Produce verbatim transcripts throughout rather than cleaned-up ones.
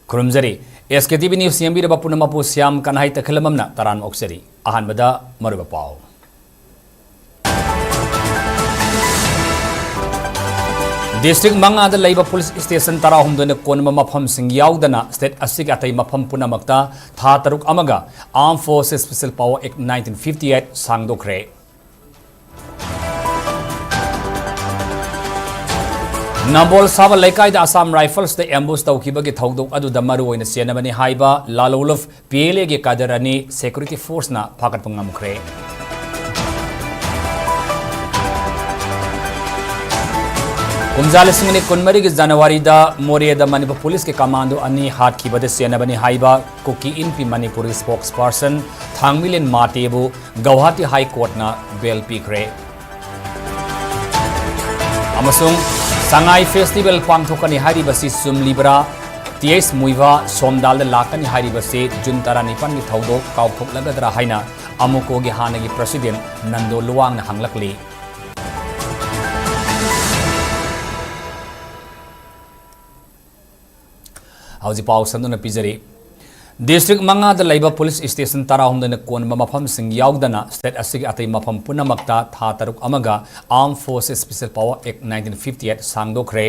ꯈꯨꯔꯨꯝꯖꯔꯤ꯫ ꯑꯦꯁ ꯀꯦ T V news ꯌꯦꯡꯕꯤꯔꯕ ꯄꯨꯝꯅꯃꯛꯄꯨ ꯁ꯭ꯌꯥꯝ ꯀꯟꯍꯩ ꯇꯈꯦꯂꯝꯕꯝꯅ ꯇꯔꯥꯝꯅ ꯑꯣꯛꯆꯔꯤ꯫ ꯑꯍꯥꯟꯕꯗ ꯃꯔꯨꯑꯣꯏꯕ ꯄꯥꯎ꯫ ꯗꯤꯁꯇ꯭ꯔꯤꯛ ꯃꯉꯥꯗ ꯂꯩꯕ ꯄꯨꯂꯤꯁ ꯁ꯭ꯇꯦꯁꯟ ꯇꯔꯥꯍꯨꯝꯗꯣꯏꯅ ꯀꯣꯟꯕ ꯃꯐꯝꯁꯤꯡ ꯌꯥꯎꯗꯅ ꯁ꯭ꯇꯦꯠ ꯑꯁꯤꯒꯤ ꯑꯇꯩ ꯃꯐꯝ ꯄꯨꯝꯅꯃꯛꯇ ꯊꯥ ꯇꯔꯨꯛ ꯑꯃꯒ Armed Forces Special Power Act nineteen fifty eight ꯁꯥꯡꯗꯣꯛꯈ꯭ꯔꯦ꯫ ꯅꯝꯕꯣꯜ ꯁꯥꯕ ꯂꯩꯀꯥꯏꯗ Assam Riflesꯇ ambush ꯇꯧꯈꯤꯕꯒꯤ ꯊꯧꯗꯣꯛ ꯑꯗꯨꯗ ꯃꯔꯨꯑꯣꯏꯅ ꯆꯦꯟꯅꯕꯅꯤ ꯍꯥꯏꯕ ꯂꯥꯂꯣꯂꯨꯞ P L Aꯒꯤ cadre ꯑꯅꯤ security forceꯅ ꯐꯥꯒꯠꯄ ꯉꯝꯈ꯭ꯔꯦ꯫ ꯀꯨꯝꯖꯥ ꯂꯤꯁꯤꯡ ꯑꯅꯤ ꯀꯨꯟꯃꯔꯤꯒꯤ ꯖꯅꯋꯥꯔꯤꯗ ꯃꯣꯔꯦꯗ ꯃꯅꯤꯄꯨꯔ ꯄꯨꯂꯤꯁꯀꯤ commando ꯑꯅꯤ ꯍꯥꯠꯈꯤꯕꯗ ꯆꯦꯟꯅꯕꯅꯤ ꯍꯥꯏꯕ ꯀꯨꯀꯤ ꯏꯟꯄꯤ ꯃꯅꯤꯄꯨꯔꯒꯤ spokesperson ꯊꯥꯡꯃꯤꯂꯦꯟ ꯃꯥꯇꯦꯕꯨ ꯒꯧꯍꯥꯇꯤ High Courtꯅ bail ꯄꯤꯈ꯭ꯔꯦ꯫ ꯑꯃꯁꯨꯡ ꯁꯉꯥꯏ festival ꯄꯥꯡꯊꯣꯛꯀꯅꯤ ꯍꯥꯏꯔꯤꯕꯁꯤ ꯆꯨꯝꯂꯤꯕ꯭ꯔꯥ? ꯇꯤ ꯑꯩꯆ ꯃꯨꯏꯚꯥ ꯁꯣꯝꯗꯥꯜꯗ ꯂꯥꯛꯀꯅꯤ ꯍꯥꯏꯔꯤꯕꯁꯤ ꯖꯨꯟ ꯇꯔꯥꯅꯤꯄꯥꯟꯒꯤ ꯊꯧꯗꯣꯛ ꯀꯥꯎꯊꯣꯛꯂꯒꯗ꯭ꯔꯥ ꯍꯥꯏꯅ ꯑꯃꯨꯀꯣꯒꯤ ꯍꯥꯟꯅꯒꯤ president ꯅꯟꯗꯣ ꯂꯨꯋꯥꯡꯅ ꯍꯪꯂꯛꯂꯤ꯫ ꯍꯧꯖꯤꯛ ꯄꯥꯎ ꯁꯟꯗꯣꯛꯅ ꯄꯤꯖꯔꯤ꯫ ꯗꯤꯁꯇ꯭ꯔꯤꯛ ꯃꯉꯥꯗ ꯂꯩꯕ ꯄꯨꯂꯤꯁ ꯁ꯭ꯇꯦꯁꯟ ꯇꯔꯥꯍꯨꯝꯗꯣꯏꯅ ꯀꯣꯟꯕ ꯃꯐꯝꯁꯤꯡ ꯌꯥꯎꯗꯅ ꯁ꯭ꯇꯦꯠ ꯑꯁꯤꯒꯤ ꯑꯇꯩ ꯃꯐꯝ ꯄꯨꯝꯅꯃꯛꯇ ꯊꯥ ꯇꯔꯨꯛ ꯑꯃꯒ Armed Forces Special Power Act nineteen fifty eight ꯁꯥꯡꯗꯣꯛꯈ꯭ꯔꯦ꯫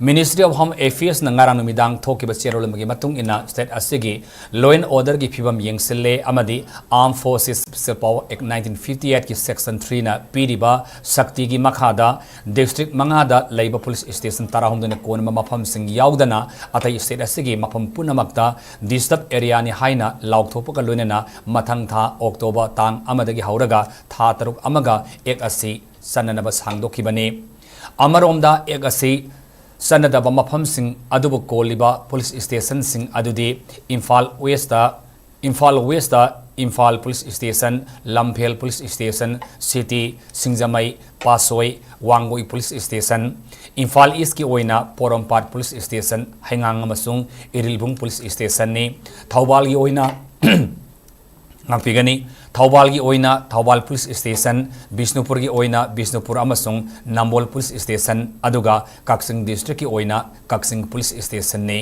Ministry of Home Affairsꯅ ꯉꯔꯥꯡ ꯅꯨꯃꯤꯗꯥꯡ ꯊꯣꯛꯈꯤꯕ ꯆꯦꯔꯣꯜ ꯑꯃꯒꯤ ꯃꯇꯨꯡ ꯏꯟꯅ, ꯁ꯭ꯇꯦꯠ ꯑꯁꯤꯒꯤ law and orderꯒꯤ ꯐꯤꯕꯝ ꯌꯦꯡꯁꯤꯜꯂꯦ ꯑꯃꯗꯤ Armed Forces Special Power Act nineteen fifty eightꯀꯤ section threeꯅ ꯄꯤꯔꯤꯕ ꯁꯛꯇꯤꯒꯤ ꯃꯈꯥꯗ ꯗꯤꯁꯇ꯭ꯔꯤꯛ ꯃꯉꯥꯗ ꯂꯩꯕ ꯄꯨꯂꯤꯁ ꯁ꯭ꯇꯦꯁꯟ ꯇꯔꯥꯍꯨꯝꯗꯣꯏꯅ ꯀꯣꯟꯕ ꯃꯐꯝꯁꯤꯡ ꯌꯥꯎꯗꯅ ꯑꯇꯩ ꯁ꯭ꯇꯦꯠ ꯑꯁꯤꯒꯤ ꯃꯐꯝ ꯄꯨꯝꯅꯃꯛꯇ disturb areaꯅꯤ ꯍꯥꯏꯅ ꯂꯥꯎꯊꯣꯛꯄꯒ ꯂꯣꯏꯅꯅ ꯃꯊꯪ ꯊꯥ ꯑꯣꯛꯇꯣꯕꯔ ꯇꯥꯡ ꯑꯃꯗꯒꯤ ꯍꯧꯔꯒ ꯊꯥ ꯇꯔꯨꯛ ꯑꯃꯒ Act ꯑꯁꯤ ꯆꯠꯅꯅꯕ ꯁꯥꯡꯗꯣꯛꯈꯤꯕꯅꯤ꯫ ꯑꯃꯔꯣꯝꯗ Act ꯑꯁꯤ ꯆꯠꯅꯗꯕ ꯃꯐꯝꯁꯤꯡ ꯑꯗꯨꯕꯨ ꯀꯣꯜꯂꯤꯕ ꯄꯨꯂꯤꯁ ꯁ꯭ꯇꯦꯁꯟꯁꯤꯡ ꯑꯗꯨꯗꯤ Imphal west, Imphal west Imphal police station, Lamphel police station, city, Singjamei, Patsoi, Wangoi police station, Imphal ꯏꯁꯀꯤ ꯑꯣꯏꯅ ꯄꯣꯔꯣꯝꯄꯥꯠ ꯄꯨꯂꯤꯁ ꯁ꯭ꯇꯦꯁꯟ, ꯍꯩꯉꯥꯡ ꯑꯃꯁꯨꯡ ꯏꯔꯤꯜꯕꯨꯡ ꯄꯨꯂꯤꯁ ꯁ꯭ꯇꯦꯁꯟꯅꯤ꯫ ꯊꯧꯕꯥꯜꯒꯤ ꯑꯣꯏꯅ ꯉꯥꯛꯄꯤꯒꯅꯤ꯫ ꯊꯧꯕꯥꯜꯒꯤ ꯑꯣꯏꯅ ꯊꯧꯕꯥꯜ ꯄꯨꯂꯤꯁ ꯁ꯭ꯇꯦꯁꯟ, ꯕꯤꯁꯅꯨꯄꯨꯔꯒꯤ ꯑꯣꯏꯅ ꯕꯤꯁꯅꯨꯄꯨꯔ ꯑꯃꯁꯨꯡ ꯅꯝꯕꯣꯜ ꯄꯨꯂꯤꯁ ꯁ꯭ꯇꯦꯁꯟ, ꯑꯗꯨꯒ ꯀꯛꯆꯤꯡ ꯗꯤꯁꯇ꯭ꯔꯤꯛꯀꯤ ꯑꯣꯏꯅ ꯀꯛꯆꯤꯡ ꯄꯨꯂꯤꯁ ꯁ꯭ꯇꯦꯁꯟꯅꯤ꯫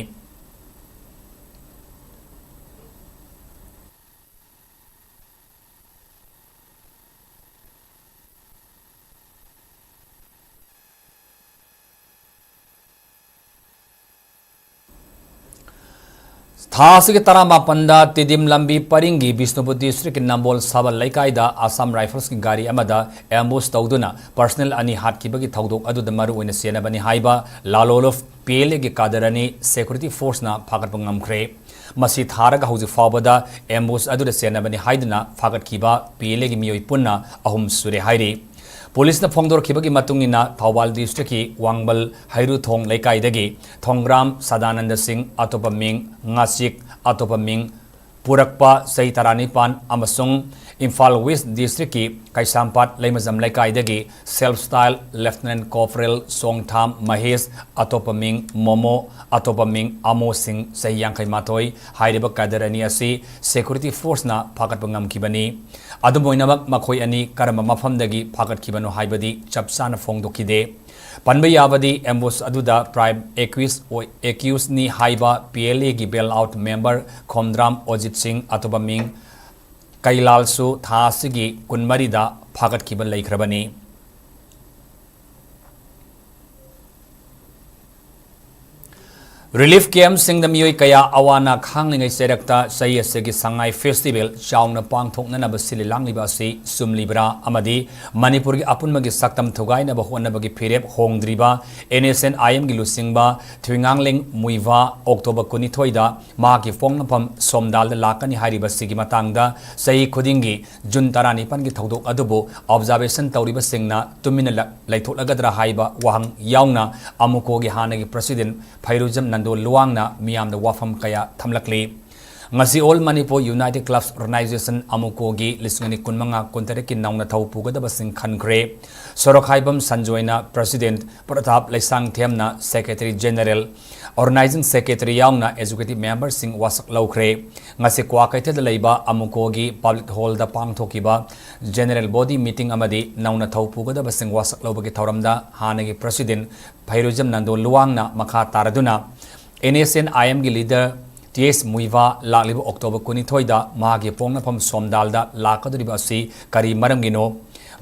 ꯊꯥ ꯑꯁꯤꯒꯤ ꯇꯔꯥꯃꯥꯄꯟꯗ ꯇꯤꯗꯤꯝ ꯂꯝꯕꯤ ꯄꯔꯤꯡꯒꯤ ꯕꯤꯁꯅꯨꯄꯨꯔ district ꯀꯤ ꯅꯝꯕꯣꯜ ꯁꯥꯕꯜ ꯂꯩꯀꯥꯏꯗ Assam Rifles ꯀꯤ ꯒꯥꯔꯤ ꯑꯃꯗ ambush ꯇꯧꯗꯨꯅ personnel ꯑꯅꯤ ꯍꯥꯠꯈꯤꯕꯒꯤ ꯊꯧꯗꯣꯛ ꯑꯗꯨꯗ ꯃꯔꯨ ꯑꯣꯏꯅ ꯆꯦꯟꯅꯕꯅꯤ ꯍꯥꯏꯕ ꯂꯥꯂꯣꯂꯨꯞ P L A ꯒꯤ cadre ꯑꯅꯤ security force ꯅ ꯐꯥꯒꯠꯄ ꯉꯝꯈ꯭ꯔꯦ꯫ ꯃꯁꯤ ꯊꯥꯔꯒ ꯍꯧꯖꯤꯛ ꯐꯥꯎꯕꯗ ambush ꯑꯗꯨꯗ ꯆꯦꯟꯅꯕꯅꯤ ꯍꯥꯏꯗꯨꯅ ꯐꯥꯒꯠꯈꯤꯕ P L A ꯒꯤ ꯃꯤꯑꯣꯏ ꯄꯨꯟꯅ ꯑꯍꯨꯝ ꯁꯨꯔꯦ ꯍꯥꯏꯔꯤ꯫ Police ꯅ ꯐꯣꯡꯗꯣꯔꯛꯈꯤꯕꯒꯤ ꯃꯇꯨꯡ ꯏꯟꯅ, ꯊꯧꯕꯥꯜ district ꯀꯤ ꯋꯥꯡꯕꯜ ꯍꯩꯔꯨꯊꯣꯡ ꯂꯩꯀꯥꯏꯗꯒꯤ ꯊꯣꯡꯒ꯭ꯔꯥꯝ ꯁꯗꯥꯅꯟꯗ ꯁꯤꯡ, ꯑꯇꯣꯞꯄ ꯃꯤꯡ ꯉꯥꯆꯤꯛ, ꯑꯇꯣꯞꯄ ꯃꯤꯡ ꯄꯨꯔꯛꯄ, ꯆꯍꯤ ꯇꯔꯥꯅꯤꯄꯥꯟ, ꯑꯃꯁꯨꯡ ꯏꯝꯐꯥꯜ West district ꯀꯤ ꯀꯩꯁꯥꯝꯄꯥꯠ ꯂꯩꯃꯖꯝ ꯂꯩꯀꯥꯏꯗꯒꯤ Self Style Lieutenant Corporal ꯁꯣꯡꯊꯥꯝ Mahesh, ꯑꯇꯣꯞꯄ ꯃꯤꯡ ꯃꯣꯃꯣ, ꯑꯇꯣꯞꯄ ꯃꯤꯡ ꯑꯃꯣ ꯁꯤꯡ, ꯆꯍꯤ ꯌꯥꯡꯈꯩ ꯃꯥꯊꯣꯏ, ꯍꯥꯏꯔꯤꯕ cadre ꯑꯅꯤ ꯑꯁꯤ security force ꯅ ꯐꯥꯒꯠꯄ ꯉꯝꯈꯤꯕꯅꯤ꯫ ꯑꯗꯨꯝ ꯑꯣꯏꯅꯃꯛ, ꯃꯈꯣꯏ ꯑꯅꯤ ꯀꯔꯝꯕ ꯃꯐꯝꯗꯒꯤ ꯐꯥꯒꯠꯈꯤꯕꯅꯣ ꯍꯥꯏꯕꯗꯤ ꯆꯞ ꯆꯥꯅ ꯐꯣꯡꯗꯣꯛꯈꯤꯗꯦ꯫ ꯄꯟꯕ ꯌꯥꯕꯗꯤ, ambush ꯑꯗꯨꯗ prime accused ꯑꯣꯏ-, accused ꯅꯤ ꯍꯥꯏꯕ P L A ꯒꯤ bailout member ꯈꯣꯝꯗ꯭ꯔꯥꯝ ꯑꯣꯖꯤꯠ ꯁꯤꯡ, ꯑꯇꯣꯞꯄ ꯃꯤꯡ ꯀꯩꯂꯥꯜꯁꯨ ꯊꯥ ꯑꯁꯤꯒꯤ ꯀꯨꯟꯃꯔꯤꯗ ꯐꯥꯒꯠꯈꯤꯕ ꯂꯩꯈ꯭ꯔꯕꯅꯤ꯫ Relief camp ꯁꯤꯡꯗ ꯃꯤꯑꯣꯏ ꯀꯌꯥ ꯑꯋꯥ ꯑꯅꯥ ꯈꯥꯡꯂꯤꯉꯩ ꯆꯩꯔꯛꯇ ꯆꯍꯤ ꯑꯁꯤꯒꯤ ꯁꯉꯥꯏ festival ꯆꯥꯎꯅ ꯄꯥꯡꯊꯣꯛꯅꯅꯕ ꯁꯤꯜꯂꯤ ꯂꯥꯡꯂꯤꯕ ꯑꯁꯤ ꯆꯨꯝꯂꯤꯕ꯭ꯔꯥ? ꯑꯃꯗꯤ ꯃꯅꯤꯄꯨꯔꯒꯤ ꯑꯄꯨꯟꯕꯒꯤ ꯁꯛꯇꯝ ꯊꯨꯒꯥꯏꯅꯕ ꯍꯣꯠꯅꯕꯒꯤ ꯐꯤꯔꯦꯞ ꯍꯣꯡꯗ꯭ꯔꯤꯕ N S N I M ꯒꯤ ꯂꯨꯆꯤꯡꯕ ꯊꯨꯏꯉꯥꯡꯂꯦꯡ ꯃꯨꯏꯚꯥ October ꯀꯨꯟꯅꯤꯊꯣꯏꯗ ꯃꯍꯥꯛꯀꯤ ꯄꯣꯛꯅꯐꯝ ꯁꯣꯝꯗꯥꯜꯗ ꯂꯥꯛꯀꯅꯤ ꯍꯥꯏꯔꯤꯕꯁꯤꯒꯤ ꯃꯇꯥꯡꯗ ꯆꯍꯤ ꯈꯨꯗꯤꯡꯒꯤ June ꯇꯔꯥꯅꯤꯄꯥꯟꯒꯤ ꯊꯧꯗꯣꯛ ꯑꯗꯨꯕꯨ observation ꯇꯧꯔꯤꯕꯁꯤꯡꯅ ꯇꯨꯃꯤꯟꯅ ꯂ-, ꯂꯩꯊꯣꯛꯂꯒꯗ꯭ꯔꯥ ꯍꯥꯏꯕ ꯋꯥꯍꯪ ꯌꯥꯎꯅ ꯑꯃꯨꯀꯣꯒꯤ ꯍꯥꯟꯅꯒꯤ president ꯐꯩꯔꯨꯖꯝ ꯅꯟꯗꯣ ꯂꯨꯋꯥꯡꯅ ꯃꯤꯌꯥꯝꯗ ꯋꯥꯐꯝ ꯀꯌꯥ ꯊꯝꯂꯛꯂꯤ꯫ ꯉꯁꯤ All Manipur United Clubs Organization ꯑꯃꯨꯀꯣꯒꯤ ꯂꯤꯁꯤꯡ ꯑꯅꯤ ꯀꯨꯟꯃꯉꯥ ꯀꯨꯟꯇꯔꯦꯠꯀꯤ ꯅꯧꯅ ꯊꯧ ꯄꯨꯒꯗꯕꯁꯤꯡ ꯈꯟꯈ꯭ꯔꯦ꯫ ꯁꯣꯔꯣꯛꯈꯥꯏꯕꯝ ꯁꯟꯖꯣꯏꯅ president, Pratap ꯂꯩꯁꯥꯡꯊꯦꯝꯅ secretary general, organizing secretary ꯌꯥꯎꯅ executive member ꯁꯤꯡ ꯋꯥꯁꯛ ꯂꯧꯈ꯭ꯔꯦ꯫ ꯉꯁꯤ ꯀ꯭ꯋꯥꯀꯩꯊꯦꯜꯗ ꯂꯩꯕ ꯑꯃꯨꯀꯣꯒꯤ public hall ꯗ ꯄꯥꯡꯊꯣꯛꯈꯤꯕ general body meeting ꯑꯃꯗꯤ ꯅꯧꯅ ꯊꯧ ꯄꯨꯒꯗꯕꯁꯤꯡ ꯋꯥꯁꯛ ꯂꯧꯕꯒꯤ ꯊꯧꯔꯝꯗ ꯍꯥꯟꯅꯒꯤ president ꯐꯩꯔꯨꯖꯝ ꯅꯟꯗꯣ ꯂꯨꯋꯥꯡꯅ ꯃꯈꯥ ꯇꯥꯔꯗꯨꯅ N S N I M ꯒꯤ leader T S ꯃꯨꯏꯚꯥ ꯂꯥꯛꯂꯤꯕ October ꯀꯨꯟꯅꯤꯊꯣꯏꯗ ꯃꯍꯥꯛꯀꯤ ꯄꯣꯛꯅꯐꯝ ꯁꯣꯝꯗꯥꯜꯗ ꯂꯥꯛꯀꯗꯧꯔꯤꯕ ꯑꯁꯤ ꯀꯔꯤ ꯃꯔꯝꯒꯤꯅꯣ?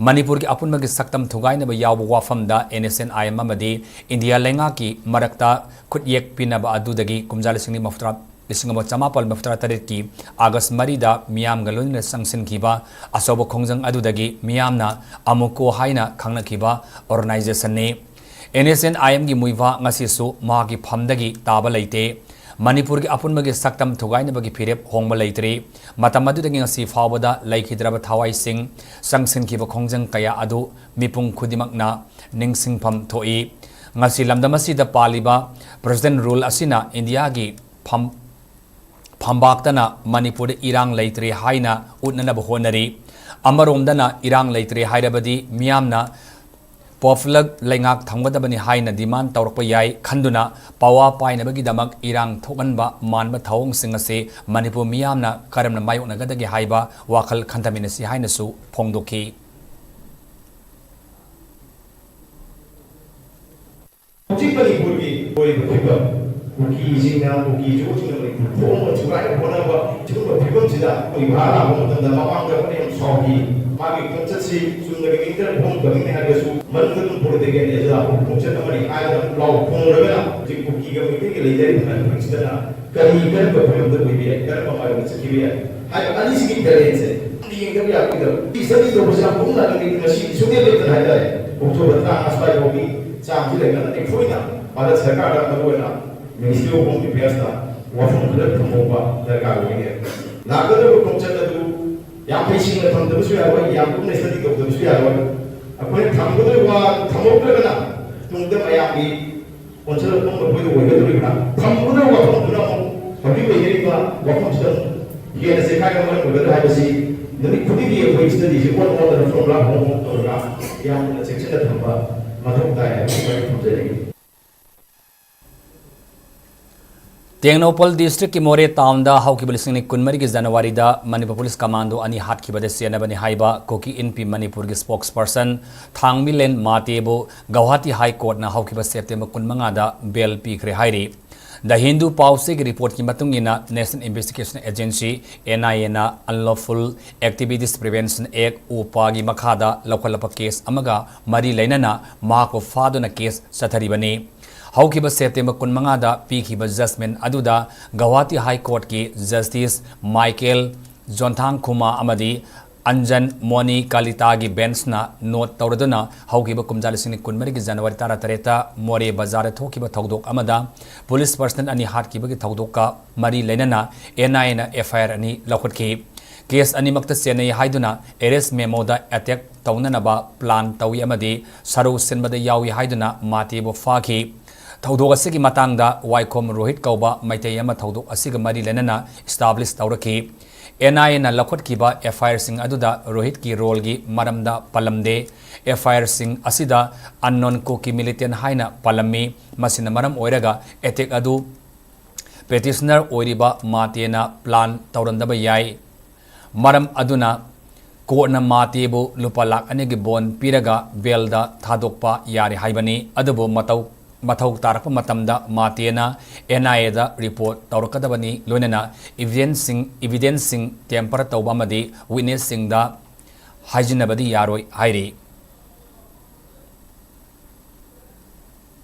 ꯃꯅꯤꯄꯨꯔꯒꯤ ꯑꯄꯨꯟꯕꯒꯤ ꯁꯛꯇꯝ ꯊꯨꯒꯥꯏꯅꯕ ꯌꯥꯎꯕ ꯋꯥꯐꯝꯗ N S N I M ꯑꯃꯗꯤ ꯏꯟꯗꯤꯌꯥ ꯂꯩꯉꯥꯛꯀꯤ ꯃꯔꯛꯇ ꯈꯨꯠꯌꯦꯛ ꯄꯤꯅꯕ ꯑꯗꯨꯗꯒꯤ ꯀꯨꯝꯖꯥ ꯂꯤꯁꯤꯡ ꯑꯅꯤ ꯃꯧꯗ꯭ꯔꯥ ꯂꯤꯁꯤꯡ ꯑꯃ ꯆꯃꯥꯄꯜ ꯃꯔꯤꯐꯨꯇꯔꯥ ꯇꯔꯦꯠꯀꯤ ꯑꯥꯒꯁ ꯃꯔꯤꯗ ꯃꯤꯌꯥꯝꯒ ꯂꯣꯏꯅꯅ ꯆꯪꯁꯤꯟꯈꯤꯕ ꯑꯆꯧꯕ ꯈꯣꯡꯖꯪ ꯑꯗꯨꯗꯒꯤ ꯃꯤꯌꯥꯝꯅ ꯑꯃꯨꯀꯣ ꯍꯥꯏꯅ ꯈꯪꯅꯈꯤꯕ organization ꯅꯤ꯫ N S N I M ꯒꯤ ꯃꯨꯏꯚꯥ ꯉꯁꯤꯁꯨ ꯃꯍꯥꯛꯀꯤ ꯐꯝꯗꯒꯤ ꯇꯥꯕ ꯂꯩꯇꯦ꯫ ꯃꯅꯤꯄꯨꯔꯒꯤ ꯑꯄꯨꯟꯕꯒꯤ ꯁꯛꯇꯝ ꯊꯨꯒꯥꯏꯅꯕꯒꯤ ꯐꯤꯔꯦꯞ ꯍꯣꯡꯕ ꯂꯩꯇ꯭ꯔꯤ꯫ ꯃꯇꯝ ꯑꯗꯨꯗꯒꯤ ꯉꯁꯤ ꯐꯥꯎꯕꯗ ꯂꯩꯈꯤꯗ꯭ꯔꯕ ꯊꯋꯥꯏꯁꯤꯡ, ꯆꯪꯁꯤꯟꯈꯤꯕ ꯈꯣꯡꯖꯪ ꯀꯌꯥ ꯑꯗꯨ ꯃꯤꯄꯨꯝ ꯈꯨꯗꯤꯡꯃꯛꯅ ꯅꯤꯡꯁꯤꯡꯐꯝ ꯊꯣꯛꯏ꯫ ꯉꯁꯤ ꯂꯝꯗꯝ ꯑꯁꯤꯗ ꯄꯥꯜꯂꯤꯕ President Rule ꯑꯁꯤꯅ ꯏꯟꯗꯤꯌꯥꯒꯤ ꯐꯝ-, ꯐꯝꯕꯥꯛꯇꯅ ꯃꯅꯤꯄꯨꯔꯗ ꯏꯔꯥꯡ ꯂꯩꯇ꯭ꯔꯦ ꯍꯥꯏꯅ ꯎꯠꯅꯅꯕ ꯍꯣꯠꯅꯔꯤ꯫ ꯑꯃꯔꯣꯝꯗꯅ ꯏꯔꯥꯡ ꯂꯩꯇ꯭ꯔꯦ ꯍꯥꯏꯔꯕꯗꯤ ꯃꯤꯌꯥꯝꯅ popular ꯂꯩꯉꯥꯛ ꯊꯝꯒꯗꯕꯅꯤ ꯍꯥꯏꯅ demand ꯇꯧꯔꯛꯄ ꯌꯥꯏ ꯈꯟꯗꯨꯅ ꯄꯋꯥ ꯄꯥꯏꯅꯕꯒꯤꯗꯃꯛ ꯏꯔꯥꯡ ꯊꯣꯛꯍꯟꯕ ꯃꯥꯟꯕ ꯊꯧꯑꯣꯡꯁꯤꯡ ꯑꯁꯤ ꯃꯅꯤꯄꯨꯔ ꯃꯤꯌꯥꯝꯅ ꯀꯔꯝꯅ ꯃꯥꯌꯣꯛꯅꯒꯗꯒꯦ ꯍꯥꯏꯕ ꯋꯥꯈꯜ ꯈꯟꯊꯃꯤꯟꯅꯁꯤ ꯍꯥꯏꯅꯁꯨ ꯐꯣꯡꯗꯣꯛꯈꯤ꯫ ꯍꯧꯖꯤꯛ ꯃꯅꯤꯄꯨꯔꯒꯤ ꯑꯣꯏꯔꯤꯕ ꯐꯤꯕꯝ, ꯀꯨꯀꯤꯁꯤꯡꯅ, ꯀꯨꯀꯤ ꯖꯨꯁꯤꯡꯅ ꯃꯅꯤꯄꯨꯔ ꯐꯣꯡꯕ ꯊꯨꯒꯥꯏꯅꯕ ꯍꯣꯠꯅꯕ ꯁꯤꯒꯨꯝꯕ ꯐꯤꯕꯝꯁꯤꯗ ꯑꯩꯈꯣꯏ ꯚꯥꯔꯠ ꯂꯥꯛꯄ ꯃꯇꯝꯗ ꯃꯃꯥꯡꯗ ꯑꯩꯈꯣꯏꯅ ꯌꯥꯝ ꯁꯥꯎꯈꯤ꯫ ꯃꯥꯒꯤ ꯈꯣꯡꯆꯠꯁꯤ ꯆꯨꯝꯅꯒꯤ ꯃꯤꯡꯗ ꯐꯣꯡꯈ꯭ꯔꯕꯅꯤ ꯍꯥꯏꯔꯒꯁꯨ ꯃꯅꯨꯡꯗ ꯑꯗꯨꯝ political agenda ꯈꯣꯡꯆꯠ ꯑꯃꯅꯤ ꯍꯥꯏꯗꯅ ꯂꯥꯎ ꯈꯣꯡꯂꯒꯅ ꯍꯧꯖꯤꯛ ꯀꯨꯀꯤꯒ ꯃꯩꯇꯩꯒ ꯂꯩꯅꯔꯤꯕ ꯃꯅꯤꯄꯨꯔꯁꯤꯗꯅ ꯀꯔꯤ ꯀꯔꯝꯕ ꯐꯤꯕꯝꯗ ꯑꯣꯏꯕ ꯌꯥꯏ, ꯀꯔꯝꯕ ꯃꯥꯏꯔꯣꯝꯗ ꯆꯠꯈꯤꯕ ꯌꯥꯏ ꯍꯥꯏꯕ ꯑꯅꯤꯁꯤꯒꯤ balance ꯁꯦ ꯌꯦꯡꯗꯕ ꯌꯥꯔꯣꯏꯗꯕ꯫ Study ꯇꯧꯕꯁꯦ ꯌꯥꯝ ꯀꯨꯞꯅ ꯑꯗꯨꯒꯤ ꯉꯁꯤ ꯁꯨꯡꯂꯦꯞ ꯂꯦꯞꯇꯅ ꯍꯥꯏꯇꯥꯔꯦ, ꯑꯣꯛꯇꯣꯕꯔ ꯇꯔꯥꯃꯉꯥ ꯁ꯭ꯋꯥꯏꯐꯥꯎꯒꯤ ꯆꯥꯡꯁꯤ ꯂꯩꯅꯅ ꯑꯩꯈꯣꯏꯅ ꯚꯥꯔꯠ ꯁꯔꯀꯥꯔꯗ, ꯃꯔꯨꯑꯣꯏꯅ Ministry of Home Affairs ꯇ ꯋꯥꯐꯝ ꯈꯔ ꯊꯝꯍꯧꯕ ꯗꯔꯀꯥꯔ ꯑꯣꯏꯌꯦ꯫ ꯂꯥꯛꯀꯗꯧꯔꯤꯕ ꯈꯣꯡꯆꯠ ꯑꯗꯨ ꯌꯥꯝ ꯍꯩꯁꯤꯡꯅ ꯊꯝꯗꯕꯁꯨ ꯌꯥꯔꯣꯏ, ꯌꯥꯝ ꯀꯨꯞꯅ study ꯇꯧꯗꯕꯁꯨ ꯌꯥꯔꯣꯏ꯫ ꯑꯩꯈꯣꯏꯅ ꯊꯝꯒꯗꯧꯔꯤꯕ ꯋꯥ ꯊꯝꯍꯧꯗ꯭ꯔꯒꯅ ꯇꯨꯡꯗ ꯃꯌꯥꯝꯒꯤ ꯑꯣꯟꯁꯤꯜꯂꯛꯄ ꯃꯈꯣꯏꯗ ꯑꯣꯏꯒꯗꯧꯔꯤꯕ꯭ꯔꯥ? ꯊꯝꯒꯗꯧꯔꯤꯕ ꯋꯥꯐꯝꯗꯨꯅ ꯑꯃꯨꯛ ꯍꯧꯖꯤꯛ ꯂꯩꯅꯔꯤꯕ ꯋꯥꯐꯝꯁꯤꯗ ꯑꯃꯨꯛ ꯍꯦꯟꯅ ꯆꯦꯈꯥꯏꯅꯕ ꯃꯔꯝ ꯑꯣꯏꯒꯗ꯭ꯔꯥ ꯍꯥꯏꯕꯁꯤ ꯅꯨꯃꯤꯠ ꯈꯨꯗꯤꯡꯒꯤ ꯑꯩꯈꯣꯏ study ꯁꯤ ꯑꯣꯟ ꯑꯣꯟꯗꯅ formula ꯍꯣꯡ ꯍꯣꯡ ꯇꯧꯔꯒ ꯌꯥꯝꯅ ꯆꯦꯛꯁꯤꯟꯅ ꯊꯝꯕ ꯃꯊꯧ ꯇꯥꯏ ꯍꯥꯏꯕꯁꯤ ꯑꯩ ꯊꯝꯖꯅꯤꯡꯏ꯫ ꯇꯦꯡꯅꯧꯄꯜ district ꯀꯤ ꯃꯣꯔꯦ town ꯗ ꯍꯧꯈꯤꯕ ꯂꯤꯁꯤꯡ ꯑꯅꯤ ꯀꯨꯟꯃꯔꯤꯒꯤ ꯖꯅꯋꯥꯔꯤꯗ ꯃꯅꯤꯄꯨꯔ police commando ꯑꯅꯤ ꯍꯥꯠꯈꯤꯕꯗ ꯆꯦꯟꯅꯕꯅꯤ ꯍꯥꯏꯕ ꯀꯨꯀꯤ ꯏꯟꯄꯤ ꯃꯅꯤꯄꯨꯔꯒꯤ spokesperson ꯊꯥꯡꯃꯤꯂꯦꯟ ꯃꯥꯇꯦꯕꯨ ꯒꯧꯍꯥꯇꯤ High Court ꯅ ꯍꯧꯈꯤꯕ ꯁꯦꯞꯇꯦꯝꯕꯔ ꯀꯨꯟꯃꯉꯥꯗ bail ꯄꯤꯈ꯭ꯔꯦ ꯍꯥꯏꯔꯤ꯫ The Hindu ꯄꯥꯎꯆꯦꯒꯤ report ꯀꯤ ꯃꯇꯨꯡ ꯏꯟꯅ, National Investigation Agency, N I A ꯅ Unlawful Activities Prevention Act, ꯎꯄꯥꯒꯤ ꯃꯈꯥꯗ ꯂꯧꯈꯠꯂꯛꯄ case ꯑꯃꯒ ꯃꯔꯤ ꯂꯩꯅꯅ ꯃꯍꯥꯛꯄꯨ ꯐꯥꯗꯨꯅ case ꯆꯠꯊꯔꯤꯕꯅꯤ꯫ ꯍꯧꯈꯤꯕ ꯁꯦꯞꯇꯦꯝꯕꯔ ꯀꯨꯟꯃꯉꯥꯗ ꯄꯤꯈꯤꯕ ꯖꯖꯃꯦꯟ ꯑꯗꯨꯗ ꯒꯧꯍꯥꯇꯤ ꯍꯥꯏ ꯀꯣꯔꯠꯀꯤ ꯖꯁꯇꯤꯁ ꯃꯥꯏꯀꯦꯜ ꯖꯣꯟꯊꯥꯡꯈꯨꯃꯥ ꯑꯃꯗꯤ ꯑꯟꯖꯟ ꯃꯣꯅꯤ ꯀꯥꯂꯤꯇꯥꯒꯤ ꯕꯦꯟꯁꯅ ꯅꯣꯠ ꯇꯧꯔꯗꯨꯅ ꯍꯧꯈꯤꯕ ꯀꯨꯝꯖꯥ ꯂꯤꯁꯤꯡ ꯑꯅꯤ ꯀꯨꯟꯃꯔꯤꯒꯤ ꯖꯅꯋꯥꯔꯤ ꯇꯔꯥꯇꯔꯦꯠꯇ ꯃꯣꯔꯦ ꯕꯖꯥꯔꯗ ꯊꯣꯛꯈꯤꯕ ꯊꯧꯗꯣꯛ ꯑꯃꯗ ꯄꯨꯂꯤꯁ ꯄꯔꯁꯅꯦꯜ ꯑꯅꯤ ꯍꯥꯠꯈꯤꯕꯒꯤ ꯊꯧꯗꯣꯛꯀ ꯃꯔꯤ ꯂꯩꯅꯅ ꯑꯦꯟ ꯑꯥꯏ ꯑꯦꯅ ꯑꯦꯐ ꯑꯥꯏ ꯑꯥꯔ ꯑꯅꯤ ꯂꯧꯈꯠꯈꯤ꯫ ꯀꯦꯁ ꯑꯅꯤꯃꯛꯇ ꯆꯦꯟꯅꯩ ꯍꯥꯏꯗꯨꯅ ꯑꯦꯔꯦꯁ ꯃꯦꯃꯣꯗ ꯑꯦꯇꯦꯛ ꯇꯧꯅꯅꯕ ꯄ꯭ꯂꯥꯟ ꯇꯧꯏ ꯑꯃꯗꯤ ꯁꯔꯨ ꯁꯤꯟꯕꯗ ꯌꯥꯎꯏ ꯍꯥꯏꯗꯨꯅ ꯃꯥꯇꯦꯕꯨ ꯐꯥꯈꯤ꯫ ꯊꯧꯗꯣꯛ ꯑꯁꯤꯒꯤ ꯃꯇꯥꯡꯗ ꯋꯥꯏꯈꯣꯝ ꯔꯣꯍꯤꯠ ꯀꯧꯕ ꯃꯩꯇꯩ ꯑꯃ ꯊꯧꯗꯣꯛ ꯑꯁꯤꯒ ꯃꯔꯤ ꯂꯩꯅꯅ ꯏꯁꯇꯥꯕ꯭ꯂꯤꯁ ꯇꯧꯔꯛꯈꯤ꯫ ꯑꯦꯟ ꯑꯥꯏ ꯑꯦꯅ ꯂꯧꯈꯠꯈꯤꯕ ꯑꯦꯐ ꯑꯥꯏ ꯑꯥꯔꯁꯤꯡ ꯑꯗꯨꯗ ꯔꯣꯍꯤꯠꯀꯤ ꯔꯣꯜꯒꯤ ꯃꯔꯝꯗ ꯄꯜꯂꯝꯗꯦ꯫ ꯑꯦꯐ ꯑꯥꯏ ꯑꯥꯔꯁꯤꯡ ꯑꯁꯤꯗ ꯑꯟꯅꯣꯟ ꯀꯨꯀꯤ ꯃꯤꯂꯤꯇꯦꯟ ꯍꯥꯏꯅ ꯄꯜꯂꯝꯃꯤ꯫ ꯃꯁꯤꯅ ꯃꯔꯝ ꯑꯣꯏꯔꯒ ꯑꯦꯇꯦꯛ ꯑꯗꯨ ꯄꯦꯇꯤꯁꯅꯔ ꯑꯣꯏꯔꯤꯕ ꯃꯥꯇꯦꯅ ꯄ꯭ꯂꯥꯟ ꯇꯧꯔꯝꯗꯕ ꯌꯥꯏ꯫ ꯃꯔꯝ ꯑꯗꯨꯅ ꯀꯣꯔꯠꯅ ꯃꯥꯇꯦꯕꯨ ꯂꯨꯄꯥ ꯂꯥꯈ ꯑꯅꯤꯒꯤ ꯕꯣꯟ ꯄꯤꯔꯒ ꯕꯦꯜꯗ ꯊꯥꯗꯣꯛꯄ ꯌꯥꯔꯦ ꯍꯥꯏꯕꯅꯤ꯫ ꯑꯗꯨꯕꯨ ꯃꯇꯧ, ꯃꯊꯧ ꯇꯥꯔꯛꯄ ꯃꯇꯝꯗ ꯃꯥꯇꯦꯅ ꯑꯦꯟ ꯑꯥꯏ ꯑꯦꯗ ꯔꯤꯄꯣꯔꯠ ꯇꯧꯔꯛꯀꯗꯕꯅꯤ, ꯂꯣꯏꯅꯅ ꯏꯚꯤꯗꯦꯟꯁꯁꯤꯡ, ꯏꯚꯤꯗꯦꯟꯁꯁꯤꯡ ꯇꯦꯝꯄꯔ ꯇꯧꯕ ꯑꯃꯗꯤ ꯋꯤꯠꯅꯦꯁꯁꯤꯡꯗ ꯍꯥꯏꯖꯤꯟꯅꯕꯗꯤ ꯌꯥꯔꯣꯏ ꯍꯥꯏꯔꯤ꯫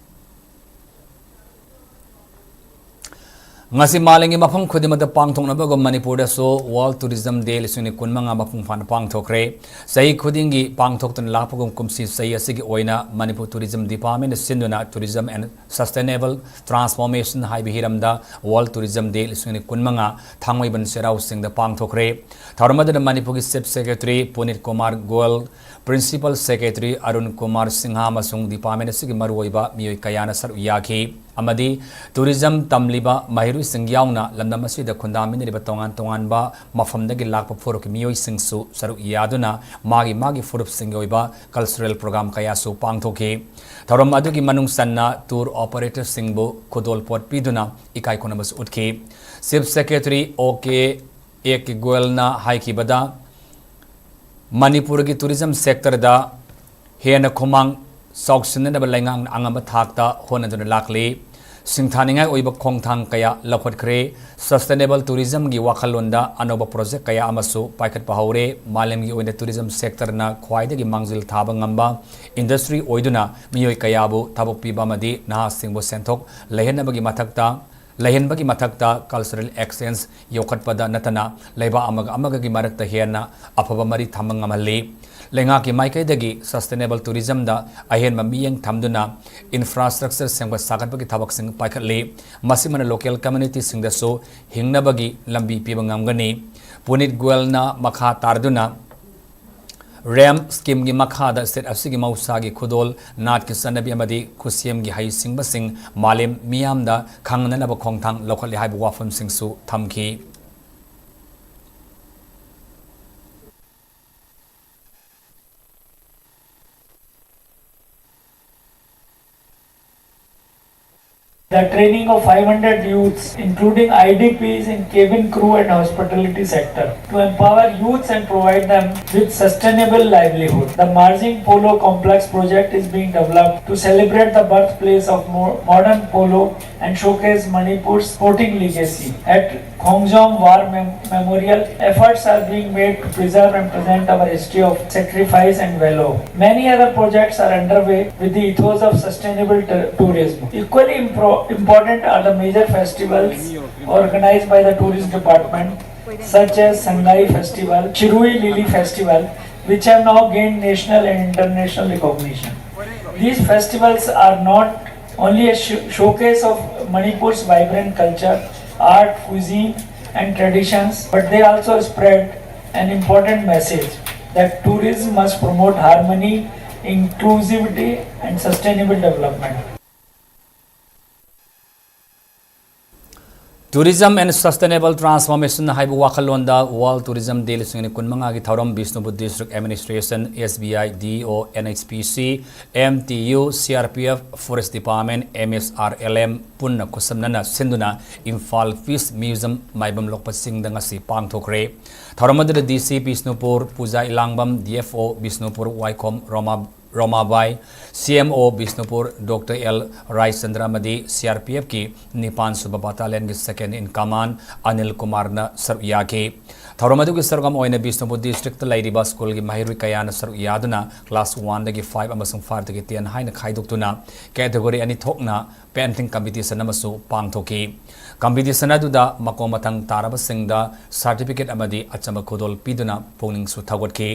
ꯉꯁꯤ ꯃꯥꯂꯦꯝꯒꯤ ꯃꯐꯝ ꯈꯨꯗꯤꯡꯃꯛꯇ ꯄꯥꯡꯊꯣꯛꯅꯕꯒꯨꯝ ꯃꯅꯤꯄꯨꯔꯗꯁꯨ World Tourism Day ꯂꯤꯁꯤꯡ ꯑꯅꯤ ꯀꯨꯟꯃꯉꯥ ꯃꯄꯨꯡ ꯐꯥꯅ ꯄꯥꯡꯊꯣꯛꯈ꯭ꯔꯦ꯫ ꯆꯍꯤ ꯈꯨꯗꯤꯡꯒꯤ ꯄꯥꯡꯊꯣꯛꯇꯨꯅ ꯂꯥꯛꯄꯒꯨꯝ ꯀꯨꯝꯁꯤ ꯆꯍꯤ ꯑꯁꯤꯒꯤ ꯑꯣꯏꯅ ꯃꯅꯤꯄꯨꯔ Tourism Department ꯅ ꯁꯤꯟꯗꯨꯅ Tourism and Sustainable Transformation ꯍꯥꯏꯕ ꯍꯤꯔꯝꯗ World Tourism Day ꯂꯤꯁꯤꯡ ꯑꯅꯤ ꯀꯨꯟꯃꯉꯥ ꯊꯥꯡꯃꯩꯕꯟ ꯆꯩꯔꯥꯎ ꯆꯤꯡꯗ ꯄꯥꯡꯊꯣꯛꯈ꯭ꯔꯦ꯫ ꯊꯧꯔꯝ ꯑꯗꯨꯗ ꯃꯅꯤꯄꯨꯔꯒꯤ Chief Secretary ꯄꯨꯅꯤꯠ Kumar Goyal, Principal Secretary Arun Kumar Singh ꯑꯃꯁꯨꯡ department ꯑꯁꯤꯒꯤ ꯃꯔꯨꯑꯣꯏꯕ ꯃꯤꯑꯣꯏ ꯀꯌꯥꯅ ꯁꯔꯨꯛ ꯌꯥꯈꯤ ꯑꯃꯗꯤ tourism ꯇꯝꯂꯤꯕ ꯃꯍꯩꯔꯣꯏꯁꯤꯡ ꯌꯥꯎꯅ ꯂꯝꯗꯝ ꯑꯁꯤꯗ ꯈꯨꯟꯗꯥꯃꯤꯟꯅꯔꯤꯕ ꯇꯣꯉꯥꯟ ꯇꯣꯉꯥꯟꯕ ꯃꯐꯝꯗꯒꯤ ꯂꯥꯛꯄ ꯐꯨꯔꯨꯞꯀꯤ ꯃꯤꯑꯣꯏꯁꯤꯡꯁꯨ ꯁꯔꯨꯛ ꯌꯥꯗꯨꯅ ꯃꯥꯒꯤ ꯃꯥꯒꯤ ꯐꯨꯔꯨꯞꯁꯤꯡꯒꯤ ꯑꯣꯏꯕ cultural program ꯀꯌꯥꯁꯨ ꯄꯥꯡꯊꯣꯛꯈꯤ꯫ ꯊꯧꯔꯝ ꯑꯗꯨꯒꯤ ꯃꯅꯨꯡ ꯆꯟꯅ tour operator ꯁꯤꯡꯕꯨ ꯈꯨꯗꯣꯜꯄꯣꯠ ꯄꯤꯗꯨꯅ ꯏꯀꯥꯏ ꯈꯨꯝꯅꯕꯁꯨ ꯎꯠꯈꯤ꯫ Chief Secretary ꯑꯣ ꯀꯦ ꯑꯦ ꯀꯦ ꯒꯣꯌꯜꯅ ꯍꯥꯏꯈꯤꯕꯗ, ꯃꯅꯤꯄꯨꯔꯒꯤ tourism sector ꯗ ꯍꯦꯟꯅ ꯈꯨꯃꯥꯡ ꯆꯥꯎꯁꯤꯟꯅꯅꯕ ꯂꯩꯉꯥꯛꯅ ꯑꯉꯝꯕ ꯊꯥꯛꯇ ꯍꯣꯠꯅꯗꯨꯅ ꯂꯥꯛꯂꯤ꯫ ꯁꯤꯡꯊꯥꯅꯤꯡꯉꯥꯏ ꯑꯣꯏꯕ ꯈꯣꯡꯊꯥꯡ ꯀꯌꯥ ꯂꯧꯈꯠꯈ꯭ꯔꯦ꯫ Sustainable tourismꯒꯤ ꯋꯥꯈꯜꯂꯣꯟꯗ ꯑꯅꯧꯕ project ꯀꯌꯥ ꯑꯃꯁꯨ ꯄꯥꯏꯈꯠꯄ ꯍꯧꯔꯦ꯫ ꯃꯥꯂꯦꯝꯒꯤ ꯑꯣꯏꯅ tourism sectorꯅ ꯈ꯭ꯋꯥꯏꯗꯒꯤ ꯃꯥꯡꯖꯤꯜ ꯊꯥꯕ ꯉꯝꯕ industry ꯑꯣꯏꯗꯨꯅ ꯃꯤꯑꯣꯏ ꯀꯌꯥꯕꯨ ꯊꯕꯛ ꯄꯤꯕ ꯑꯃꯗꯤ ꯅꯍꯥꯁꯤꯡꯕꯨ ꯁꯦꯟꯊꯣꯛ ꯂꯩꯍꯟꯅꯕꯒꯤ ꯃꯊꯛꯇ, ꯂꯩꯍꯟꯕꯒꯤ ꯃꯊꯛꯇ cultural exchange ꯌꯣꯛꯈꯠꯄꯗ ꯅꯠꯇꯅ ꯂꯩꯕꯥꯛ ꯑꯃꯒ ꯑꯃꯒꯒꯤ ꯃꯔꯛꯇ ꯍꯦꯟꯅ ꯑꯐꯕ ꯃꯔꯤ ꯊꯝꯕ ꯉꯝꯍꯜꯂꯤ꯫ ꯂꯩꯉꯥꯛꯀꯤ ꯃꯥꯏꯀꯩꯗꯒꯤ sustainable tourismꯗ ꯑꯍꯦꯟꯕ ꯃꯤꯠꯌꯦꯡ ꯊꯝꯗꯨꯅ infrastructure ꯁꯦꯝꯒꯠ ꯁꯥꯒꯠꯄꯒꯤ ꯊꯕꯛꯁꯤꯡ ꯄꯥꯏꯈꯠꯂꯤ꯫ ꯃꯁꯤꯃꯅ local communityꯁꯤꯡꯗꯁꯨ ꯍꯤꯡꯅꯕꯒꯤ ꯂꯝꯕꯤ ꯄꯤꯕ ꯉꯝꯒꯅꯤ꯫ ꯄꯨꯅꯤꯠ ꯒꯣꯌꯜꯅ ꯃꯈꯥ ꯇꯥꯔꯗꯨꯅ RAMP schemeꯒꯤ ꯃꯈꯥꯗ state ꯑꯁꯤꯒꯤ ꯃꯍꯧꯁꯥꯒꯤ ꯈꯨꯗꯣꯜ, ꯅꯥꯠꯀꯤ ꯆꯠꯅꯕꯤ ꯑꯃꯗꯤ ꯈꯨꯠꯁꯦꯝꯒꯤ ꯍꯩꯁꯤꯡꯕꯁꯤꯡ ꯃꯥꯂꯦꯝ ꯃꯤꯌꯥꯝꯗ ꯈꯪꯅꯅꯕ ꯈꯣꯡꯊꯥꯡ ꯂꯧꯈꯠꯂꯤ ꯍꯥꯏꯕ ꯋꯥꯐꯝꯁꯤꯡꯁꯨ ꯊꯝꯈꯤ꯫ The training of five hundred youths, including I D Ps in cabin crew and hospitality sector, to empower youths and provide them with sustainable livelihood. The Marjing Polo Complex project is being developed to celebrate the birthplace of mo- modern polo and showcase Manipur's sporting legacy. At Khongjom War Mem- Memorial, efforts are being made to preserve and present our history of sacrifice and valor. Many other projects are underway with the ethos of sustainable t- tourism. Equally impro- important are the major festivals organized by the tourism department, such as Sangai Festival, Shirui Lily Festival, which have now gained national and international recognition. These festivals are not only a sh- showcase of Manipur's vibrant culture, art, cuisine, and traditions, but they also spread an important message that tourism must promote harmony, inclusivity, and sustainable development. Tourism and Sustainable Transformation ꯍꯥꯏꯕ ꯋꯥꯈꯜꯂꯣꯟꯗ World Tourism Day ꯂꯤꯁꯤꯡ ꯑꯅꯤ ꯀꯨꯟꯃꯉꯥꯒꯤ ꯊꯧꯔꯝ Bishnupur District Administration, S B I, D O, N H P C, M T U, C R P F, Forest Department, M S R L M ꯄꯨꯟꯅ ꯈꯨꯠꯁꯝꯅꯅ ꯁꯤꯟꯗꯨꯅ Imphal Fish Museum ꯃꯥꯏꯕꯝ ꯂꯣꯛꯄ ꯆꯤꯡꯗ ꯉꯁꯤ ꯄꯥꯡꯊꯣꯛꯈ꯭ꯔꯦ꯫ ꯊꯧꯔꯝ ꯑꯗꯨꯗ D C ꯕꯤꯁꯅꯨꯄꯨꯔ, ꯄꯨꯖꯥ ꯏꯂꯥꯡꯕꯝ, D F O ꯕꯤꯁꯅꯨꯄꯨꯔ, ꯋꯥꯏꯈꯣꯝ ꯔꯣꯃꯥ ꯔꯣꯃꯥꯕꯥꯏ, ꯁꯤ M O Bishnupur doctor L Raichandra ꯑꯃꯗꯤ ꯁꯤ ꯑꯥꯔ ꯄꯤ ꯑꯦꯐꯀꯤ ꯅꯤꯄꯥꯟ ꯁꯨꯕ ꯕꯇꯥꯂꯤꯌꯟꯒꯤ second in command ꯑꯅꯤꯜ ꯀꯨꯃꯥꯔꯅ ꯁꯔꯨꯛ ꯌꯥꯈꯤ꯫ ꯊꯧꯔꯝ ꯑꯗꯨꯒꯤ ꯁꯔꯨꯛ ꯑꯃ ꯑꯣꯏꯅ ꯕꯤꯁꯅꯨꯄꯨꯔ districtꯇ ꯂꯩꯔꯤꯕ ꯁ꯭ꯀꯨꯜꯒꯤ ꯃꯍꯩꯔꯣꯏ ꯀꯌꯥꯅ ꯁꯔꯨꯛ ꯌꯥꯗꯨꯅ class oneꯗꯒꯤ five ꯑꯃꯁꯨꯡ fiveꯗꯒꯤ ten ꯍꯥꯏꯅ ꯈꯥꯏꯗꯣꯛꯇꯨꯅ category ꯑꯅꯤ ꯊꯣꯛꯅ painting competition ꯑꯃꯁꯨ ꯄꯥꯡꯊꯣꯛꯈꯤ꯫ Competition ꯑꯗꯨꯗ ꯃꯀꯣꯛ ꯃꯊꯪ ꯇꯥꯔꯕꯁꯤꯡꯗ certificate ꯑꯃꯗꯤ ꯑꯆꯝꯕ ꯈꯨꯗꯣꯜ ꯄꯤꯗꯨꯅ ꯄꯨꯛꯅꯤꯡꯁꯨ ꯊꯧꯒꯠꯈꯤ꯫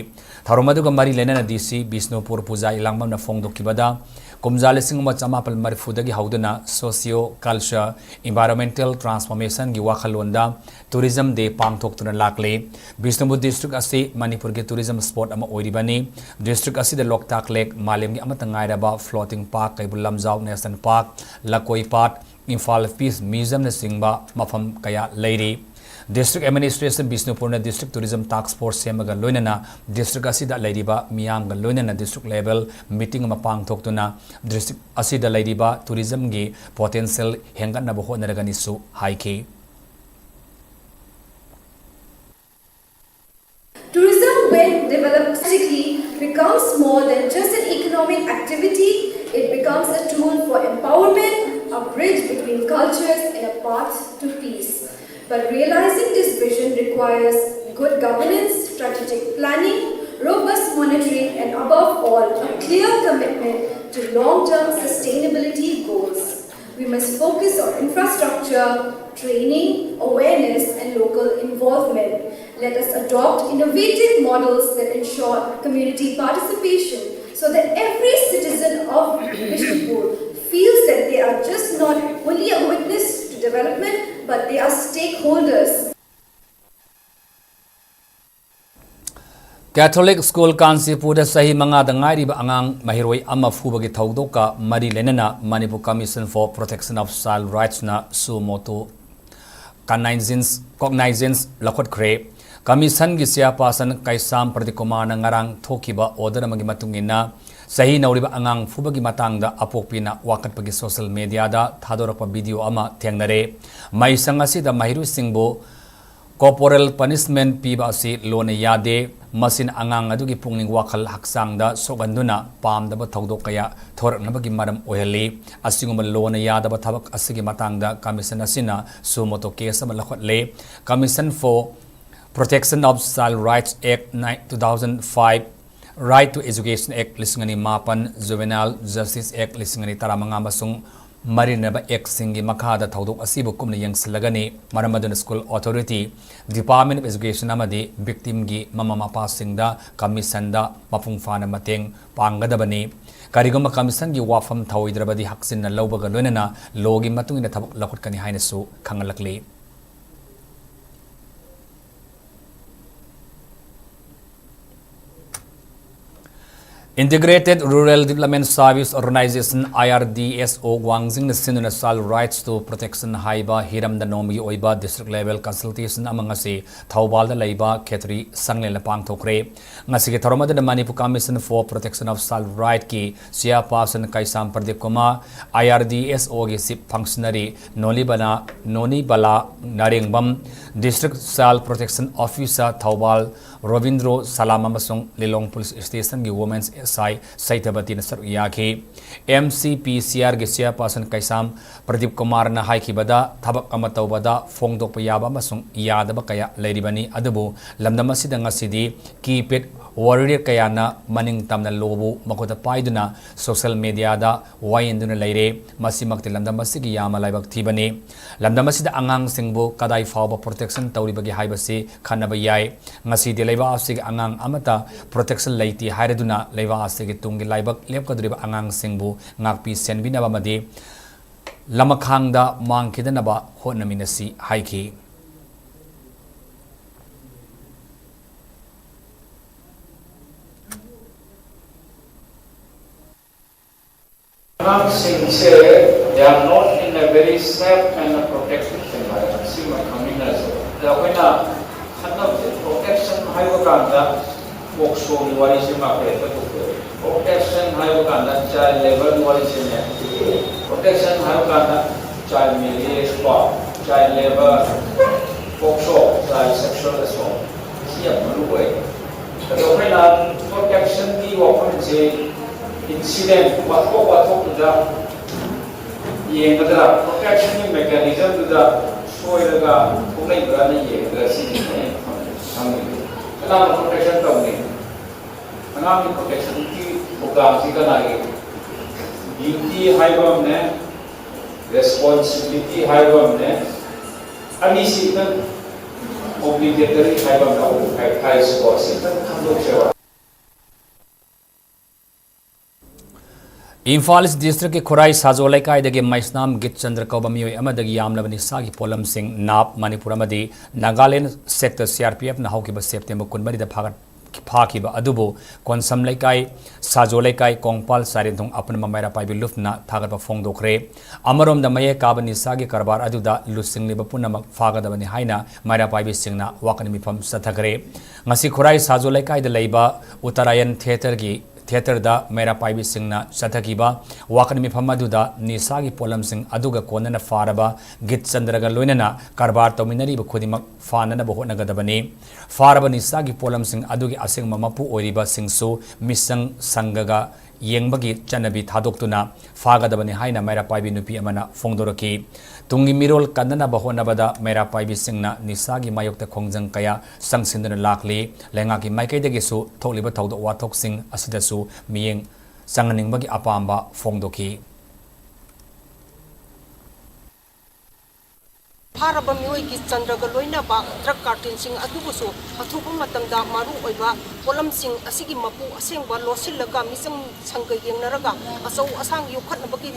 ꯊꯧꯔꯝ ꯑꯗꯨꯒ ꯃꯔꯤ ꯂꯩꯅꯅ ꯗꯤ ꯁꯤ ꯕꯤꯁꯅꯨꯄꯨꯔ ꯄꯨꯖꯥ ꯏꯂꯥꯡꯕꯝꯅ ꯐꯣꯡꯗꯣꯛꯈꯤꯕꯗ, ꯀꯨꯝꯖꯥ ꯂꯤꯁꯤꯡ ꯑꯃ ꯆꯃꯥꯄꯜ ꯃꯔꯤꯐꯨꯗꯒꯤ ꯍꯧꯗꯨꯅ socio culture, environmental transformationꯒꯤ ꯋꯥꯈꯜꯂꯣꯟꯗ Tourism Day ꯄꯥꯡꯊꯣꯛꯇꯨꯅ ꯂꯥꯛꯂꯤ꯫ ꯕꯤꯁꯅꯨꯄꯨꯔ district ꯑꯁꯤ ꯃꯅꯤꯄꯨꯔꯒꯤ tourism spot ꯑꯃ ꯑꯣꯏꯔꯤꯕꯅꯤ꯫ District ꯑꯁꯤꯗ ꯂꯣꯛꯇꯥꯛ lake, ꯃꯥꯂꯦꯝꯒꯤ ꯑꯃꯠꯇ ꯉꯥꯏꯔꯕ floating park, Keibul Lamjao national park, ꯂꯀꯣꯏ ꯄꯥꯠ, ꯏꯝꯐꯥꯜ Peace Museumꯅꯆꯤꯡꯕ ꯃꯐꯝ ꯀꯌꯥ ꯂꯩꯔꯤ꯫ District administration ꯕꯤꯁꯅꯨꯄꯨꯔꯅ district tourism task force ꯁꯦꯝꯃꯒ ꯂꯣꯏꯅꯅ district ꯑꯁꯤꯗ ꯂꯩꯔꯤꯕ ꯃꯤꯌꯥꯝꯒ ꯂꯣꯏꯅꯅ district level meeting ꯑꯃ ꯄꯥꯡꯊꯣꯛꯇꯨꯅ district ꯑꯁꯤꯗ ꯂꯩꯔꯤꯕ tourismꯒꯤ potential ꯍꯦꯟꯒꯠꯅꯕ ꯍꯣꯠꯅꯔꯒꯅꯤꯁꯨ ꯍꯥꯏꯈꯤ꯫ Tourism, when developed strategically, becomes more than just an economic activity. It becomes a tool for empowerment, a bridge between cultures, and a path to peace. But realizing this vision requires good governance, strategic planning, robust monitoring, and above all, a clear commitment to long-term sustainability goals. We must focus on infrastructure, training, awareness, and local involvement. Let us adopt innovative models that ensure community participation so that every citizen of Bishnupur feels that they are just not only a witness to development but they are stakeholders. Catholic School ꯀꯥꯟꯆꯤꯄꯨꯔꯗ ꯆꯍꯤ ꯃꯉꯥꯗ ꯉꯥꯏꯔꯤꯕ ꯑꯉꯥꯡ ꯃꯍꯩꯔꯣꯏ ꯑꯃ ꯐꯨꯕꯒꯤ ꯊꯧꯗꯣꯛꯀ ꯃꯔꯤ ꯂꯩꯅꯅ Manipur Commission for Protection of Child Rightsꯅ suo motu cognizance, cognizance ꯂꯧꯈꯠꯈ꯭ꯔꯦ꯫ Commissionꯒꯤ chairperson ꯀꯩꯁꯥꯝ ꯄ꯭ꯔꯗꯤꯞ ꯀꯨꯃꯥꯔꯅ ꯉꯔꯥꯡ ꯊꯣꯛꯈꯤꯕ order ꯑꯃꯒꯤ ꯃꯇꯨꯡ ꯏꯟꯅ, ꯆꯍꯤ ꯅꯧꯔꯤꯕ ꯑꯉꯥꯡ ꯐꯨꯕꯒꯤ ꯃꯇꯥꯡꯗ ꯑꯄꯣꯛꯄꯤꯅ ꯋꯥꯀꯠꯄꯒꯤ social mediaꯗ ꯊꯥꯗꯣꯔꯛꯄ video ꯑꯃ ꯊꯦꯡꯅꯔꯦ꯫ ꯃꯍꯩꯁꯪ ꯑꯁꯤꯗ ꯃꯍꯩꯔꯣꯏꯁꯤꯡꯕꯨ Corporal punishment ꯄꯤꯕ ꯑꯁꯤ ꯂꯣꯅ ꯌꯥꯗꯦ꯫ ꯃꯁꯤꯅ ꯑꯉꯥꯡ ꯑꯗꯨꯒꯤ ꯄꯨꯛꯅꯤꯡ ꯋꯥꯈꯜ ꯍꯛꯆꯥꯡꯗ ꯁꯣꯛꯍꯟꯗꯨꯅ ꯄꯥꯝꯗꯕ ꯊꯧꯗꯣꯛ ꯀꯌꯥ ꯊꯣꯔꯛꯅꯕꯒꯤ ꯃꯔꯝ ꯑꯣꯏꯍꯜꯂꯤ꯫ ꯑꯁꯤꯒꯨꯝꯕ ꯂꯣꯅ ꯌꯥꯗꯕ ꯊꯕꯛ ꯑꯁꯤꯒꯤ ꯃꯇꯥꯡꯗ commission ꯑꯁꯤꯅ suo motu case ꯑꯃ ꯂꯧꯈꯠꯂꯦ꯫ Commission for Protection of Child Rights Act two thousand five, Right to Education Act ꯂꯤꯁꯤꯡ ꯑꯅꯤ ꯃꯥꯄꯟ, Juvenile Justice Act ꯂꯤꯁꯤꯡ ꯑꯅꯤ ꯇꯔꯥꯃꯉꯥ ꯑꯃꯁꯨꯡ ꯃꯔꯤꯅꯕ actꯁꯤꯡꯒꯤ ꯃꯈꯥꯗ ꯊꯧꯗꯣꯛ ꯑꯁꯤꯕꯨ ꯀꯨꯞꯅ ꯌꯦꯡꯁꯤꯜꯂꯒꯅꯤ꯫ ꯃꯔꯝ ꯑꯗꯨꯅ school authority, Department of Education ꯑꯃꯗꯤ victimꯒꯤ ꯃꯃꯥ ꯃꯄꯥꯁꯤꯡꯗ commissionꯗ ꯃꯄꯨꯡ ꯐꯥꯅ ꯃꯇꯦꯡ ꯄꯥꯡꯒꯗꯕꯅꯤ꯫ ꯀꯔꯤꯒꯨꯝꯕ commissionꯒꯤ ꯋꯥꯐꯝ ꯊꯧꯑꯣꯏꯗ꯭ꯔꯕꯗꯤ ꯍꯛꯆꯤꯟꯅ ꯂꯧꯕꯒ ꯂꯣꯏꯅꯅ lawꯒꯤ ꯃꯇꯨꯡ ꯏꯟꯅ ꯊꯕꯛ ꯂꯧꯈꯠꯀꯅꯤ ꯍꯥꯏꯅꯁꯨ ꯈꯪꯍꯜꯂꯛꯂꯤ꯫ Integrated Rural Development Service Organization, IRDSO, ꯋꯥꯡꯖꯤꯡꯅ ꯁꯤꯟꯗꯨꯅ Child Rights to Protection ꯍꯥꯏꯕ ꯍꯤꯔꯝꯗ ꯅꯣꯡꯃꯒꯤ ꯑꯣꯏꯕ district level consultation ꯑꯃ ꯉꯁꯤ ꯊꯧꯕꯥꯜꯗ ꯂꯩꯕ ꯈꯦꯇ꯭ꯔꯤ ꯁꯪꯂꯦꯟꯗ ꯄꯥꯡꯊꯣꯛꯈ꯭ꯔꯦ꯫ ꯉꯁꯤꯒꯤ ꯊꯧꯔꯝ ꯑꯗꯨꯗ Manipur Commission for Protection of Child Rightꯀꯤ chairperson Keisham Pradeep Kumar, IRDSOꯒꯤ chief functionary ꯅꯣꯅꯤꯕꯅꯥ, ꯅꯣꯅꯤꯕꯂꯥ Narengbam, District Child Protection Officer Thoubal Robindro ꯁꯂꯥꯝ ꯑꯃꯁꯨꯡ ꯂꯤꯂꯣꯡ Police Stationꯒꯤ Women's SI ꯁꯩꯊꯕꯇꯤꯅ ꯁꯔꯨꯛ ꯌꯥꯈꯤ꯫ MCPCRꯒꯤ chairperson ꯀꯩꯁꯥꯝ ꯄ꯭ꯔꯗꯤꯞ ꯀꯨꯃꯥꯔꯅ ꯍꯥꯏꯈꯤꯕꯗ, ꯊꯕꯛ ꯑꯃ ꯇꯧꯕꯗ ꯐꯣꯡꯗꯣꯛꯄ ꯌꯥꯕ ꯑꯃꯁꯨꯡ ꯌꯥꯗꯕ ꯀꯌꯥ ꯂꯩꯔꯤꯕꯅꯤ, ꯑꯗꯨꯕꯨ ꯂꯝꯗꯝ ꯑꯁꯤꯗ ꯉꯁꯤꯗꯤ keypad warrior ꯀꯌꯥꯅ ꯃꯅꯤꯡ ꯇꯝꯅ lawꯕꯨ ꯃꯈꯨꯠꯇ ꯄꯥꯏꯗꯨꯅ social mediaꯗ ꯋꯥꯌꯦꯟꯗꯨꯅ ꯂꯩꯔꯦ꯫ ꯃꯁꯤꯃꯛꯇꯤ ꯂꯝꯗꯝ ꯑꯁꯤꯒꯤ ꯌꯥꯝꯅ ꯂꯥꯏꯕꯛ ꯊꯤꯕꯅꯤ꯫ ꯂꯝꯗꯝ ꯑꯁꯤꯗ ꯑꯉꯥꯡꯁꯤꯡꯕꯨ ꯀꯗꯥꯏ ꯐꯥꯎꯕ protection ꯇꯧꯔꯤꯕꯒꯦ ꯍꯥꯏꯕꯁꯤ ꯈꯟꯅꯕ ꯌꯥꯏ꯫ ꯉꯁꯤꯗꯤ ꯂꯩꯕꯥꯛ ꯑꯁꯤꯒꯤ ꯑꯉꯥꯡ ꯑꯃꯠꯇ protection ꯂꯩꯇꯦ ꯍꯥꯏꯔꯗꯨꯅ ꯂꯩꯕꯥꯛ ꯑꯁꯤꯒꯤ ꯇꯨꯡꯒꯤ ꯂꯥꯏꯕꯛ ꯂꯦꯞꯀꯗꯧꯔꯤꯕ ꯑꯉꯥꯡꯁꯤꯡꯕꯨ ꯉꯥꯛꯄꯤ ꯁꯦꯟꯕꯤꯅꯕ ꯑꯃꯗꯤ ꯂꯃꯈꯥꯡꯗ ꯃꯥꯡꯈꯤꯗꯅꯕ ꯍꯣꯠꯅꯃꯤꯟꯅꯁꯤ ꯍꯥꯏꯈꯤ꯫ ꯑꯉꯥꯡꯁꯤꯡꯁꯦ, they are not in a very safe and protected environment. ꯁꯤꯃ ꯈꯪꯃꯤꯟꯅꯁꯦ꯫ ꯑꯗ ꯑꯩꯈꯣꯏꯅ ꯈꯟꯅꯕꯁꯦ, protection ꯍꯥꯏꯕ ꯀꯥꯟꯗ POCSOꯒꯤ ꯋꯥꯔꯤꯁꯤꯃ ꯑꯩꯈꯣꯏ ꯍꯦꯛꯇ ꯄꯨꯊꯣꯛꯑꯦ꯫ Protection ꯍꯥꯏꯕ ꯀꯥꯟꯗ child labourꯒꯤ ꯋꯥꯔꯤꯁꯤꯅꯦ꯫ Protection ꯍꯥꯏꯕ ꯀꯥꯟꯗ child marriage ꯀꯣ, child labour, POCSO, ꯁꯤ ꯌꯥꯝ ꯃꯔꯨ ꯑꯣꯏ꯫ ꯑꯗꯣ ꯑꯩꯈꯣꯏꯅ ꯄ꯭ꯔꯣꯇꯦꯛꯁꯟꯒꯤ ꯋꯥꯐꯝꯁꯦ ꯏꯟꯁꯤꯗꯦꯟ, ꯋꯥꯊꯣꯛ ꯋꯥꯊꯣꯛꯇꯨꯗ ꯌꯦꯡꯒꯗ꯭ꯔꯥ, ꯄ꯭ꯔꯣꯇꯦꯛꯁꯟꯒꯤ ꯃꯦꯀꯥꯅꯤꯖꯝꯗꯨꯗ ꯁꯣꯏꯔꯒ ꯊꯣꯛꯂꯛꯏꯕ꯭ꯔꯥꯅ ꯌꯦꯡꯒꯗ꯭ꯔꯥ ꯁꯤꯅꯤ ꯑꯩꯅ ꯈꯪꯅꯤꯡꯉꯤ꯫ ꯀꯅꯥꯅ ꯄ꯭ꯔꯣꯇꯦꯛꯁꯟ ꯇꯧꯅꯤ? ꯑꯉꯥꯡꯒꯤ ꯄ꯭ꯔꯣꯇꯦꯛꯁꯟꯒꯤ ꯊꯧꯗꯥꯡꯁꯤ ꯀꯅꯥꯒꯤ? ꯗ꯭ꯌꯨꯇꯤ ꯍꯥꯏꯕ ꯑꯃꯅꯦ, ꯔꯦꯁꯄꯣꯟꯁꯤꯕꯤꯂꯤꯇꯤ ꯍꯥꯏꯕ ꯑꯃꯅꯦ, ꯑꯅꯤꯁꯤ ꯈꯤꯇꯪ ꯑꯣꯕ꯭ꯂꯤꯒꯦꯇꯔꯤ ꯍꯥꯏꯕ ꯑꯃ ꯂꯧ ꯍꯥꯏ-, ꯍꯥꯏꯁꯤꯀꯣ, ꯁꯤ ꯈꯤꯇꯪ ꯈꯪꯗꯣꯛꯁꯦꯕ꯫ ꯏꯝꯐꯥꯜ ꯏꯁ ꯗꯤꯁꯇ꯭ꯔꯤꯛꯀꯤ ꯈꯨꯔꯥꯏ ꯁꯥꯖꯣ ꯂꯩꯀꯥꯏꯗꯒꯤ ꯃꯩꯁꯅꯥꯝ ꯒꯤꯠꯆꯟꯗ꯭ꯔ ꯀꯧꯕ ꯃꯤꯑꯣꯏ ꯑꯃꯗꯒꯤ ꯌꯥꯝꯂꯕ ꯅꯤꯁꯥꯒꯤ ꯄꯣꯠꯂꯝꯁꯤꯡ ꯅꯥꯞ ꯃꯅꯤꯄꯨꯔ ꯑꯃꯗꯤ ꯅꯥꯒꯥꯂꯦꯟ ꯁꯦꯛꯇ ꯁꯤ ꯑꯥꯔ ꯄꯤ ꯑꯦꯐꯅ ꯍꯧꯈꯤꯕ ꯁꯦꯞꯇꯦꯝꯕꯔ ꯀꯨꯟꯃꯔꯤꯗ ꯐꯥꯒꯠ-, ꯐꯥꯈꯤꯕ ꯑꯗꯨꯕꯨ ꯀꯣꯟꯁꯝ ꯂꯩꯀꯥꯏ, ꯁꯥꯖꯣ ꯂꯩꯀꯥꯏ, ꯀꯣꯡꯄꯥꯜ ꯆꯥꯏꯔꯦꯟꯊꯣꯡ ꯑꯄꯨꯟꯕ ꯃꯩꯔꯥ ꯄꯥꯏꯕꯤ ꯂꯨꯞꯅ ꯊꯥꯒꯠꯄ ꯐꯣꯡꯗꯣꯛꯈ꯭ꯔꯦ꯫ ꯑꯃꯔꯣꯝꯗ ꯃꯌꯦꯛ ꯀꯥꯕ ꯅꯤꯁꯥꯒꯤ ꯀꯔꯕꯥꯔ ꯑꯗꯨꯗ ꯂꯨꯆꯤꯡꯂꯤꯕ ꯄꯨꯝꯅꯃꯛ ꯐꯥꯒꯗꯕꯅꯤ ꯍꯥꯏꯅ ꯃꯩꯔꯥ ꯄꯥꯏꯕꯤꯁꯤꯡꯅ ꯋꯥꯀꯠ ꯃꯤꯐꯝ ꯆꯠꯊꯈ꯭ꯔꯦ꯫ ꯉꯁꯤ ꯈꯨꯔꯥꯏ ꯁꯥꯖꯣ ꯂꯩꯀꯥꯏꯗ ꯂꯩꯕ ꯎꯠꯇꯔꯥꯌꯟ ꯊꯤꯌꯦꯇꯔꯒꯤ ꯊꯤꯌꯦꯇꯔꯗ ꯃꯩꯔꯥ ꯄꯥꯏꯕꯤꯁꯤꯡꯅ ꯆꯠꯊꯈꯤꯕ ꯋꯥꯀꯠ ꯃꯤꯐꯝ ꯑꯗꯨꯗ ꯅꯤꯁꯥꯒꯤ ꯄꯣꯠꯂꯝꯁꯤꯡ ꯑꯗꯨꯒ ꯀꯣꯟꯅꯅ ꯐꯥꯔꯕ ꯒꯤꯠꯆꯟꯗ꯭ꯔꯒ ꯂꯣꯏꯅꯅ ꯀꯔꯕꯥꯔ ꯇꯧꯃꯤꯟꯅꯔꯤꯕ ꯈꯨꯗꯤꯡꯃꯛ ꯐꯥꯅꯅꯕ ꯍꯣꯠꯅꯒꯗꯕꯅꯤ꯫ ꯐꯥꯔꯕ ꯅꯤꯁꯥꯒꯤ ꯄꯣꯠꯂꯝꯁꯤꯡ ꯑꯗꯨꯒꯤ ꯑꯁꯦꯡꯕ ꯃꯄꯨ ꯑꯣꯏꯔꯤꯕꯁꯤꯡꯁꯨ ꯃꯤꯆꯪ ꯁꯪꯒꯒ ꯌꯦꯡꯕꯒꯤ ꯆꯠꯅꯕꯤ ꯊꯥꯗꯣꯛꯇꯨꯅ ꯐꯥꯒꯗꯕꯅꯤ ꯍꯥꯏꯅ ꯃꯩꯔꯥ ꯄꯥꯏꯕꯤ ꯅꯨꯄꯤ ꯑꯃꯅ ꯐꯣꯡꯗꯣꯔꯛꯈꯤ꯫ ꯇꯨꯡꯒꯤ ꯃꯤꯔꯣꯜ ꯀꯟꯅꯅꯕ ꯍꯣꯠꯅꯕꯗ ꯃꯩꯔꯥ ꯄꯥꯏꯕꯤꯁꯤꯡꯅ ꯅꯤꯁꯥꯒꯤ ꯃꯥꯌꯣꯛꯇ ꯈꯣꯡꯖꯪ ꯀꯌꯥ ꯆꯪꯁꯤꯟꯗꯨꯅ ꯂꯥꯛꯂꯤ꯫ ꯂꯩꯉꯥꯛꯀꯤ ꯃꯥꯏꯀꯩꯗꯒꯤꯁꯨ ꯊꯣꯛꯂꯤꯕ ꯊꯧꯗꯣꯛ ꯋꯥꯊꯣꯛꯁꯤꯡ ꯑꯁꯤꯗꯁꯨ ꯃꯤꯠꯌꯦꯡ ꯆꯪꯍꯟꯅꯤꯡꯕꯒꯤ ꯑꯄꯥꯝꯕ ꯐꯣꯡꯗꯣꯛꯈꯤ꯫ ꯐꯥꯔꯕ ꯃꯤꯑꯣꯏꯒꯤ ꯆꯟꯗ꯭ꯔꯒ ꯂꯣꯏꯅꯕ ꯗ꯭ꯔꯒ ꯀꯥꯔꯇꯦꯜꯁꯤꯡ ꯑꯗꯨꯕꯨꯁꯨ ꯑꯊꯨꯕ ꯃꯇꯝꯗ ꯃꯔꯨ ꯑꯣꯏꯕ ꯄꯣꯠꯂꯝꯁꯤꯡ ꯑꯁꯤꯒꯤ ꯃꯄꯨ ꯑꯁꯦꯡꯕ ꯂꯣꯠꯁꯤꯜꯂꯒ ꯃꯤꯆꯪ ꯁꯪꯒ ꯌꯦꯡꯅꯔꯒ ꯑꯆꯧ ꯑꯁꯥꯡ ꯌꯣꯛꯈꯠꯅꯕꯒꯤ,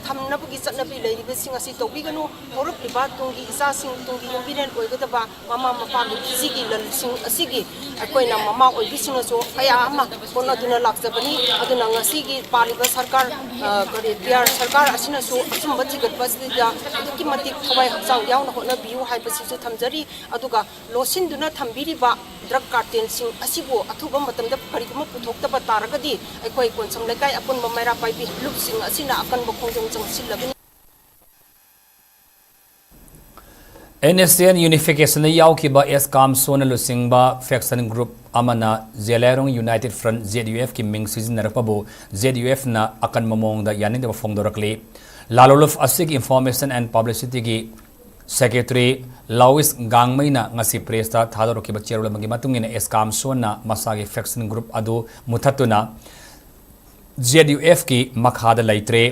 ꯊꯝꯅꯕꯒꯤ ꯆꯠꯅꯕꯤ ꯂꯩꯔꯤꯕꯁꯤꯡ ꯑꯁꯤ ꯇꯧꯕꯤꯒꯅꯨ꯫ ꯍꯧꯔꯛꯂꯤꯕ ꯇꯨꯡꯒꯤ ꯏꯆꯥꯁꯤꯡ, ꯇꯨꯡꯒꯤ ꯌꯨꯝꯕꯤꯔꯦꯟ ꯑꯣꯏꯒꯗꯕ ꯃꯃꯥ ꯃꯄꯥꯒꯤ ꯄꯨꯟꯁꯤꯒꯤ ꯂꯟꯁꯤꯡ ꯑꯁꯤꯒꯤ ꯑꯩꯈꯣꯏꯅ ꯃꯃꯥ ꯑꯣꯏꯕꯤꯁꯤꯡꯅꯁꯨ ꯀꯌꯥ ꯑꯃ ꯍꯣꯠꯅꯗꯨꯅ ꯂꯥꯛꯆꯕꯅꯤ꯫ ꯑꯗꯨꯅ ꯉꯁꯤꯒꯤ ꯄꯥꯜꯂꯤꯕ ꯁꯔꯀꯥꯔ, ꯑ, ꯀꯔꯤ, ꯕꯤꯍꯥꯔ ꯁꯔꯀꯥꯔ ꯑꯁꯤꯅꯁꯨ ꯑꯆꯨꯝꯕ ꯊꯤꯒꯠꯄ ꯑꯁꯤꯗ ꯑꯗꯨꯛꯀꯤ ꯃꯇꯤꯛ ꯊꯋꯥꯏ ꯍꯛꯆꯥꯡ ꯌꯥꯎꯅ ꯍꯣꯠꯅꯕꯤꯌꯨ ꯍꯥꯏꯕꯁꯤꯁꯨ ꯊꯝꯖꯔꯤ꯫ ꯑꯗꯨꯒ ꯂꯣꯠꯁꯤꯟꯗꯨꯅ ꯊꯝꯕꯤꯔꯤꯕ ꯗ꯭ꯔꯒ ꯀꯥꯔꯇꯦꯜꯁꯤꯡ ꯑꯁꯤꯕꯨ ꯑꯊꯨꯕ ꯃꯇꯝꯗ ꯀꯔꯤꯒꯨꯝꯕ ꯄꯨꯊꯣꯛꯇꯕ ꯇꯥꯔꯒꯗꯤ ꯑꯩꯈꯣꯏ ꯀꯣꯟꯁꯝ ꯂꯩꯀꯥꯏ ꯑꯄꯨꯟꯕ ꯃꯩꯔꯥ ꯄꯥꯏꯕꯤ ꯂꯨꯞꯁꯤꯡ ꯑꯁꯤꯅ ꯑꯀꯟꯕ ꯈꯣꯡꯖꯪ ꯆꯪꯁꯤꯜꯂꯒꯅꯤ꯫ NSCN Unification ꯗ ꯌꯥꯎꯈꯤꯕ ꯑꯦꯁ ꯀꯥꯝꯁꯣꯟꯅ ꯂꯨꯆꯤꯡꯕ faction group ꯑꯃꯅ ꯖꯦꯂꯤꯌꯥꯡꯔꯣꯡ United Front, ZUF ꯀꯤ ꯃꯤꯡ ꯁꯤꯖꯤꯟꯅꯔꯛꯄꯕꯨ ZUF ꯅ ꯑꯀꯟꯕ ꯃꯑꯣꯡꯗ ꯌꯥꯅꯤꯡꯗꯕ ꯐꯣꯡꯗꯣꯔꯛꯂꯤ꯫ ꯂꯥꯂꯣꯡꯂꯨꯞ ꯑꯁꯤꯒꯤ Information and Publicity ꯒꯤ Secretary ꯂꯥꯎꯏꯁ ꯒꯥꯡꯃꯩꯅ ꯉꯁꯤ press ꯇ ꯊꯥꯗꯣꯔꯛꯈꯤꯕ ꯆꯦꯔꯣꯜ ꯑꯃꯒꯤ ꯃꯇꯨꯡ ꯏꯟꯅ, ꯑꯦꯁ ꯀꯥꯝꯁꯣꯟꯅ ꯃꯁꯥꯒꯤ faction group ꯑꯗꯨ ꯃꯨꯊꯠꯇꯨꯅ ZUF ꯀꯤ ꯃꯈꯥꯗ ꯂꯩꯇ꯭ꯔꯦ,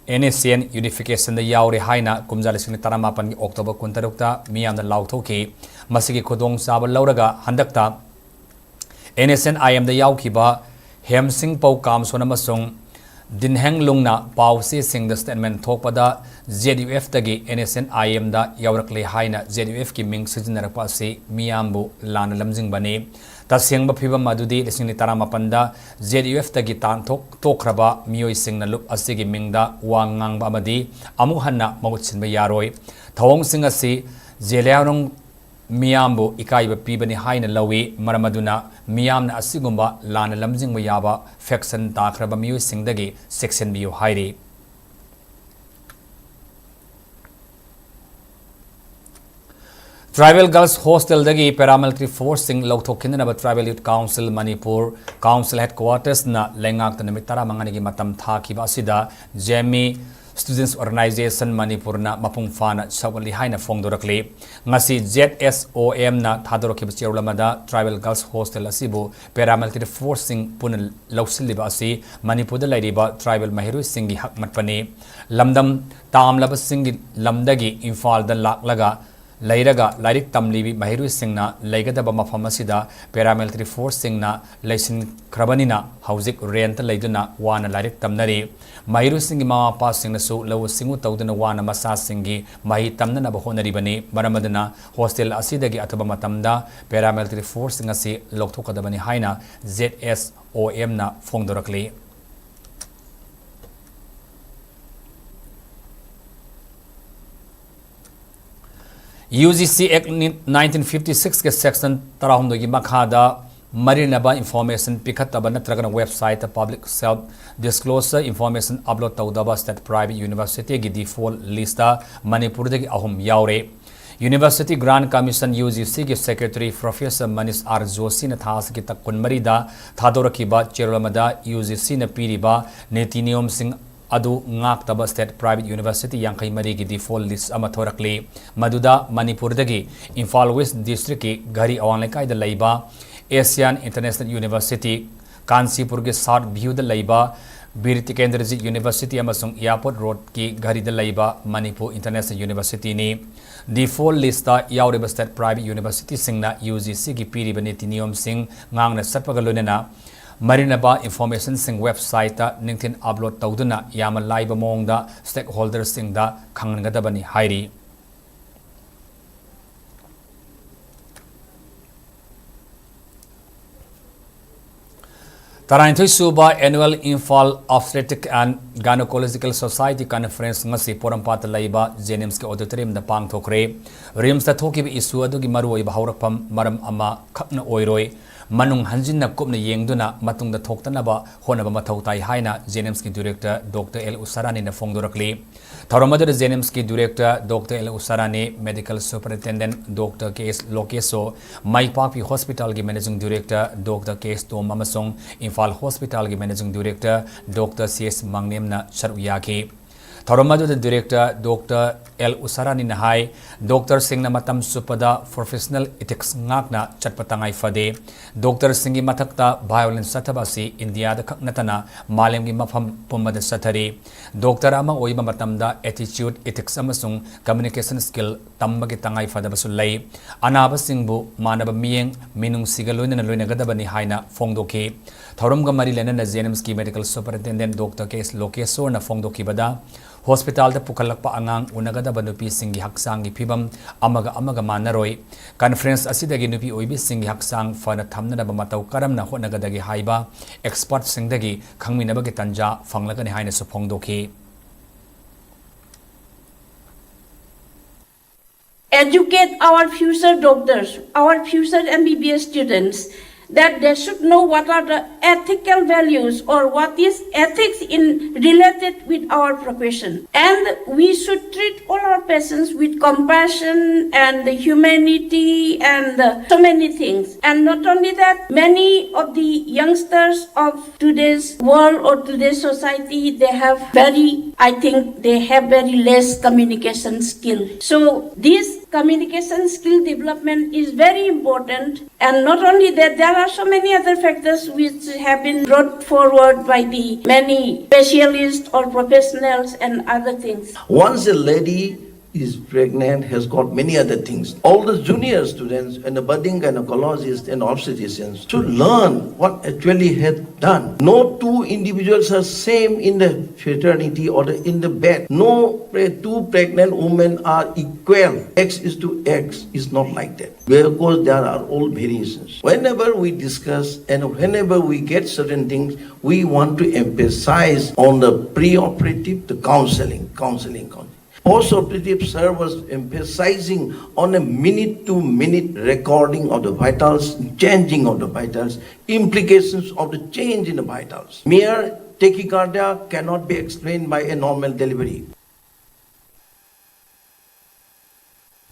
NSCN Unification ꯗ ꯌꯥꯎꯔꯦ ꯍꯥꯏꯅ ꯀꯨꯝꯖꯥ ꯂꯤꯁꯤꯡ ꯑꯅꯤ ꯇꯔꯥꯃꯥꯄꯟꯒꯤ October ꯀꯨꯟꯇꯔꯨꯛꯇ ꯃꯤꯌꯥꯝꯅ ꯂꯥꯎꯊꯣꯛꯈꯤ꯫ ꯃꯁꯤꯒꯤ ꯈꯨꯗꯣꯡꯆꯥꯕ ꯂꯧꯔꯒ ꯍꯟꯗꯛꯇ NSCN IM ꯗ ꯌꯥꯎꯈꯤꯕ ꯍꯦꯝꯁꯤꯡꯄꯧ ꯀꯥꯝꯁꯣꯟ ꯑꯃꯁꯨꯡ ꯗꯤꯟꯍꯦꯡꯂꯨꯡꯅ ꯄꯥꯎꯆꯦꯁꯤꯡꯗ statement ꯊꯣꯛꯄꯗ, ZUF ꯇꯒꯤ NSCN IM ꯗ ꯌꯥꯎꯔꯛꯂꯦ ꯍꯥꯏꯅ ZUF ꯀꯤ ꯃꯤꯡ ꯁꯤꯖꯤꯟꯅꯔꯛꯄ ꯑꯁꯤ ꯃꯤꯌꯥꯝꯕꯨ ꯂꯥꯟꯅ ꯂꯝꯖꯤꯡꯕꯅꯤ꯫ ꯇꯁꯦꯡꯕ ꯐꯤꯚꯝ ꯑꯗꯨꯗꯤ ꯂꯤꯁꯤꯡ ꯑꯅꯤ ꯇꯔꯥꯃꯥꯄꯟꯗ ZUF ꯇꯒꯤ ꯇꯥꯟꯊꯣꯛ ꯇꯣꯛꯈ꯭ꯔꯕ ꯃꯤꯑꯣꯏꯁꯤꯡꯅ ꯂꯨꯞ ꯑꯁꯤꯒꯤ ꯃꯤꯡꯗ ꯋꯥ ꯉꯥꯡꯕ ꯑꯃꯗꯤ ꯑꯃꯨꯛ ꯍꯟꯅ ꯃꯍꯨꯠ ꯁꯤꯟꯕ ꯌꯥꯔꯣꯏ꯫ ꯊꯧꯑꯣꯡꯁꯤꯡ ꯑꯁꯤ ꯖꯦꯂꯤꯌꯥꯡꯔꯣꯡ ꯃꯤꯌꯥꯝꯕꯨ ꯏꯀꯥꯏꯕ ꯄꯤꯕꯅꯤ ꯍꯥꯏꯅ ꯂꯧꯏ꯫ ꯃꯔꯝ ꯑꯗꯨꯅ ꯃꯤꯌꯥꯝꯅ ꯑꯁꯤꯒꯨꯝꯕ ꯂꯥꯟꯅ ꯂꯝꯖꯤꯡꯕ ꯌꯥꯕ faction ꯇꯥꯈ꯭ꯔꯕ ꯃꯤꯑꯣꯏꯁꯤꯡꯗꯒꯤ ꯆꯦꯛꯁꯤꯟꯕꯤꯌꯨ ꯍꯥꯏꯔꯤ꯫ Tribal Girls Hostel ꯗꯒꯤ paramilitary force ꯁꯤꯡ ꯂꯧꯊꯣꯛꯈꯤꯅꯅꯕ Tribal Youth Council Manipur Council Headquarters ꯅ ꯂꯩꯉꯥꯛꯇ ꯅꯨꯃꯤꯠ ꯇꯔꯥꯃꯉꯥꯅꯤꯒꯤ ꯃꯇꯝ ꯊꯥꯈꯤꯕ ꯑꯁꯤꯗ ꯖꯦꯃꯤ Students Organisation ꯃꯅꯤꯄꯨꯔꯅ ꯃꯄꯨꯡ ꯐꯥꯅ ꯁꯧꯒꯠꯂꯤ ꯍꯥꯏꯅ ꯐꯣꯡꯗꯣꯔꯛꯂꯤ꯫ ꯉꯁꯤ ZSOM ꯅ ꯊꯥꯗꯣꯔꯛꯈꯤꯕ ꯆꯦꯔꯣꯜ ꯑꯃꯗ Tribal Girls Hostel ꯑꯁꯤꯕꯨ paramilitary force ꯁꯤꯡ ꯄꯨꯟꯅ ꯂꯧꯁꯤꯜꯂꯤꯕ ꯑꯁꯤ ꯃꯅꯤꯄꯨꯔꯗ ꯂꯩꯔꯤꯕ tribal ꯃꯍꯩꯔꯣꯏꯁꯤꯡꯒꯤ ꯍꯛ ꯃꯠꯄꯅꯤ꯫ ꯂꯝꯗꯝ ꯇꯥꯝꯂꯕꯁꯤꯡꯒꯤ ꯂꯝꯗꯒꯤ ꯏꯝꯐꯥꯜꯗ ꯂꯥꯛꯂꯒ ꯂꯩꯔꯒ ꯂꯥꯏꯔꯤꯛ ꯇꯝꯂꯤꯕꯤ ꯃꯍꯩꯔꯣꯏꯁꯤꯡꯅ ꯂꯩꯒꯗꯕ ꯃꯐꯝ ꯑꯁꯤꯗ paramilitary force ꯁꯤꯡꯅ ꯂꯩꯁꯤꯟꯈ꯭ꯔꯕꯅꯤꯅ ꯍꯧꯖꯤꯛ rent ꯂꯩꯗꯨꯅ ꯋꯥꯅ ꯂꯥꯏꯔꯤꯛ ꯇꯝꯅꯔꯤ꯫ ꯃꯍꯩꯔꯣꯏꯁꯤꯡꯒꯤ ꯃꯃꯥ ꯃꯄꯥꯁꯤꯡꯅꯁꯨ ꯂꯧꯎ ꯁꯤꯡꯎ ꯇꯧꯗꯨꯅ ꯋꯥꯅ ꯃꯆꯥꯁꯤꯡꯒꯤ ꯃꯍꯩ ꯇꯝꯅꯅꯕ ꯍꯣꯠꯅꯔꯤꯕꯅꯤ꯫ ꯃꯔꯝ ꯑꯗꯨꯅ hostel ꯑꯁꯤꯗꯒꯤ ꯑꯊꯨꯕ ꯃꯇꯝꯗ paramilitary force ꯁꯤꯡ ꯑꯁꯤ ꯂꯧꯊꯣꯛꯀꯗꯕꯅꯤ ꯍꯥꯏꯅ ZSOM ꯅ ꯐꯣꯡꯗꯣꯔꯛꯂꯤ꯫ UGC Act nineteen fifty six ꯀꯤ section ꯇꯔꯥꯍꯨꯝꯗꯣꯏꯒꯤ ꯃꯈꯥꯗ ꯃꯔꯤ ꯂꯩꯅꯕ information ꯄꯤꯈꯠꯇꯕ ꯅꯠꯇ꯭ꯔꯒꯅ website ꯇ public self disclosure information upload ꯇꯧꯗꯕ state private university ꯒꯤ default list ꯇ ꯃꯅꯤꯄꯨꯔꯗꯒꯤ ꯑꯍꯨꯝ ꯌꯥꯎꯔꯦ꯫ University Grant Commission, UGC ꯒꯤ Secretary Professor Manish R Joshi ꯅ ꯊꯥ ꯑꯁꯤꯒꯤ ꯇꯥꯡ ꯀꯨꯟꯃꯔꯤꯗ ꯊꯥꯗꯣꯔꯛꯈꯤꯕ ꯆꯦꯔꯣꯜ ꯑꯃꯗ UGC ꯅ ꯄꯤꯔꯤꯕ ꯅꯤꯇꯤ ꯅꯤꯌꯣꯝꯁꯤꯡ ꯑꯗꯨ ꯉꯥꯛꯇꯕ state private university ꯌꯥꯡꯈꯩ ꯃꯔꯤꯒꯤ default list ꯑꯃ ꯊꯣꯔꯛꯂꯤ꯫ ꯃꯗꯨꯗ ꯃꯅꯤꯄꯨꯔꯗꯒꯤ ꯏꯝꯐꯥꯜ West District ꯀꯤ ꯘꯔꯤ ꯑꯋꯥꯡ ꯂꯩꯀꯥꯏꯗ ꯂꯩꯕ Asian International University, ꯀꯥꯟꯆꯤꯄꯨꯔꯒꯤ South View ꯗ ꯂꯩꯕ ꯕꯤꯔ ꯇꯤꯀꯦꯟꯗ꯭ꯔꯖꯤꯠ University ꯑꯃꯁꯨꯡ Airport Road ꯀꯤ ꯘꯔꯤꯗ ꯂꯩꯕ ꯃꯅꯤꯄꯨꯔ International University ꯅꯤ꯫ Default list ꯇ ꯌꯥꯎꯔꯤꯕ state private university ꯁꯤꯡꯅ UGC ꯒꯤ ꯄꯤꯔꯤꯕ ꯅꯤꯇꯤ ꯅꯤꯌꯣꯝꯁꯤꯡ ꯉꯥꯛꯅ ꯆꯠꯄꯒ ꯂꯣꯏꯅꯅ ꯃꯔꯤꯅꯕ information ꯁꯤꯡ website ꯇ ꯅꯤꯡꯊꯤꯅ upload ꯇꯧꯗꯨꯅ ꯌꯥꯝꯅ ꯂꯥꯏꯕ ꯃꯑꯣꯡꯗ stakeholder ꯁꯤꯡꯗ ꯈꯪꯍꯟꯒꯗꯕꯅꯤ ꯍꯥꯏꯔꯤ꯫ ꯇꯔꯥꯅꯤꯊꯣꯏ ꯁꯨꯕ Annual Imphal Obstetric and Gynecological Society Conference ꯉꯁꯤ ꯄꯣꯔꯣꯝꯄꯥꯠꯇ ꯂꯩꯕ JNIMS ꯀꯤ auditorium ꯗ ꯄꯥꯡꯊꯣꯛꯈ꯭ꯔꯦ꯫ RIMS ꯇ ꯊꯣꯛꯈꯤꯕ issue ꯑꯗꯨꯒꯤ ꯃꯔꯨꯑꯣꯏꯕ ꯍꯧꯔꯛꯐꯝ ꯃꯔꯝ ꯑꯃꯈꯛꯅ ꯑꯣꯏꯔꯣꯏ꯫ ꯃꯅꯨꯡ ꯍꯟꯖꯤꯟꯅ ꯀꯨꯞꯅ ꯌꯦꯡꯗꯨꯅ ꯃꯇꯨꯡꯗ ꯊꯣꯛꯇꯅꯕ ꯍꯣꯠꯅꯕ ꯃꯊꯧ ꯇꯥꯏ ꯍꯥꯏꯅ JNIMS ꯀꯤ Director Doctor L ꯎꯁꯥꯔꯥꯅꯤꯅ ꯐꯣꯡꯗꯣꯔꯛꯂꯤ꯫ ꯊꯧꯔꯝ ꯑꯗꯨꯗ JNIMS ꯀꯤ Director Doctor L ꯎꯁꯥꯔꯥꯅꯤ, Medical Superintendent Doctor K S ꯂꯣꯀꯦꯁꯣ, ꯃꯥꯏꯄꯥꯛꯄꯤ Hospital ꯒꯤ Managing Director Doctor K S ꯇꯣꯝ ꯑꯃꯁꯨꯡ ꯏꯝꯐꯥꯜ Hospital ꯒꯤ Managing Director Doctor C S ꯃꯥꯡꯂꯦꯝꯅ ꯁꯔꯨꯛ ꯌꯥꯈꯤ꯫ ꯊꯧꯔꯝ ꯑꯗꯨꯗ Director Doctor L ꯎꯁꯥꯔꯥꯅꯤꯅ ꯍꯥꯏ, doctor ꯁꯤꯡꯅ ꯃꯇꯝ ꯆꯨꯞꯄꯗ professional ethics ꯉꯥꯛꯅ ꯆꯠꯄ ꯇꯉꯥꯏ ꯐꯗꯦ꯫ Doctor ꯁꯤꯡꯒꯤ ꯃꯊꯛꯇ violence ꯆꯠꯊꯕ ꯑꯁꯤ ꯏꯟꯗꯤꯌꯥꯗ ꯈꯛ ꯅꯠꯇꯅ ꯃꯥꯂꯦꯝꯒꯤ ꯃꯐꯝ ꯄꯨꯝꯕꯗ ꯆꯠꯊꯔꯤ꯫ Doctor ꯑꯃ ꯑꯣꯏꯕ ꯃꯇꯝꯗ attitude, ethics ꯑꯃꯁꯨꯡ communication skill ꯇꯝꯕꯒꯤ ꯇꯉꯥꯏ ꯐꯗꯕꯁꯨ ꯂꯩ꯫ ꯑꯅꯥꯕꯁꯤꯡꯕꯨ ꯃꯥꯟꯅꯕ ꯃꯤꯠꯌꯦꯡ, ꯃꯤꯅꯨꯡꯁꯤꯒ ꯂꯣꯏꯅꯅ ꯂꯣꯏꯅꯒꯗꯕꯅꯤ ꯍꯥꯏꯅ ꯐꯣꯡꯗꯣꯛꯈꯤ꯫ ꯊꯧꯔꯝꯒ ꯃꯔꯤ ꯂꯩꯅꯅ JNIMS ꯀꯤ Medical Superintendent Doctor K S ꯂꯣꯀꯦꯁꯣꯔꯅ ꯐꯣꯡꯗꯣꯛꯈꯤꯕꯗ, Hospital ꯗ ꯄꯨꯈꯠꯂꯛꯄ ꯑꯉꯥꯡ ꯎꯅꯒꯗꯕ ꯅꯨꯄꯤꯁꯤꯡꯒꯤ ꯍꯛꯆꯥꯡꯒꯤ ꯐꯤꯕꯝ ꯑꯃꯒ ꯑꯃꯒ ꯃꯥꯟꯅꯔꯣꯏ꯫ Conference ꯑꯁꯤꯗꯒꯤ ꯅꯨꯄꯤ ꯑꯣꯏꯕꯤꯁꯤꯡꯒꯤ ꯍꯛꯆꯥꯡ ꯐꯅ ꯊꯝꯅꯅꯕ ꯃꯇꯧ ꯀꯔꯝꯅ ꯍꯣꯠꯅꯒꯗꯒꯦ ꯍꯥꯏꯕ expert ꯁꯤꯡꯗꯒꯤ ꯈꯪꯃꯤꯟꯅꯕꯒꯤ ꯇꯥꯟꯖꯥ ꯐꯪꯂꯒꯅꯤ ꯍꯥꯏꯅꯁꯨ ꯐꯣꯡꯗꯣꯛꯈꯤ꯫ Educate our future doctors, our future MBBS students. that they should know what are the ethical values or what is ethics in related with our profession. And we should treat all our patients with compassion and humanity and uh, so many things. And not only that, many of the youngsters of today's world or today's society, they have very, I think they have very less communication skill. So this communication skill development is very important. And not only that, there are so many other factors which have been brought forward by the many specialists or professionals and other things. Once a lady is pregnant, has got many other things. All the junior students and the budding gynecologists and obstetricians should learn what actually has done. No two individuals are same in the fraternity or the, in the bed. No pre- two pregnant women are equal. X is to X. It's not like that. Because there are all variations. Whenever we discuss and whenever we get certain things, we want to emphasize on the preoperative, the counseling, counseling, counseling. Post-operative service emphasizing on a minute-to-minute recording of the vitals, changing of the vitals, implications of the change in the vitals. Mere tachycardia cannot be explained by a normal delivery.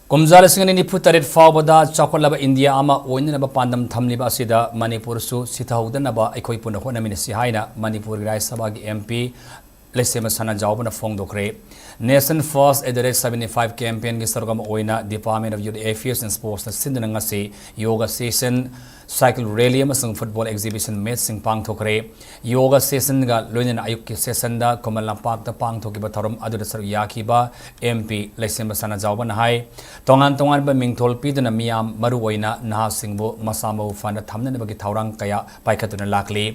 ꯀꯨꯝꯖꯥ ꯂꯤꯁꯤꯡ ꯑꯅꯤ ꯅꯤꯐꯨ ꯇꯔꯦꯠ ꯐꯥꯎꯕꯗ ꯆꯥꯎꯈꯠꯂꯕ India ꯑꯃ ꯑꯣꯏꯅꯅꯕ ꯄꯥꯟꯗꯝ ꯊꯝꯂꯤꯕ ꯑꯁꯤꯗ ꯃꯅꯤꯄꯨꯔꯁꯨ ꯁꯤꯊꯍꯧꯗꯅꯕ ꯑꯩꯈꯣꯏ ꯄꯨꯟꯅ ꯍꯣꯠꯅꯃꯤꯟꯅꯁꯤ ꯍꯥꯏꯅ ꯃꯅꯤꯄꯨꯔꯒꯤ ꯔꯥꯖ꯭ꯌ ꯁꯚꯥꯒꯤ M P ꯂꯩꯁꯦꯝꯕ ꯁꯅꯥꯖꯥꯎꯕꯅ ꯐꯣꯡꯗꯣꯛꯈ꯭ꯔꯦ꯫ Nation First at the rate seventy five campaignꯒꯤ ꯁꯔꯨꯛ ꯑꯃ ꯑꯣꯏꯅ Department of Youth Affairs and Sportsꯅ ꯁꯤꯟꯗꯨꯅ ꯉꯁꯤ ꯌꯣꯒꯥ session, cycle rally ꯑꯃꯁꯨꯡ football exhibition matchꯁꯤꯡ ꯄꯥꯡꯊꯣꯛꯈ꯭ꯔꯦ꯫ ꯌꯣꯒꯥ sessionꯒ ꯂꯣꯏꯅꯅ ꯑꯌꯨꯛꯀꯤ sessionꯗ ꯈꯨꯃꯟ ꯂꯝꯄꯥꯛꯇ ꯄꯥꯡꯊꯣꯛꯈꯤꯕ ꯊꯧꯔꯝ ꯑꯗꯨꯗ ꯁꯔꯨꯛ ꯌꯥꯈꯤꯕ M P ꯂꯩꯁꯦꯝꯕ ꯁꯅꯥꯖꯥꯎꯕꯅ ꯍꯥꯏ, ꯇꯣꯉꯥꯟ ꯇꯣꯉꯥꯟꯕ ꯃꯤꯡꯊꯣꯜ ꯄꯤꯗꯨꯅ ꯃꯤꯌꯥꯝ ꯃꯔꯨꯑꯣꯏꯅ ꯅꯍꯥꯁꯤꯡꯕꯨ ꯃꯁꯥ ꯃꯎ ꯐꯅ ꯊꯝꯅꯅꯕꯒꯤ ꯊꯧꯔꯥꯡ ꯀꯌꯥ ꯄꯥꯏꯈꯠꯇꯨꯅ ꯂꯥꯛꯂꯤ꯫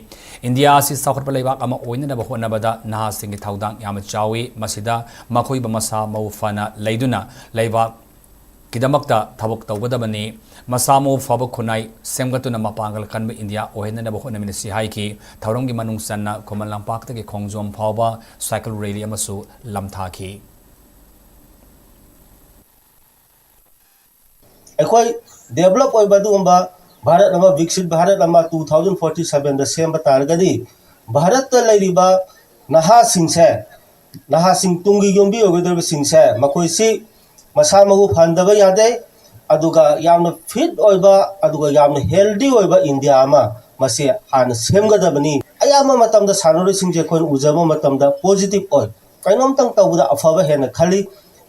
ꯏꯟꯗꯤꯌꯥ ꯑꯁꯤ ꯆꯥꯎꯈꯠꯄ ꯂꯩꯕꯥꯛ ꯑꯃ ꯑꯣꯏꯅꯅꯕ ꯍꯣꯠꯅꯕꯗ ꯅꯍꯥꯁꯤꯡꯒꯤ ꯊꯧꯗꯥꯡ ꯌꯥꯝꯅ ꯆꯥꯎꯏ꯫ ꯃꯁꯤꯗ ꯃꯈꯣꯏꯕꯨ ꯃꯁꯥ ꯃꯎ ꯐꯅ ꯂꯩꯗꯨꯅ ꯂꯩꯕꯥꯛꯀꯤꯗꯃꯛꯇ ꯊꯕꯛ ꯇꯧꯒꯗꯕꯅꯤ꯫ ꯃꯁꯥ ꯃꯎ ꯐꯕ ꯈꯨꯟꯅꯥꯏ ꯁꯦꯝꯒꯠꯇꯨꯅ ꯃꯄꯥꯡꯒꯜ ꯀꯟꯕ ꯏꯟꯗꯤꯌꯥ ꯑꯣꯏꯍꯟꯅꯅꯕ ꯍꯣꯠꯅꯃꯤꯟꯅꯁꯤ ꯍꯥꯏꯈꯤ꯫ ꯊꯧꯔꯝꯒꯤ ꯃꯅꯨꯡ ꯆꯟꯅ ꯈꯨꯃꯟ ꯂꯝꯄꯥꯛꯇꯒꯤ ꯈꯣꯡꯖꯣꯝ ꯐꯥꯎꯕ cycle rally ꯑꯃꯁꯨ ꯂꯝꯊꯥꯈꯤ꯫ ꯑꯩꯈꯣꯏ develop ꯑꯣꯏꯕ ꯑꯗꯨꯒꯨꯝꯕ ꯚꯥꯔꯠ ꯑꯃ, ꯕꯤꯛꯁꯤꯠ ꯚꯥꯔꯠ ꯑꯃ ꯇꯨ ꯊꯥꯎꯖꯟ ꯐꯣꯔꯇꯤ ꯁꯚꯦꯟꯗ ꯁꯦꯝꯕ ꯇꯥꯔꯒꯗꯤ, ꯚꯥꯔꯠꯇ ꯂꯩꯔꯤꯕ ꯅꯍꯥꯁꯤꯡꯁꯦ, ꯅꯍꯥꯁꯤꯡ, ꯇꯨꯡꯒꯤ ꯌꯨꯝꯕꯤ ꯑꯣꯏꯒꯗꯧꯔꯤꯕꯁꯤꯡꯁꯦ, ꯃꯈꯣꯏꯁꯤ ꯃꯁꯥ ꯃꯎ ꯐꯍꯟꯗꯕ ꯌꯥꯗꯦ꯫ ꯑꯗꯨꯒ ꯌꯥꯝꯅ ꯐꯤꯠ ꯑꯣꯏꯕ, ꯑꯗꯨꯒ ꯌꯥꯝꯅ ꯍꯦꯜꯗꯤ ꯑꯣꯏꯕ ꯏꯟꯗꯤꯌꯥ ꯑꯃ ꯃꯁꯤ ꯍꯥꯟꯅ ꯁꯦꯝꯒꯗꯕꯅꯤ꯫ ꯑꯌꯥꯝꯕ ꯃꯇꯝꯗ ꯁꯥꯟꯅꯔꯣꯏꯁꯤꯡꯁꯦ ꯑꯩꯈꯣꯏꯅ ꯎꯖꯕ ꯃꯇꯝꯗ ꯄꯣꯖꯤꯇꯤꯚ ꯑꯣꯏ, ꯀꯩꯅꯣꯝꯇꯪ ꯇꯧꯕꯗ ꯑꯐꯕ ꯍꯦꯟꯅ ꯈꯜꯂꯤ,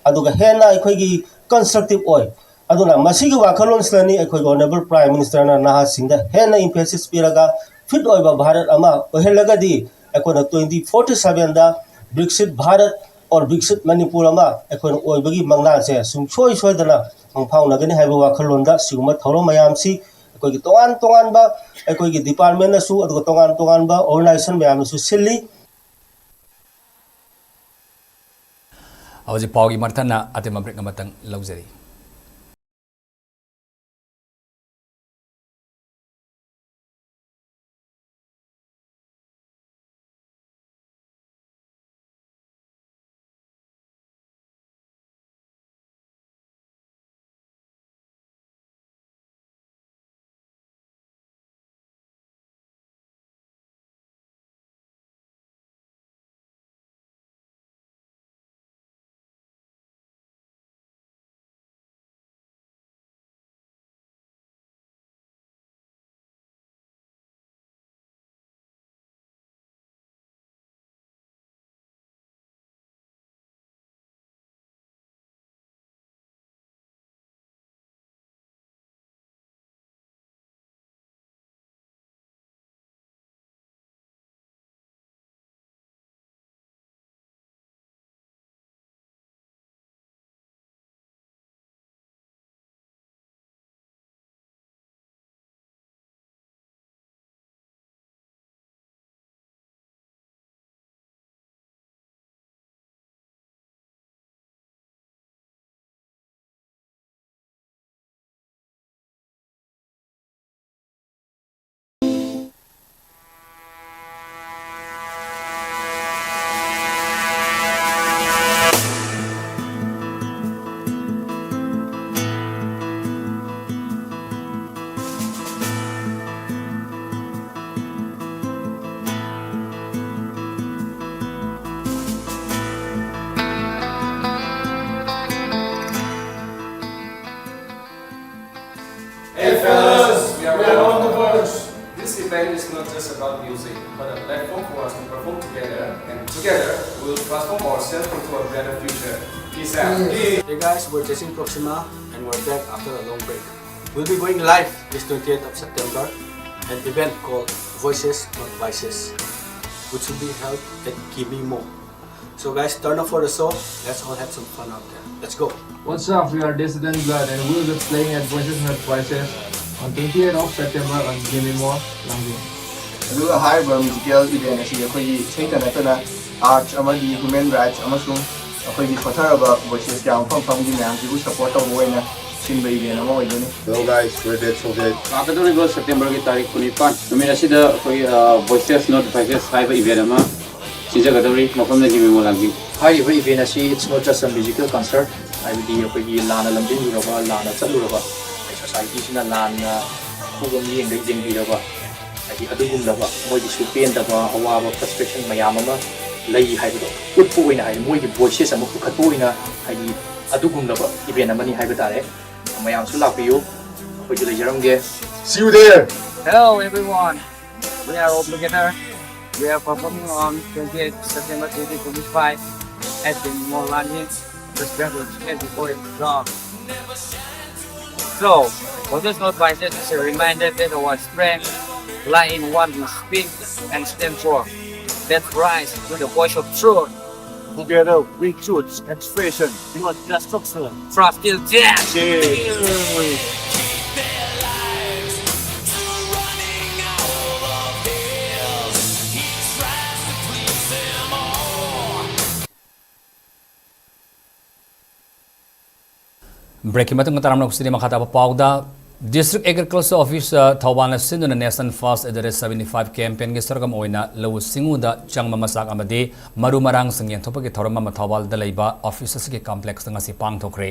ꯑꯗꯨꯒ ꯍꯦꯟꯅ ꯑꯩꯈꯣꯏꯒꯤ ꯀꯟꯁꯇ꯭ꯔꯛꯇꯤꯚ ꯑꯣꯏ꯫ ꯑꯗꯨꯅ ꯃꯁꯤꯒꯤ ꯋꯥꯈꯜꯂꯣꯟꯁꯤꯅꯅꯤ ꯑꯩꯈꯣꯏꯒꯤ ꯑꯣꯅꯔꯦꯕꯜ ꯄ꯭ꯔꯥꯏꯝ ꯃꯤꯅꯤꯁꯇꯔꯅ ꯅꯍꯥꯁꯤꯡꯗ ꯍꯦꯟꯅ ꯏꯝꯐꯦꯁꯤꯁ ꯄꯤꯔꯒ ꯐꯤꯠ ꯑꯣꯏꯕ ꯚꯥꯔꯠ ꯑꯃ ꯑꯣꯏꯍꯜꯂꯒꯗꯤ ꯑꯩꯈꯣꯏꯅ ꯇ꯭ꯋꯦꯟꯇꯤ ꯐꯣꯔꯇꯤ ꯁꯚꯦꯟꯗ ꯕꯤꯛꯁꯤꯠ ꯚꯥꯔꯠ ꯑꯣꯔ ꯕꯤꯛꯁꯤꯠ ꯃꯅꯤꯄꯨꯔ ꯑꯃ ꯑꯩꯈꯣꯏꯅ ꯑꯣꯏꯕꯒꯤ ꯃꯪꯂꯥꯟꯁꯦ ꯁꯨꯡꯁꯣꯏ ꯁꯣꯏꯗꯅ ꯃꯪꯐꯥꯎꯅꯒꯅꯤ ꯍꯥꯏꯕ ꯋꯥꯈꯜꯂꯣꯟꯗ ꯁꯤꯒꯨꯝꯕ ꯊꯧꯔꯝ ꯃꯌꯥꯝꯁꯤ ꯑꯩꯈꯣꯏꯒꯤ ꯇꯣꯉꯥꯟ ꯇꯣꯉꯥꯟꯕ ꯑꯩꯈꯣꯏꯒꯤ ꯗꯤꯄꯥꯔꯠꯃꯦꯟꯅꯁꯨ ꯑꯗꯨꯒ ꯇꯣꯉꯥꯟ ꯇꯣꯉꯥꯟꯕ ꯑꯣꯔꯒꯅꯥꯏꯖꯦꯁꯟ ꯃꯌꯥꯝꯅꯁꯨ ꯁꯤꯜꯂꯤ꯫ ꯍꯧꯖꯤꯛ ꯄꯥꯎꯒꯤ ꯃꯊꯪꯅ ꯑꯇꯦꯝꯕ ꯕ꯭ꯔꯦꯛ ꯑꯃꯇꯪ ꯂꯧꯖꯔꯤ꯫ Not just about music, but a platform for us to perform together, and together we will transform ourselves into a better future. Peace out. Hey guys, we're Jason Proxima, and we're back after a long break. We'll be going live this twentieth of September, an event called Voices Not Vices, which will be held at Gimimo. So guys, turn up for the show. Let's all have some fun out there. Let's go. What's up? We are Dissident Blood, and we'll be playing at Voices Not Vices on twentieth of September on Gimimo, Langding. ꯑꯗꯨꯒ ꯍꯥꯏꯔꯤꯕ musical event ꯑꯁꯤ ꯑꯩꯈꯣꯏꯒꯤ ꯏꯁꯩꯇ ꯅꯠꯇꯅ arts ꯑꯃꯗꯤ human rights ꯑꯃꯁꯨꯡ ꯑꯩꯈꯣꯏꯒꯤ ꯁꯣꯠꯊꯔꯕ ꯚꯣꯏꯁꯦꯁ ꯀꯌꯥ ꯃꯐꯝ ꯃꯐꯝꯒꯤ ꯃꯌꯥꯝꯁꯤꯕꯨ ꯁꯄꯣꯔꯠ ꯇꯧꯕ ꯑꯣꯏꯅ ꯁꯤꯟꯕ ꯏꯚꯦꯟ ꯑꯃ ꯑꯣꯏꯗꯣꯏꯅꯤ꯫ Hello guys, we're Dead Soviet. ꯂꯥꯛꯀꯗꯧꯔꯤꯕ ꯁꯦꯞꯇꯦꯝꯕꯔꯒꯤ ꯇꯥꯔꯤꯛ ꯀꯨꯟꯅꯤꯄꯥꯟ ꯅꯨꯃꯤꯠ ꯑꯁꯤꯗ ꯑꯩꯈꯣꯏ, ꯑ, Voices Not Vices ꯍꯥꯏꯕ ꯏꯚꯦꯟ ꯑꯃ ꯁꯤꯟꯖꯒꯗꯧꯔꯤ꯫ ꯃꯐꯝꯗꯒꯤ ꯃꯦꯃꯣ ꯂꯥꯡꯖꯤꯡ꯫ ꯍꯥꯏꯔꯤꯕ ꯏꯚꯦꯟ ꯑꯁꯤ it's not just a musical concert, ꯍꯥꯏꯕꯗꯤ ꯑꯩꯈꯣꯏꯒꯤ ꯂꯥꯟꯅ ꯂꯝꯖꯤꯡꯂꯨꯔꯕ, ꯂꯥꯟꯅ ꯆꯠꯂꯨꯔꯕ, ꯑꯩꯈꯣꯏ ꯁꯣꯁꯥꯏꯇꯤꯁꯤꯅ ꯂꯥꯟꯅ ꯈꯨꯕ ꯃꯤꯠꯌꯦꯡꯗ ꯌꯦꯡꯕꯤꯔꯕ, ꯍꯥꯏꯗꯤ ꯑꯗꯨꯒꯨꯝꯂꯕ ꯃꯣꯏꯒꯤꯁꯨ ꯄꯦꯟꯗꯕ, ꯑꯋꯥꯕ, ꯐ꯭ꯔꯁꯇ꯭ꯔꯦꯁꯟ ꯃꯌꯥꯝ ꯑꯃ ꯂꯩ ꯍꯥꯏꯕꯗꯣ ꯎꯠꯄ ꯑꯣꯏꯅ, ꯍꯥꯏꯗꯤ ꯃꯣꯏꯒꯤ ꯚꯣꯏꯁꯦꯁ ꯑꯃ ꯄꯨꯈꯠꯄ ꯑꯣꯏꯅ, ꯍꯥꯏꯗꯤ ꯑꯗꯨꯒꯨꯝꯂꯕ ꯏꯚꯦꯟ ꯑꯃꯅꯤ ꯍꯥꯏꯕ ꯇꯥꯔꯦ꯫ ꯃꯌꯥꯝꯁꯨ ꯂꯥꯛꯄꯤꯌꯨ, ꯑꯩꯈꯣꯏꯁꯨ ꯂꯩꯖꯔꯝꯒꯦ꯫ See you there. Hello everyone, we are all together. We are performing on twentieth September twenty twenty-five at the Mall Lani. Respect, respect before it drop. So, what is not by that is a reminder that our strength lie in what we speak and stand for. That rise with the voice of truth. Together we choose expression, not destruction. From till death. Cheers. ꯕ꯭ꯔꯦꯛꯀꯤ ꯃꯇꯨꯡꯗ ꯇꯥꯔꯝꯂꯛꯄꯁꯤꯗꯤ ꯃꯈꯥ ꯇꯥꯕ ꯄꯥꯎꯗ꯫ District Agriculture Officer ꯊꯧꯕꯥꯜꯅ ꯁꯤꯟꯗꯨꯅ National First at the rate seventy five campaignꯒꯤ ꯁꯔꯨꯛ ꯑꯃ ꯑꯣꯏꯅ ꯂꯧꯎ ꯁꯤꯡꯎꯗ ꯆꯪꯕ ꯃꯆꯥꯛ ꯑꯃꯗꯤ ꯃꯔꯨ ꯃꯔꯥꯡꯁꯤꯡ ꯌꯦꯟꯊꯣꯛꯄꯒꯤ ꯊꯧꯔꯝ ꯑꯃ ꯊꯧꯕꯥꯜꯗ ꯂꯩꯕ ꯑꯣꯐꯤꯁ ꯑꯁꯤꯒꯤ ꯀꯝꯄ꯭ꯂꯦꯛꯁꯇ ꯉꯁꯤ ꯄꯥꯡꯊꯣꯛꯈ꯭ꯔꯦ꯫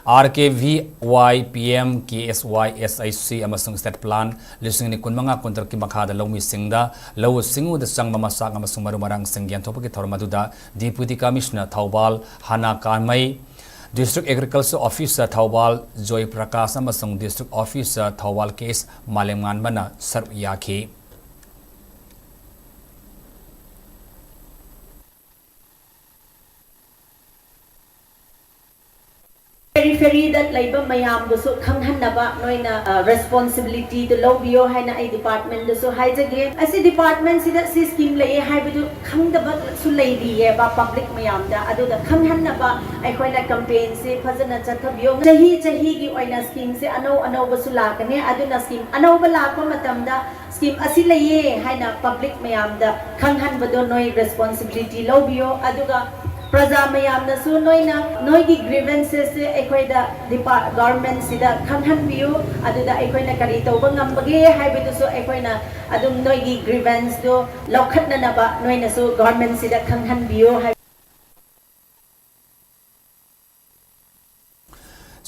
ꯑꯥꯔ ꯀꯦ ꯚꯤ ꯋꯥꯏ, ꯄꯤ ꯑꯦꯝ ꯀꯦ ꯑꯦꯁ ꯋꯥꯏ, ꯑꯦꯁ ꯑꯩꯆ ꯁꯤ ꯑꯃꯁꯨꯡ ꯁ꯭ꯇꯦꯠ ꯄ꯭ꯂꯥꯟ ꯂꯤꯁꯤꯡ ꯑꯅꯤ ꯀꯨꯟꯃꯉꯥ ꯀꯨꯟꯇꯔꯨꯛꯀꯤ ꯃꯈꯥꯗ ꯂꯧꯃꯤꯁꯤꯡꯗ ꯂꯧꯎ ꯁꯤꯡꯎꯗ ꯆꯪꯕ ꯃꯆꯥꯛ ꯑꯃꯁꯨꯡ ꯃꯔꯨ ꯃꯔꯥꯡꯁꯤꯡ ꯌꯦꯟꯊꯣꯛꯄꯒꯤ ꯊꯧꯔꯝ ꯑꯗꯨꯗ Deputy Commissioner Thoubal ꯍꯅꯥ ꯀꯥꯟꯃꯩ, District Agriculture Officer Thoubal ꯖꯣꯏ ꯄ꯭ꯔꯀꯥꯁ ꯑꯃꯁꯨꯡ District Officer ꯊꯧꯕꯥꯜ ꯀꯦ ꯑꯦꯁ ꯃꯥꯂꯦꯝꯉꯥꯟꯕꯅ ꯁꯔꯨꯛ ꯌꯥꯈꯤ꯫ ꯄꯦꯔꯤꯐꯦꯔꯤꯗ ꯂꯩꯕ ꯃꯌꯥꯝꯕꯨꯁꯨ ꯈꯪꯍꯟꯅꯕ ꯅꯣꯏꯅ ꯔꯦꯁꯄꯣꯟꯁꯤꯕꯤꯂꯤꯇꯤꯗꯨ ꯂꯧꯕꯤꯌꯣ ꯍꯥꯏꯅ ꯑꯩ ꯗꯤꯄꯥꯔꯠꯃꯦꯟꯗꯁꯨ ꯍꯥꯏꯖꯒꯦ꯫ ꯑꯁꯤ ꯗꯤꯄꯥꯔꯠꯃꯦꯟꯁꯤꯗ ꯁꯤ ꯁ꯭ꯀꯤꯝ ꯂꯩꯌꯦ ꯍꯥꯏꯕꯗꯨ ꯈꯪꯗꯕꯁꯨ ꯂꯩꯔꯤꯌꯦꯕ ꯄꯕ꯭ꯂꯤꯛ ꯃꯌꯥꯝꯗ꯫ ꯑꯗꯨꯗ ꯈꯪꯍꯟꯅꯕ ꯑꯩꯈꯣꯏꯅ ꯀꯝꯄꯦꯟꯁꯦ ꯐꯖꯅ ꯆꯠꯊꯕꯤꯌꯣ꯫ ꯆꯍꯤ ꯆꯍꯤꯒꯤ ꯑꯣꯏꯅ ꯁ꯭ꯀꯤꯝꯁꯦ ꯑꯅꯧ ꯑꯅꯧꯕꯁꯨ ꯂꯥꯛꯀꯅꯤ꯫ ꯑꯗꯨꯅ ꯁ꯭ꯀꯤꯝ ꯑꯅꯧꯕ ꯂꯥꯛꯄ ꯃꯇꯝꯗ ꯁ꯭ꯀꯤꯝ ꯑꯁꯤ ꯂꯩꯌꯦ ꯍꯥꯏꯅ ꯄꯕ꯭ꯂꯤꯛ ꯃꯌꯥꯝꯗ ꯈꯪꯍꯟꯕꯗꯣ ꯅꯣꯏ ꯔꯦꯁꯄꯣꯟꯁꯤꯕꯤꯂꯤꯇꯤ ꯂꯧꯕꯤꯌꯣ꯫ ꯑꯗꯨꯒ ꯄ꯭ꯔꯖꯥ ꯃꯌꯥꯝꯅꯁꯨ ꯅꯣꯏꯅ ꯅꯣꯏꯒꯤ ꯒ꯭ꯔꯤꯚꯦꯟꯁꯦꯁꯁꯦ ꯑꯩꯈꯣꯏꯗ ꯗꯤꯄꯥ-, ꯒꯚꯔꯟꯃꯦꯟꯁꯤꯗ ꯈꯪꯍꯟꯕꯤꯌꯨ꯫ ꯑꯗꯨꯗ ꯑꯩꯈꯣꯏꯅ ꯀꯔꯤ ꯇꯧꯕ ꯉꯝꯕꯒꯦ ꯍꯥꯏꯕꯗꯨꯁꯨ ꯑꯩꯈꯣꯏꯅ ꯑꯗꯨꯝ ꯅꯣꯏꯒꯤ ꯒ꯭ꯔꯤꯚꯦꯟꯁꯇꯨ ꯂꯧꯈꯠꯅꯅꯕ ꯅꯣꯏꯅꯁꯨ ꯒꯚꯔꯟꯃꯦꯟꯁꯤꯗ ꯈꯪꯍꯟꯕꯤꯌꯨ ꯍꯥꯏ꯫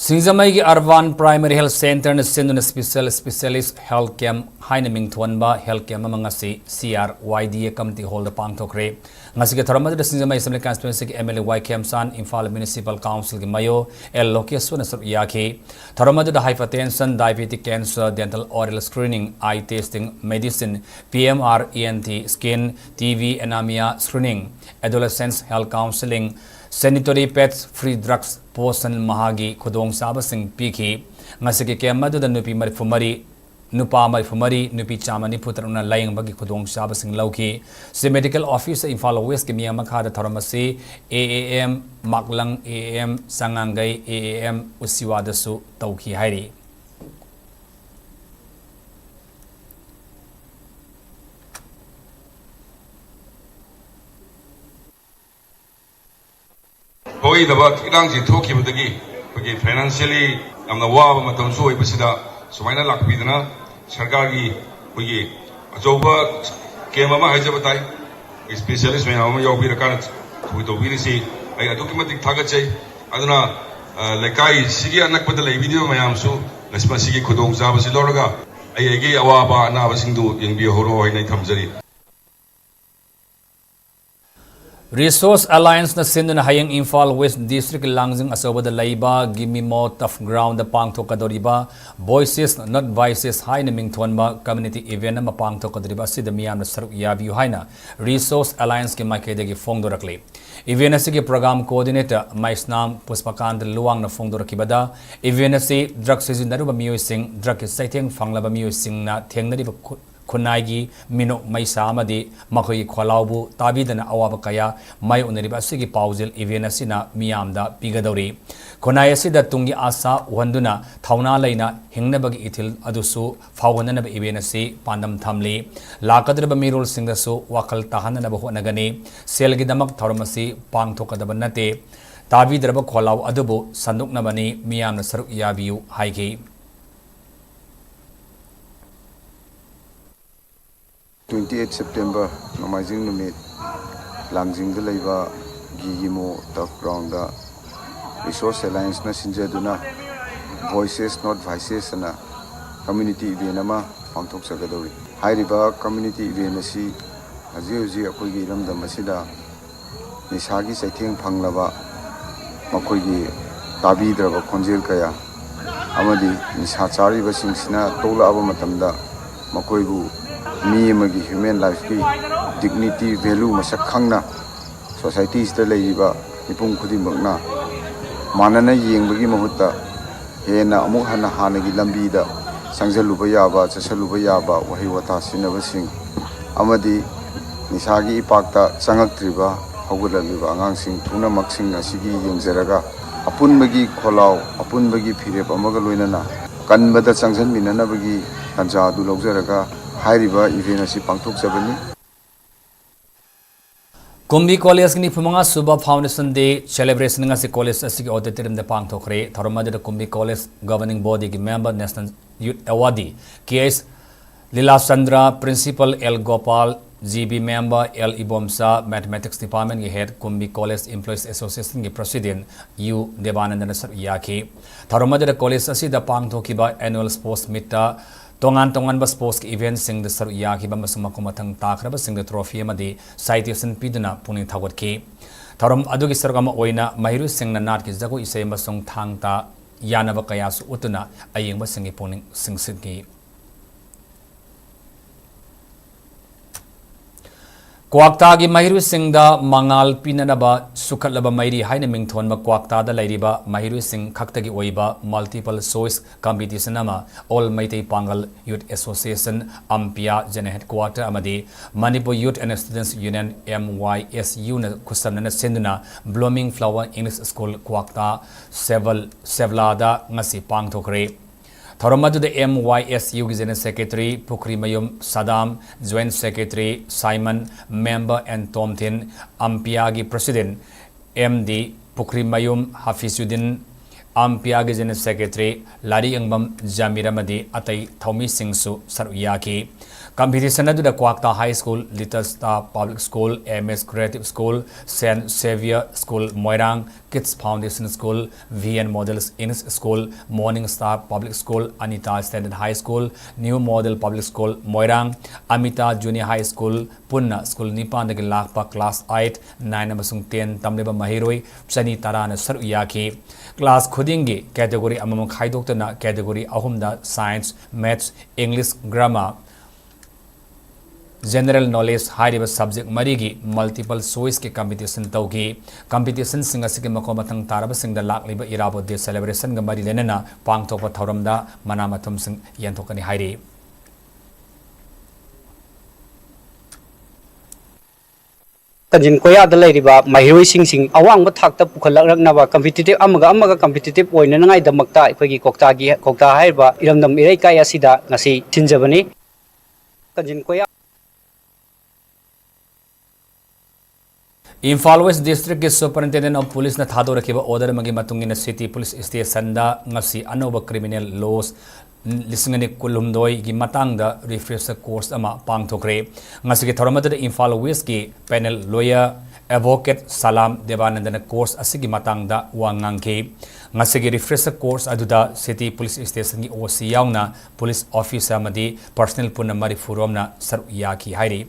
ꯁꯤꯡꯖꯃꯩꯒꯤ Urban Primary Health Centreꯅ ꯁꯤꯟꯗꯨꯅ Special Specialist Health Camp ꯍꯥꯏꯅ ꯃꯤꯡꯊꯣꯟꯕ health camp ꯑꯃ ꯉꯁꯤ C R Y D A community hallꯗ ꯄꯥꯡꯊꯣꯛꯈ꯭ꯔꯦ꯫ ꯉꯁꯤꯒꯤ ꯊꯧꯔꯝ ꯑꯗꯨꯗ ꯁꯤꯡꯖꯃꯩ Assembly Constituencyꯒꯤ M L A Y ꯈꯦꯝꯆꯥꯟ, Imphal Municipal Councilꯒꯤ Mayor L ꯂꯣꯀꯦꯁ꯭ꯋꯔꯅ ꯁꯔꯨꯛ ꯌꯥꯈꯤ꯫ ꯊꯧꯔꯝ ꯑꯗꯨꯗ hypertension, diabetic, cancer, dental oral screening, eye testing, medicine, P M R E N T, skin, T B, anemia screening, adolescents health counseling, sanitary pads, free drugs, Poshan ꯃꯍꯥꯒꯤ ꯈꯨꯗꯣꯡꯆꯥꯕꯁꯤꯡ ꯄꯤꯈꯤ꯫ ꯉꯁꯤꯒꯤ camp ꯑꯗꯨꯗ ꯅꯨꯄꯤ ꯃꯔꯤꯐꯨ ꯃꯔꯤ, ꯅꯨꯄꯥ ꯃꯔꯤꯐꯨ ꯃꯔꯤ, ꯅꯨꯄꯤ ꯆꯥꯝꯃ ꯅꯤꯐꯨ ꯇꯔꯨꯛꯅ ꯂꯥꯌꯦꯡꯕꯒꯤ ꯈꯨꯗꯣꯡꯆꯥꯕꯁꯤꯡ ꯂꯧꯈꯤ꯫ C Medical Officer ꯏꯝꯐꯥꯜ Westꯀꯤ ꯃꯤꯠꯌꯦꯡ ꯃꯈꯥꯗ ꯊꯧꯔꯝ ꯑꯁꯤ A A M, ꯃꯥꯛꯂꯪ A A M, ꯁꯉꯥꯡꯒꯩ A A M, ꯎꯁꯤꯋꯥꯗꯁꯨ ꯇꯧꯈꯤ ꯍꯥꯏꯔꯤ꯫ ꯊꯣꯛꯏꯗꯕ ꯏꯔꯥꯡꯁꯤ ꯊꯣꯛꯈꯤꯕꯗꯒꯤ ꯑꯩꯈꯣꯏꯒꯤ financially ꯌꯥꯝꯅ ꯋꯥꯕ ꯃꯇꯝꯁꯨ ꯑꯣꯏꯕꯁꯤꯗ ꯁꯨꯃꯥꯏꯅ ꯂꯥꯛꯄꯤꯗꯅ ꯁꯔꯀꯥꯔꯒꯤ ꯑꯩꯈꯣꯏꯒꯤ ꯑꯆꯧꯕ camp ꯑꯃ ꯍꯥꯏꯖꯕ ꯇꯥꯏ꯫ Specialist ꯃꯌꯥꯝ ꯑꯃ ꯌꯥꯎꯕꯤꯔꯀꯥꯟꯗ ꯑꯩꯈꯣꯏ ꯇꯧꯕꯤꯔꯤꯁꯤ ꯑꯩ ꯑꯗꯨꯛꯀꯤ ꯃꯇꯤꯛ ꯊꯥꯒꯠꯆꯩ꯫ ꯑꯗꯨꯅ, ꯑ, ꯂꯩꯀꯥꯏꯁꯤꯒꯤ ꯑꯅꯛꯄꯗ ꯂꯩꯕꯤꯔꯤꯕ ꯃꯌꯥꯝꯁꯨ ꯉꯁꯤ ꯃꯁꯤꯒꯤ ꯈꯨꯗꯣꯡꯆꯥꯕꯁꯤ ꯂꯧꯔꯒ ꯑꯩ ꯑꯩꯒꯤ ꯑꯋꯥꯕ ꯑꯅꯥꯕꯁꯤꯡꯗꯨ ꯌꯦꯡꯕꯤꯍꯧꯔꯣ ꯍꯥꯏꯅ ꯑꯩ ꯊꯝꯖꯔꯤ꯫ Resource Allianceꯅ ꯁꯤꯟꯗꯨꯅ ꯍꯌꯦꯡ ꯏꯝꯐꯥꯜ West District ꯂꯥꯡꯖꯤꯡ ꯑꯆꯧꯕꯗ ꯂꯩꯕ ꯒꯤꯃꯤꯃꯣ Turf Groundꯗ ꯄꯥꯡꯊꯣꯛꯀꯗꯧꯔꯤꯕ Voices Not Vices ꯍꯥꯏꯅ ꯃꯤꯡꯊꯣꯟꯕ community event ꯑꯃ ꯄꯥꯡꯊꯣꯛꯀꯗꯧꯔꯤꯕ ꯑꯁꯤꯗ ꯃꯤꯌꯥꯝꯅ ꯁꯔꯨꯛ ꯌꯥꯕꯤꯌꯨ ꯍꯥꯏꯅ Resource Allianceꯀꯤ ꯃꯥꯏꯀꯩꯗꯒꯤ ꯐꯣꯡꯗꯣꯔꯛꯂꯤ꯫ Event ꯑꯁꯤꯒꯤ program coordinator ꯃꯩꯁꯅꯥꯝ ꯄꯨꯁꯄꯀꯥꯟꯇ ꯂꯨꯋꯥꯡꯅ ꯐꯣꯡꯗꯣꯔꯛꯈꯤꯕꯗ, event ꯑꯁꯤ drug ꯁꯤꯖꯤꯟꯅꯔꯨꯕ ꯃꯤꯑꯣꯏꯁꯤꯡ, drugꯀꯤ ꯆꯩꯊꯦꯡ ꯐꯪꯂꯕ ꯃꯤꯑꯣꯏꯁꯤꯡꯅ ꯊꯦꯡꯅꯔꯤꯕ ꯈꯨ-, ꯈꯨꯟꯅꯥꯏꯒꯤ ꯃꯤꯅꯣꯛ ꯃꯩꯁꯥ ꯑꯃꯗꯤ ꯃꯈꯣꯏꯒꯤ ꯈꯣꯜꯂꯥꯎꯕꯨ ꯇꯥꯕꯤꯗꯅ ꯑꯋꯥꯕ ꯀꯌꯥ ꯃꯥꯌꯣꯛꯅꯔꯤꯕ ꯑꯁꯤꯒꯤ ꯄꯥꯎꯖꯦꯜ event ꯑꯁꯤꯅ ꯃꯤꯌꯥꯝꯗ ꯄꯤꯒꯗꯧꯔꯤ꯫ ꯈꯨꯟꯅꯥꯏ ꯑꯁꯤꯗ ꯇꯨꯡꯒꯤ ꯑꯥꯁꯥ ꯎꯍꯟꯗꯨꯅ ꯊꯧꯅꯥ ꯂꯩꯅ ꯍꯤꯡꯅꯕꯒꯤ ꯏꯊꯤꯜ ꯑꯗꯨꯁꯨ ꯐꯥꯎꯍꯟꯅꯅꯕ event ꯑꯁꯤ ꯄꯥꯟꯗꯝ ꯊꯝꯂꯤ꯫ ꯂꯥꯛꯀꯗꯧꯔꯤꯕ ꯃꯤꯔꯣꯜꯁꯤꯡꯗꯁꯨ ꯋꯥꯈꯜ ꯇꯥꯍꯟꯅꯅꯕ ꯍꯣꯠꯅꯒꯅꯤ꯫ ꯁꯦꯜꯒꯤꯗꯃꯛ ꯊꯧꯔꯝ ꯑꯁꯤ ꯄꯥꯡꯊꯣꯛꯀꯗꯕ ꯅꯠꯇꯦ꯫ ꯇꯥꯕꯤꯗ꯭ꯔꯕ ꯈꯣꯜꯂꯥꯎ ꯑꯗꯨꯕꯨ ꯁꯟꯗꯣꯛꯅꯕꯅꯤ, ꯃꯤꯌꯥꯝꯅ ꯁꯔꯨꯛ ꯌꯥꯕꯤꯌꯨ ꯍꯥꯏꯈꯤ꯫ Twenty eight September, ꯅꯣꯡꯃꯥꯏꯖꯤꯡ ꯅꯨꯃꯤꯠ, ꯂꯥꯡꯖꯤꯡꯗ ꯂꯩꯕ ꯒꯤꯒꯤꯃꯣ turf groundꯗ Resource Allianceꯅ ꯁꯤꯟꯖꯗꯨꯅ Voices Not Vices ꯑꯅ community event ꯑꯃ ꯄꯥꯡꯊꯣꯛꯆꯒꯗꯧꯔꯤ꯫ ꯍꯥꯏꯔꯤꯕ community event ꯑꯁꯤ ꯍꯧꯖꯤꯛ ꯍꯧꯖꯤꯛ ꯑꯩꯈꯣꯏꯒꯤ ꯏꯔꯝꯗꯝ ꯑꯁꯤꯗ ꯅꯤꯁꯥꯒꯤ ꯆꯩꯊꯦꯡ ꯐꯪꯂꯕ, ꯃꯈꯣꯏꯒꯤ ꯇꯥꯕꯤꯗ꯭ꯔꯕ ꯈꯣꯟꯖꯦꯜ ꯀꯌꯥ ꯑꯃꯗꯤ ꯅꯤꯁꯥ ꯆꯥꯔꯤꯕꯁꯤꯡꯁꯤꯅ ꯇꯣꯛꯂꯛꯑꯕ ꯃꯇꯝꯗ ꯃꯈꯣꯏꯕꯨ ꯃꯤ ꯑꯃꯒꯤ human lifeꯀꯤ dignity, value ꯃꯁꯛ ꯈꯪꯅ societyꯁꯤꯗ ꯂꯩꯔꯤꯕ ꯃꯤꯄꯨꯝ ꯈꯨꯗꯤꯡꯃꯛꯅ ꯃꯥꯟꯅꯅ ꯌꯦꯡꯕꯒꯤ ꯃꯍꯨꯠꯇ ꯍꯦꯟꯅ ꯑꯃꯨꯛ ꯍꯟꯅ ꯍꯥꯟꯅꯒꯤ ꯂꯝꯕꯤꯗ ꯆꯪꯁꯤꯜꯂꯨꯕ ꯌꯥꯕ, ꯆꯠꯁꯤꯜꯂꯨꯕ ꯌꯥꯕ ꯋꯥꯍꯩ ꯋꯥꯇꯥ ꯁꯤꯖꯤꯟꯅꯕꯁꯤꯡ ꯑꯃꯗꯤ ꯅꯤꯁꯥꯒꯤ ꯏꯄꯥꯛꯇ ꯆꯪꯉꯛꯇ꯭ꯔꯤꯕ ꯍꯧꯒꯠꯂꯛꯂꯤꯕ ꯑꯉꯥꯡꯁꯤꯡ ꯄꯨꯝꯅꯃꯛꯁꯤꯡ ꯑꯁꯤꯒꯤ ꯌꯦꯡꯖꯔꯒ ꯑꯄꯨꯟꯕꯒꯤ ꯈꯣꯜꯂꯥꯎ, ꯑꯄꯨꯟꯕꯒꯤ ꯐꯤꯔꯦꯞ ꯑꯃꯒ ꯂꯣꯏꯅꯅ ꯀꯟꯕꯗ ꯆꯪꯁꯤꯟꯃꯤꯟꯅꯅꯕꯒꯤ ꯇꯥꯟꯖꯥ ꯑꯗꯨ ꯂꯧꯖꯔꯒ ꯍꯥꯏꯔꯤꯕ event ꯑꯁꯤ ꯄꯥꯡꯊꯣꯛꯆꯕꯅꯤ꯫ ꯀꯨꯝꯕꯤ ꯀꯣꯂꯦꯖꯀꯤ ꯅꯤꯐꯨ ꯃꯉꯥ ꯁꯨꯕ Foundation Day celebration ꯉꯁꯤ ꯀꯣꯂꯦꯖ ꯑꯁꯤꯒꯤ auditoriumꯗ ꯄꯥꯡꯊꯣꯛꯈ꯭ꯔꯦ꯫ ꯊꯧꯔꯝ ꯑꯗꯨꯗ ꯀꯨꯝꯕꯤ ꯀꯣꯂꯦꯖ governing bodyꯒꯤ member, National Youth Awardee K S Leelachandra, principal L Gopal, G B member L Ibomcha, mathematics departmentꯀꯤ head, ꯀꯨꯝꯕꯤ ꯀꯣꯂꯦꯖ employees associationꯒꯤ president ꯌꯨ ꯗꯦꯕꯥꯅꯟꯗꯅ ꯁꯔꯨꯛ ꯌꯥꯈꯤ꯫ ꯊꯧꯔꯝ ꯑꯗꯨꯗ ꯀꯣꯂꯦꯖ ꯑꯁꯤꯗ ꯄꯥꯡꯊꯣꯛꯈꯤꯕ annual sports meetꯇ ꯇꯣꯉꯥꯟ ꯇꯣꯉꯥꯟꯕ sportsꯀꯤ eventꯁꯤꯡꯗ ꯁꯔꯨꯛ ꯌꯥꯈꯤꯕ ꯑꯃꯁꯨꯡ ꯃꯈꯣꯡ ꯃꯊꯪ ꯇꯥꯈ꯭ꯔꯕꯁꯤꯡꯗ trophy ꯑꯃꯗꯤ citation ꯄꯤꯗꯨꯅ ꯄꯨꯛꯅꯤꯡ ꯊꯧꯒꯠꯈꯤ꯫ ꯊꯧꯔꯝ ꯑꯗꯨꯒꯤ ꯁꯔꯨꯛ ꯑꯃ ꯑꯣꯏꯅ ꯃꯍꯩꯔꯣꯏꯁꯤꯡꯅ ꯅꯥꯠꯀꯤ ꯖꯒꯣꯏ ꯏꯁꯩ ꯑꯃꯁꯨꯡ ꯊꯥꯡ ꯇꯥ ꯌꯥꯅꯕ ꯀꯌꯥꯁꯨ ꯎꯠꯇꯨꯅ ꯑꯌꯦꯡꯕꯁꯤꯡꯒꯤ ꯄꯨꯛꯅꯤꯡ ꯆꯤꯡꯁꯤꯟꯈꯤ꯫ ꯀ꯭ꯋꯥꯛꯇꯥꯒꯤ ꯃꯍꯩꯔꯣꯏꯁꯤꯡꯗ ꯃꯉꯥꯜ ꯄꯤꯅꯅꯕ ꯁꯨꯈꯠꯂꯕ ꯃꯩꯔꯤ ꯍꯥꯏꯅ ꯃꯤꯡꯊꯣꯟꯕ ꯀ꯭ꯋꯥꯛꯇꯥꯗ ꯂꯩꯔꯤꯕ ꯃꯍꯩꯔꯣꯏꯁꯤꯡ ꯈꯛꯇꯒꯤ ꯑꯣꯏꯕ multiple choice competition ꯑꯃ All Meitei Pangal Youth Association, ꯑꯝꯄꯤꯌꯥ General Headquarter ꯑꯃꯗꯤ Manipur Youth and Students Union, M Y S U ꯅ ꯈꯨꯠꯁꯝꯅꯅ ꯁꯤꯟꯗꯨꯅ Blooming Flower English School, ꯀ꯭ꯋꯥꯛꯇꯥ ꯁꯦꯕꯜ-, ꯁꯦꯕꯂꯥꯗ ꯉꯁꯤ ꯄꯥꯡꯊꯣꯛꯈ꯭ꯔꯦ꯫ ꯊꯧꯔꯝ ꯑꯗꯨꯗ M Y S U ꯒꯤ General Secretary Pukhrimayum Sadam, Joint Secretary Saiman, Member N Tomthin, ꯑꯝꯄꯤꯌꯥꯒꯤ President M D Pukhrimayum Hafizuddin, ꯑꯝꯄꯤꯌꯥꯒꯤ General Secretary ꯂꯥꯏꯔꯤꯛꯌꯦꯡꯕꯝ ꯖꯃꯤꯔ ꯑꯃꯗꯤ ꯑꯇꯩ ꯊꯧꯃꯤꯁꯤꯡꯁꯨ ꯁꯔꯨꯛ ꯌꯥꯈꯤ꯫ Competition ꯑꯗꯨꯗ ꯀ꯭ꯋꯥꯛꯇꯥ High School, Little Star Public School, M S Creative School, Saint Xavier School ꯃꯣꯏꯔꯥꯡ, Kids Foundation School, V N Model English School, Morning Star Public School, Anita Standard High School, New Model Public School ꯃꯣꯏꯔꯥꯡ, Amita Junior High School, ꯄꯨꯟꯅ school ꯅꯤꯄꯥꯟꯗꯒꯤ ꯂꯥꯛꯄ class eight, nine ꯑꯃꯁꯨꯡ ten ꯇꯝꯂꯤꯕ ꯃꯍꯩꯔꯣꯏ ꯆꯅꯤ ꯇꯔꯥꯅ ꯁꯔꯨꯛ ꯌꯥꯈꯤ꯫ Class ꯈꯨꯗꯤꯡꯒꯤ category ꯑꯃꯃꯝ ꯈꯥꯏꯗꯣꯛꯇꯨꯅ category ꯑꯍꯨꯝꯗ Science, Maths, English Grammar, General Knowledge ꯍꯥꯏꯔꯤꯕ subject ꯃꯔꯤꯒꯤ multiple choice ꯀꯤ competition ꯇꯧꯈꯤ꯫ Competition ꯁꯤꯡ ꯑꯁꯤꯒꯤ ꯃꯈꯣꯡ ꯃꯊꯪ ꯇꯥꯔꯕꯁꯤꯡꯗ ꯂꯥꯛꯂꯤꯕ ꯏꯔꯥꯕꯣꯠ Day celebration ꯒ ꯃꯔꯤ ꯂꯩꯅꯅ ꯄꯥꯡꯊꯣꯛꯄ ꯊꯧꯔꯝꯗ ꯃꯅꯥ ꯃꯊꯨꯝꯁꯤꯡ ꯌꯦꯟꯊꯣꯛꯀꯅꯤ ꯍꯥꯏꯔꯤ꯫ ꯀꯟꯖꯤꯟ ꯀꯣꯌꯥꯗ ꯂꯩꯔꯤꯕ ꯃꯍꯩꯔꯣꯏꯁꯤꯡꯁꯤꯡ ꯑꯋꯥꯡꯕ ꯊꯥꯛꯇ ꯄꯨꯈꯠꯂꯛꯅꯕ, competitive ꯑꯃꯒ ꯑꯃꯒ competitive ꯑꯣꯏꯅꯅꯉꯥꯏꯗꯃꯛꯇ ꯑꯩꯈꯣꯏꯒꯤ ꯀ꯭ꯋꯥꯛꯇꯥꯒꯤ, ꯀ꯭ꯋꯥꯛꯇꯥ ꯍꯥꯏꯔꯤꯕ ꯏꯔꯝꯗꯝ ꯏꯔꯩꯀꯥꯏ ꯑꯁꯤꯗ ꯉꯁꯤ ꯁꯤꯟꯖꯕꯅꯤ꯫ ꯀꯟꯖꯤꯟ ꯀꯣꯌꯥ꯫ ꯏꯝꯐꯥꯜ West District ꯀꯤ Superintendent of Police ꯅ ꯊꯥꯗꯣꯔꯛꯈꯤꯕ order ꯑꯃꯒꯤ ꯃꯇꯨꯡ ꯏꯟꯅ City Police Station ꯗ ꯉꯁꯤ ꯑꯅꯧꯕ criminal laws ꯂꯤꯁꯤꯡ ꯑꯅꯤ ꯀꯨꯟꯍꯨꯝꯗꯣꯏꯒꯤ ꯃꯇꯥꯡꯗ refresher course ꯑꯃ ꯄꯥꯡꯊꯣꯛꯈ꯭ꯔꯦ꯫ ꯉꯁꯤꯒꯤ ꯊꯧꯔꯝ ꯑꯗꯨꯗ ꯏꯝꯐꯥꯜ West ꯀꯤ panel lawyer Advocate ꯁꯂꯥꯝ ꯗꯦꯕꯥꯅꯟꯗꯅ course ꯑꯁꯤꯒꯤ ꯃꯇꯥꯡꯗ ꯋꯥ ꯉꯥꯡꯈꯤ꯫ ꯉꯁꯤꯒꯤ refresher course ꯑꯗꯨꯗ City Police Station ꯒꯤ O C ꯌꯥꯎꯅ police officer ꯑꯃꯗꯤ personnel ꯄꯨꯟꯅ ꯃꯔꯤꯐꯨ ꯔꯣꯝꯅ ꯁꯔꯨꯛ ꯌꯥꯈꯤ ꯍꯥꯏꯔꯤ꯫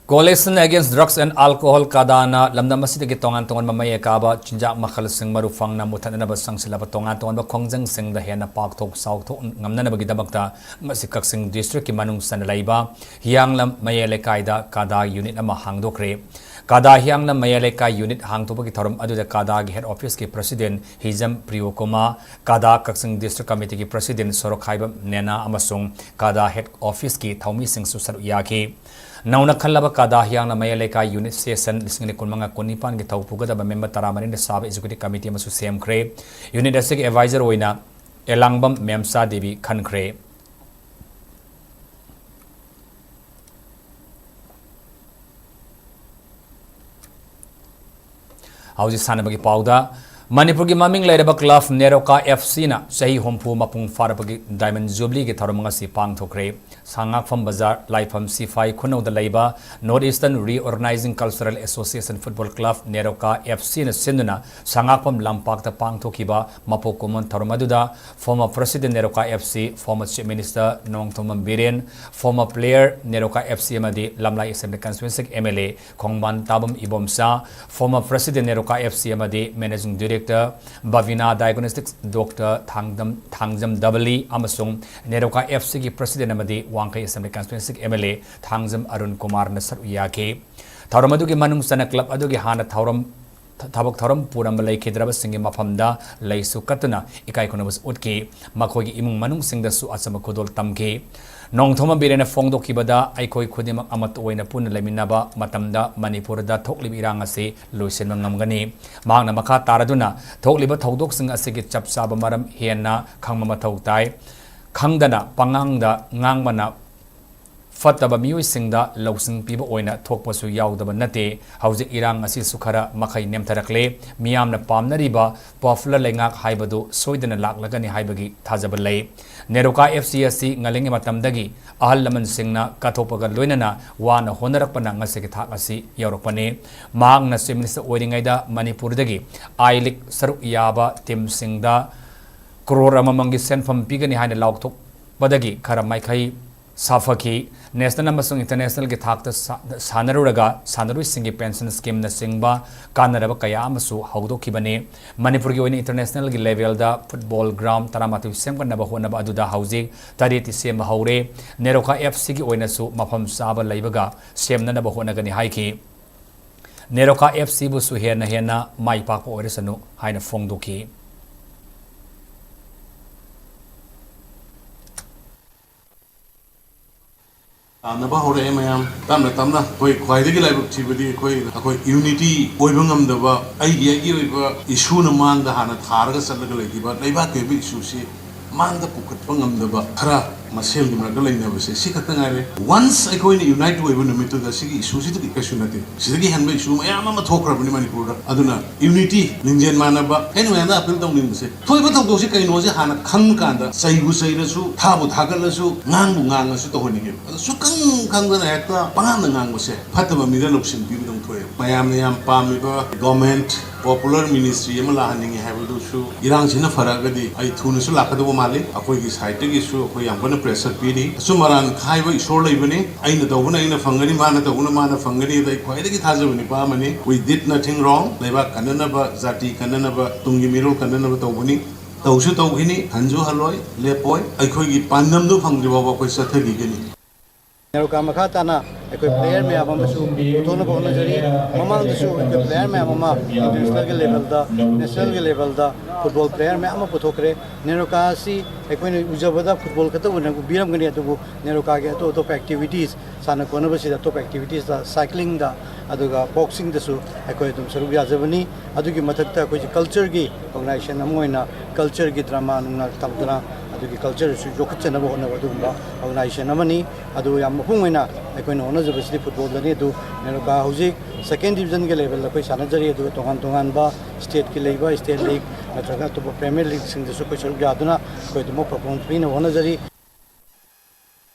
Coalition Against Drugs and Alcohol, ꯀꯥꯗꯥꯅ ꯂꯝꯗꯝ ꯑꯁꯤꯗꯒꯤ ꯇꯣꯉꯥꯟ ꯇꯣꯉꯥꯟꯕ ꯃꯌꯦꯛ ꯀꯥꯕ ꯆꯤꯟꯖꯥꯛ ꯃꯈꯜꯁꯤꯡ ꯃꯔꯨ ꯐꯪꯅ ꯃꯨꯠꯊꯠꯅꯅꯕ ꯆꯪꯁꯤꯜꯂꯕ ꯇꯣꯉꯥꯟ ꯇꯣꯉꯥꯟꯕ ꯈꯣꯡꯖꯪꯁꯤꯡꯗ ꯍꯦꯟꯅ ꯄꯥꯛꯊꯣꯛ ꯆꯥꯎꯊꯣꯛ ꯉꯝꯅꯅꯕꯒꯤꯗꯃꯛꯇ ꯉꯁꯤ ꯀꯛꯆꯤꯡ districtꯀꯤ ꯃꯅꯨꯡ ꯆꯟꯅ ꯂꯩꯕ ꯍꯤꯌꯥꯡꯂꯝ ꯃꯌꯥꯏ ꯂꯩꯀꯥꯏꯗ ꯀꯥꯗꯥ unit ꯑꯃ ꯍꯥꯡꯗꯣꯛꯈ꯭ꯔꯦ꯫ ꯀꯥꯗꯥ ꯍꯤꯌꯥꯡꯂꯝ ꯃꯌꯥꯏ ꯂꯩꯀꯥꯏ unit ꯍꯥꯡꯗꯣꯛꯄꯒꯤ ꯊꯧꯔꯝ ꯑꯗꯨꯗ ꯀꯥꯗꯥꯒꯤ head officeꯀꯤ president ꯍꯤꯖꯝ ꯄ꯭ꯔꯤꯌꯣꯀꯨꯃꯥ, ꯀꯥꯗꯥ ꯀꯛꯆꯤꯡ district committeeꯒꯤ president ꯁꯣꯔꯣꯛꯈꯥꯏꯕꯝ ꯅꯦꯅꯥ ꯑꯃꯁꯨꯡ ꯀꯥꯗꯥ head officeꯀꯤ ꯊꯧꯃꯤꯁꯤꯡꯁꯨ ꯁꯔꯨꯛ ꯌꯥꯈꯤ꯫ ꯅꯧꯅ ꯈꯜꯂꯕ ꯀꯥꯗꯥ ꯍꯤꯌꯥꯡꯂꯝ ꯃꯌꯥꯏ ꯂꯩꯀꯥꯏ unit session ꯂꯤꯁꯤꯡ ꯑꯅꯤ ꯀꯨꯟꯃꯉꯥ ꯀꯨꯟꯅꯤꯄꯥꯟꯒꯤ ꯊꯧ ꯄꯨꯒꯗꯕ member ꯇꯔꯥꯃꯔꯤꯅ ꯁꯥꯕ executive committee ꯑꯃꯁꯨ ꯁꯦꯝꯈ꯭ꯔꯦ꯫ Unit ꯑꯁꯤꯒꯤ advisor ꯑꯣꯏꯅ ꯑꯦꯂꯥꯡꯕꯝ ꯃꯦꯝꯆꯥ ꯗꯦꯕꯤ ꯈꯟꯈ꯭ꯔꯦ꯫ ꯍꯧꯖꯤꯛ ꯁꯥꯟꯅꯕꯒꯤ ꯄꯥꯎꯗ, ꯃꯅꯤꯄꯨꯔꯒꯤ ꯃꯃꯤꯡ ꯂꯩꯔꯕ club ꯅꯦꯔꯣꯀꯥ FCꯅ ꯆꯍꯤ ꯍꯨꯝꯐꯨ ꯃꯄꯨꯡ ꯐꯥꯔꯕꯒꯤ diamond jubileeꯒꯤ ꯊꯧꯔꯝ ꯉꯁꯤ ꯄꯥꯡꯊꯣꯛꯈ꯭ꯔꯦ꯫ ꯁꯉꯥꯛꯐꯝ ꯕꯖꯥꯔ, ꯂꯥꯏꯐꯝ ꯁꯤꯐꯥꯏ ꯈꯨꯅꯧꯗ ꯂꯩꯕ North Eastern Reorganizing Cultural Association Football Club NEROCA FCꯅ ꯁꯤꯟꯗꯨꯅ ꯁꯉꯥꯛꯐꯝ ꯂꯝꯄꯥꯛꯇ ꯄꯥꯡꯊꯣꯛꯈꯤꯕ ꯃꯄꯣꯛ ꯀꯨꯝꯑꯣꯟ ꯊꯧꯔꯝ ꯑꯗꯨꯗ former president NEROCA FC, former chief minister Nongthombam Biren, former player NEROCA FC ꯑꯃꯗꯤ ꯂꯝꯂꯥꯏ assembly constituency MLA ꯈꯣꯡꯕꯥꯟ ꯇꯥꯕꯝ Ibomcha, former president NEROCA FC ꯑꯃꯗꯤ managing director ꯕꯕꯤꯅꯥ diagnostics doctor ꯊꯥꯡꯗꯝ, ꯊꯥꯡꯖꯝ ꯗꯕꯂꯤ ꯑꯃꯁꯨꯡ ꯅꯦꯔꯣꯀꯥ FCꯒꯤ president ꯑꯃꯗꯤ ꯋꯥꯡꯈꯩ assembly constituency MLA Thangjam Arun ꯀꯨꯃꯥꯔꯅ ꯁꯔꯨꯛ ꯌꯥꯈꯤ꯫ ꯊꯧꯔꯝ ꯑꯗꯨꯒꯤ ꯃꯅꯨꯡ ꯆꯟꯅ club ꯑꯗꯨꯒꯤ ꯍꯥꯟꯅ ꯊꯧꯔꯝ, ꯊ-, ꯊꯕꯛ ꯊꯧꯔꯝ ꯄꯨꯔꯝꯕ ꯂꯩꯈꯤꯗ꯭ꯔꯕꯁꯤꯡꯒꯤ ꯃꯐꯝꯗ ꯂꯩꯁꯨ ꯀꯠꯇꯨꯅ ꯏꯀꯥꯏ ꯈꯨꯝꯅꯕꯁꯨ ꯎꯠꯈꯤ꯫ ꯃꯈꯣꯏꯒꯤ ꯏꯃꯨꯡ ꯃꯅꯨꯡꯁꯤꯡꯗꯁꯨ ꯑꯆꯝꯕ ꯈꯨꯗꯣꯜ ꯇꯝꯈꯤ꯫ ꯅꯣꯡꯊꯣꯝꯕꯝ ꯕꯤꯔꯦꯟꯅ ꯐꯣꯡꯗꯣꯛꯈꯤꯕꯗ, ꯑꯩꯈꯣꯏ ꯈꯨꯗꯤꯡꯃꯛ ꯑꯃꯠꯇ ꯑꯣꯏꯅ ꯄꯨꯟꯅ ꯂꯩꯃꯤꯟꯅꯕ ꯃꯇꯝꯗ ꯃꯅꯤꯄꯨꯔꯗ ꯊꯣꯛꯂꯤꯕ ꯏꯔꯥꯡ ꯑꯁꯤ ꯂꯣꯏꯁꯤꯟꯕ ꯉꯝꯒꯅꯤ꯫ ꯃꯍꯥꯛꯅ ꯃꯈꯥ ꯇꯥꯔꯗꯨꯅ, ꯊꯣꯛꯂꯤꯕ ꯊꯧꯗꯣꯛꯁꯤꯡ ꯑꯁꯤꯒꯤ ꯆꯞ ꯆꯥꯕ ꯃꯔꯝ ꯍꯦꯟꯅ ꯈꯪꯕ ꯃꯊꯧ ꯇꯥꯏ꯫ ꯈꯪꯗꯅ ꯄꯉꯥꯡꯗ ꯉꯥꯡꯕꯅ ꯐꯠꯇꯕ ꯃꯤꯑꯣꯏꯁꯤꯡꯗ ꯂꯧꯁꯤꯡ ꯄꯤꯕ ꯑꯣꯏꯅ ꯊꯣꯛꯄꯁꯨ ꯌꯥꯎꯗꯕ ꯅꯠꯇꯦ꯫ ꯍꯧꯖꯤꯛ ꯏꯔꯥꯡ ꯑꯁꯤꯁꯨ ꯈꯔ ꯃꯈꯩ ꯅꯦꯝꯊꯔꯛꯂꯦ꯫ ꯃꯤꯌꯥꯝꯅ ꯄꯥꯝꯅꯔꯤꯕ popular ꯂꯩꯉꯥꯛ ꯍꯥꯏꯕꯗꯨ ꯁꯣꯏꯗꯅ ꯂꯥꯛꯂꯒꯅꯤ ꯍꯥꯏꯕꯒꯤ ꯊꯥꯖꯕ ꯂꯩ꯫ ꯅꯦꯔꯣꯀꯥ FC ꯑꯁꯤ ꯉꯜꯂꯤꯉꯩ ꯃꯇꯝꯗꯒꯤ ꯑꯍꯜ ꯂꯃꯟꯁꯤꯡꯅ ꯀꯠꯊꯣꯛꯄꯒ ꯂꯣꯏꯅꯅ ꯋꯥꯅ ꯍꯣꯠꯅꯔꯛꯄꯅ ꯉꯁꯤꯒꯤ ꯊꯥꯛ ꯑꯁꯤ ꯌꯧꯔꯛꯄꯅꯤ꯫ ꯃꯍꯥꯛꯅ chief minister ꯑꯣꯏꯔꯤꯉꯩꯗ ꯃꯅꯤꯄꯨꯔꯗꯒꯤ I League ꯁꯔꯨꯛ ꯌꯥꯕ teamꯁꯤꯡꯗ crore ꯑꯃꯃꯝꯒꯤ ꯁꯦꯟꯐꯝ ꯄꯤꯒꯅꯤ ꯍꯥꯏꯅ ꯂꯥꯎꯊꯣꯛꯄꯗꯒꯤ ꯈꯔ ꯃꯥꯏꯀꯩ ꯁꯥꯐꯈꯤ꯫ ꯅꯦꯁꯅꯦꯜ ꯑꯃꯁꯨꯡ ꯏꯟꯇꯔꯅꯦꯁꯅꯦꯜꯒꯤ ꯊꯥꯛꯇ ꯁꯥ-, ꯁꯥꯟꯅꯔꯨꯔꯒ ꯁꯥꯟꯅꯔꯣꯏꯁꯤꯡꯒꯤ ꯄꯦꯟꯁꯟ ꯁ꯭ꯀꯤꯝꯅꯆꯤꯡꯕ ꯀꯥꯟꯅꯔꯕ ꯀꯌꯥ ꯑꯃꯁꯨ ꯍꯧꯗꯣꯛꯈꯤꯕꯅꯤ꯫ ꯃꯅꯤꯄꯨꯔꯒꯤ ꯑꯣꯏꯅ ꯏꯟꯇꯔꯅꯦꯁꯅꯦꯜꯒꯤ ꯂꯦꯚꯦꯜꯗ ꯐꯨꯠꯕꯣꯜ ꯒ꯭ꯔꯥꯎꯟ ꯇꯔꯥꯃꯥꯊꯣꯏ ꯁꯦꯝꯒꯠꯅꯕ ꯍꯣꯠꯅꯕ ꯑꯗꯨꯗ ꯍꯧꯖꯤꯛ ꯇꯔꯦꯠꯇꯤ ꯁꯦꯝꯕ ꯍꯧꯔꯦ꯫ ꯅꯦꯔꯣꯀꯥ ꯑꯦꯐ ꯁꯤꯒꯤ ꯑꯣꯏꯅꯁꯨ ꯃꯐꯝ ꯆꯥꯕ ꯂꯩꯕꯒ ꯁꯦꯝꯅꯅꯕ ꯍꯣꯠꯅꯒꯅꯤ ꯍꯥꯏꯈꯤ꯫ ꯅꯦꯔꯣꯀꯥ ꯑꯦꯐ ꯁꯤꯕꯨꯁꯨ ꯍꯦꯟꯅ ꯍꯦꯟꯅ ꯃꯥꯏ ꯄꯥꯛꯄ ꯑꯣꯏꯔꯁꯅꯨ ꯍꯥꯏꯅ ꯐꯣꯡꯗꯣꯛꯈꯤ꯫ ꯇꯥꯟꯅꯕ ꯍꯧꯔꯛꯑꯦ ꯃꯌꯥꯝ꯫ ꯇꯞꯅ ꯇꯞꯅ ꯑꯩꯈꯣꯏ ꯈ꯭ꯋꯥꯏꯗꯒꯤ ꯂꯥꯏꯕꯛ ꯊꯤꯕꯗꯤ ꯑꯩꯈꯣꯏ, ꯑꯩꯈꯣꯏ ꯌꯨꯅꯤꯇꯤ ꯑꯣꯏꯕ ꯉꯝꯗꯕ, ꯑꯩꯒꯤ, ꯑꯩꯒꯤ ꯑꯣꯏꯕ ꯏꯁꯨꯅ ꯃꯥꯡꯗ ꯍꯥꯟꯅ ꯊꯥꯔꯒ ꯆꯠꯂꯒ ꯂꯩꯈꯤꯕ ꯂꯩꯕꯥꯛꯀꯤ ꯑꯣꯏꯕ ꯏꯁꯨꯁꯤ ꯃꯥꯡꯗ ꯄꯨꯈꯠꯄ ꯉꯝꯗꯕ ꯈꯔ ꯃꯁꯦꯜꯒꯤ ꯃꯔꯛꯇ ꯂꯩꯅꯕꯁꯦ ꯁꯤ ꯈꯛꯇ ꯉꯥꯏꯔꯦ꯫ Once ꯑꯩꯈꯣꯏꯅ unite ꯑꯣꯏꯕ ꯅꯨꯃꯤꯠꯇꯨꯗ ꯁꯤꯒꯤ ꯏꯁꯨꯁꯤꯗꯤ ꯀꯩꯁꯨ ꯅꯠꯇꯦ꯫ ꯁꯤꯗꯒꯤ ꯍꯦꯟꯕ ꯏꯁꯨ ꯃꯌꯥꯝ ꯑꯃ ꯊꯣꯛꯈ꯭ꯔꯕꯅꯤ ꯃꯅꯤꯄꯨꯔꯗ꯫ ꯑꯗꯨꯅ unity, ꯂꯤꯡꯖꯦꯜ ꯃꯥꯟꯅꯕ, ꯑꯩꯅ ꯃꯌꯥꯝꯗ appeal ꯇꯧꯅꯤꯡꯕꯁꯦ, ꯊꯣꯛꯏꯕ ꯊꯧꯗꯣꯛꯁꯤ ꯀꯩꯅꯣꯁꯦ ꯍꯥꯟꯅ ꯈꯪꯉꯀꯥꯟꯗ, ꯆꯩꯕꯨ ꯆꯩꯔꯁꯨ, ꯊꯥꯕꯨ ꯊꯥꯒꯠꯂꯁꯨ, ꯉꯥꯡꯕꯨ ꯉꯥꯡꯉꯁꯨ ꯇꯧꯍꯟꯅꯤꯡꯉꯦꯕ꯫ ꯑꯗꯣ ꯁꯨꯈꯪ ꯈꯪꯗꯅ ꯍꯦꯛꯇ ꯄꯉꯥꯡꯗ ꯉꯥꯡꯕꯁꯦ ꯐꯠꯇꯕ ꯃꯤꯗ ꯂꯧꯁꯤꯟ ꯄꯤꯕꯗꯧ ꯊꯣꯛꯑꯦꯕ꯫ ꯃꯌꯥꯝꯅ ꯌꯥꯝ ꯄꯥꯝꯃꯤꯕ government, popular ministry ꯑꯃ ꯂꯥꯛꯍꯟꯅꯤꯡꯉꯦ ꯍꯥꯏꯕꯗꯨꯁꯨ ꯏꯔꯥꯡꯁꯤꯅ ꯐꯔꯛꯑꯒꯗꯤ ꯑꯩ ꯊꯨꯅꯁꯨ ꯂꯥꯛꯀꯗꯧꯕ ꯃꯥꯜꯂꯤ꯫ ꯑꯩꯈꯣꯏꯒꯤ sideꯇꯒꯤꯁꯨ ꯑꯩꯈꯣꯏ ꯌꯥꯝ ꯀꯟꯅ pressure ꯄꯤꯔꯤ꯫ ꯑꯆꯨꯝ ꯑꯔꯥꯟ ꯈꯥꯏꯕ ꯏꯁꯣꯔ ꯂꯩꯕꯅꯤ꯫ ꯑꯩꯅ ꯇꯧꯕꯅ ꯑꯩꯅ ꯐꯪꯒꯅꯤ, ꯃꯥꯅ ꯇꯧꯕꯅ ꯃꯥꯅ ꯐꯪꯒꯅꯤ꯫ ꯑꯗ ꯑꯩ ꯈ꯭ꯋꯥꯏꯗꯒꯤ ꯊꯥꯖꯕ ꯅꯤꯄꯥ ꯑꯃꯅꯤ꯫ We did nothing wrong꯫ ꯂꯩꯕꯥꯛ ꯀꯟꯅꯅꯕ, ꯖꯥꯇꯤ ꯀꯟꯅꯅꯕ, ꯇꯨꯡꯒꯤ ꯃꯤꯔꯣꯜ ꯀꯟꯅꯅꯕ ꯇꯧꯕꯅꯤ꯫ ꯇꯧꯁꯨ ꯇꯧꯈꯤꯅꯤ, ꯍꯟꯁꯨ ꯍꯜꯂꯣꯏ, ꯂꯦꯞꯄꯣꯏ꯫ ꯑꯩꯈꯣꯏꯒꯤ ꯄꯥꯟꯗꯝꯗꯨ ꯐꯪꯗ꯭ꯔꯤ ꯐꯥꯎꯕ ꯑꯩꯈꯣꯏ ꯆꯠꯊꯈꯤꯒꯅꯤ꯫ ꯅꯦꯔꯣꯀꯥ ꯃꯈꯥ ꯇꯥꯅ ꯑꯩꯈꯣꯏ player ꯃꯌꯥꯝ ꯑꯃꯁꯨ ꯄꯨꯊꯣꯛꯅꯕ ꯍꯣꯠꯅꯖꯔꯤ꯫ ꯃꯃꯥꯡꯗꯁꯨ ꯑꯩꯈꯣꯏ player ꯃꯌꯥꯝ ꯑꯃ internationalꯒꯤ levelꯗ, nationalꯒꯤ levelꯗ football player ꯃꯌꯥꯝ ꯑꯃ ꯄꯨꯊꯣꯛꯈ꯭ꯔꯦ꯫ ꯅꯦꯔꯣꯀꯥ ꯑꯁꯤ ꯑꯩꯈꯣꯏꯅ ꯎꯖꯕꯗ football ꯈꯛꯇ ꯑꯣꯏꯅ ꯎꯕꯤꯔꯝꯒꯅꯤ, ꯑꯗꯨꯕꯨ ꯅꯦꯔꯣꯀꯥꯒꯤ ꯑꯇꯣꯞ ꯑꯇꯣꯞꯄ activities, ꯁꯥꯟꯅ ꯈꯣꯠꯅꯕꯁꯤꯗ ꯑꯇꯣꯞꯄ activitiesꯇ cyclingꯗ, ꯑꯗꯨꯒ boxingꯗꯁꯨ ꯑꯩꯈꯣꯏ ꯑꯗꯨꯝ ꯁꯔꯨꯛ ꯌꯥꯖꯕꯅꯤ꯫ ꯑꯗꯨꯒꯤ ꯃꯊꯛꯇ ꯑꯩꯈꯣꯏꯁꯦ cultureꯒꯤ organization ꯑꯃ ꯑꯣꯏꯅ cultureꯒꯤ drama ꯅꯨꯡꯅ ꯇꯧꯗꯅ ꯑꯗꯨꯒꯤ cultureꯁꯨ ꯌꯣꯛꯈꯠꯆꯅꯕ ꯍꯣꯠꯅꯕ ꯑꯗꯨꯒꯨꯝꯕ organization ꯑꯃꯅꯤ꯫ ꯑꯗꯨ ꯌꯥꯝ ꯃꯄꯨꯡ ꯑꯣꯏꯅ ꯑꯩꯈꯣꯏꯅ ꯍꯣꯠꯅꯖꯕꯁꯤꯗꯤ footballꯗꯅꯤ꯫ ꯑꯗꯨ ꯅꯦꯔꯣꯀꯥ ꯍꯧꯖꯤꯛ second divisionꯒꯤ levelꯗ ꯑꯩꯈꯣꯏ ꯁꯥꯟꯅꯖꯔꯤ, ꯑꯗꯨꯒ ꯇꯣꯉꯥꯟ ꯇꯣꯉꯥꯟꯕ stateꯀꯤ ꯂꯩꯕ state league ꯅꯠꯇ꯭ꯔꯒ ꯑꯇꯣꯞꯄ premier leagueꯁꯤꯡꯗꯁꯨ ꯑꯩꯈꯣꯏ ꯁꯔꯨꯛ ꯌꯥꯗꯨꯅ ꯑꯩꯈꯣꯏ ꯑꯗꯨꯃꯛ performance ꯄꯤꯅꯕ ꯍꯣꯠꯅꯖꯔꯤ꯫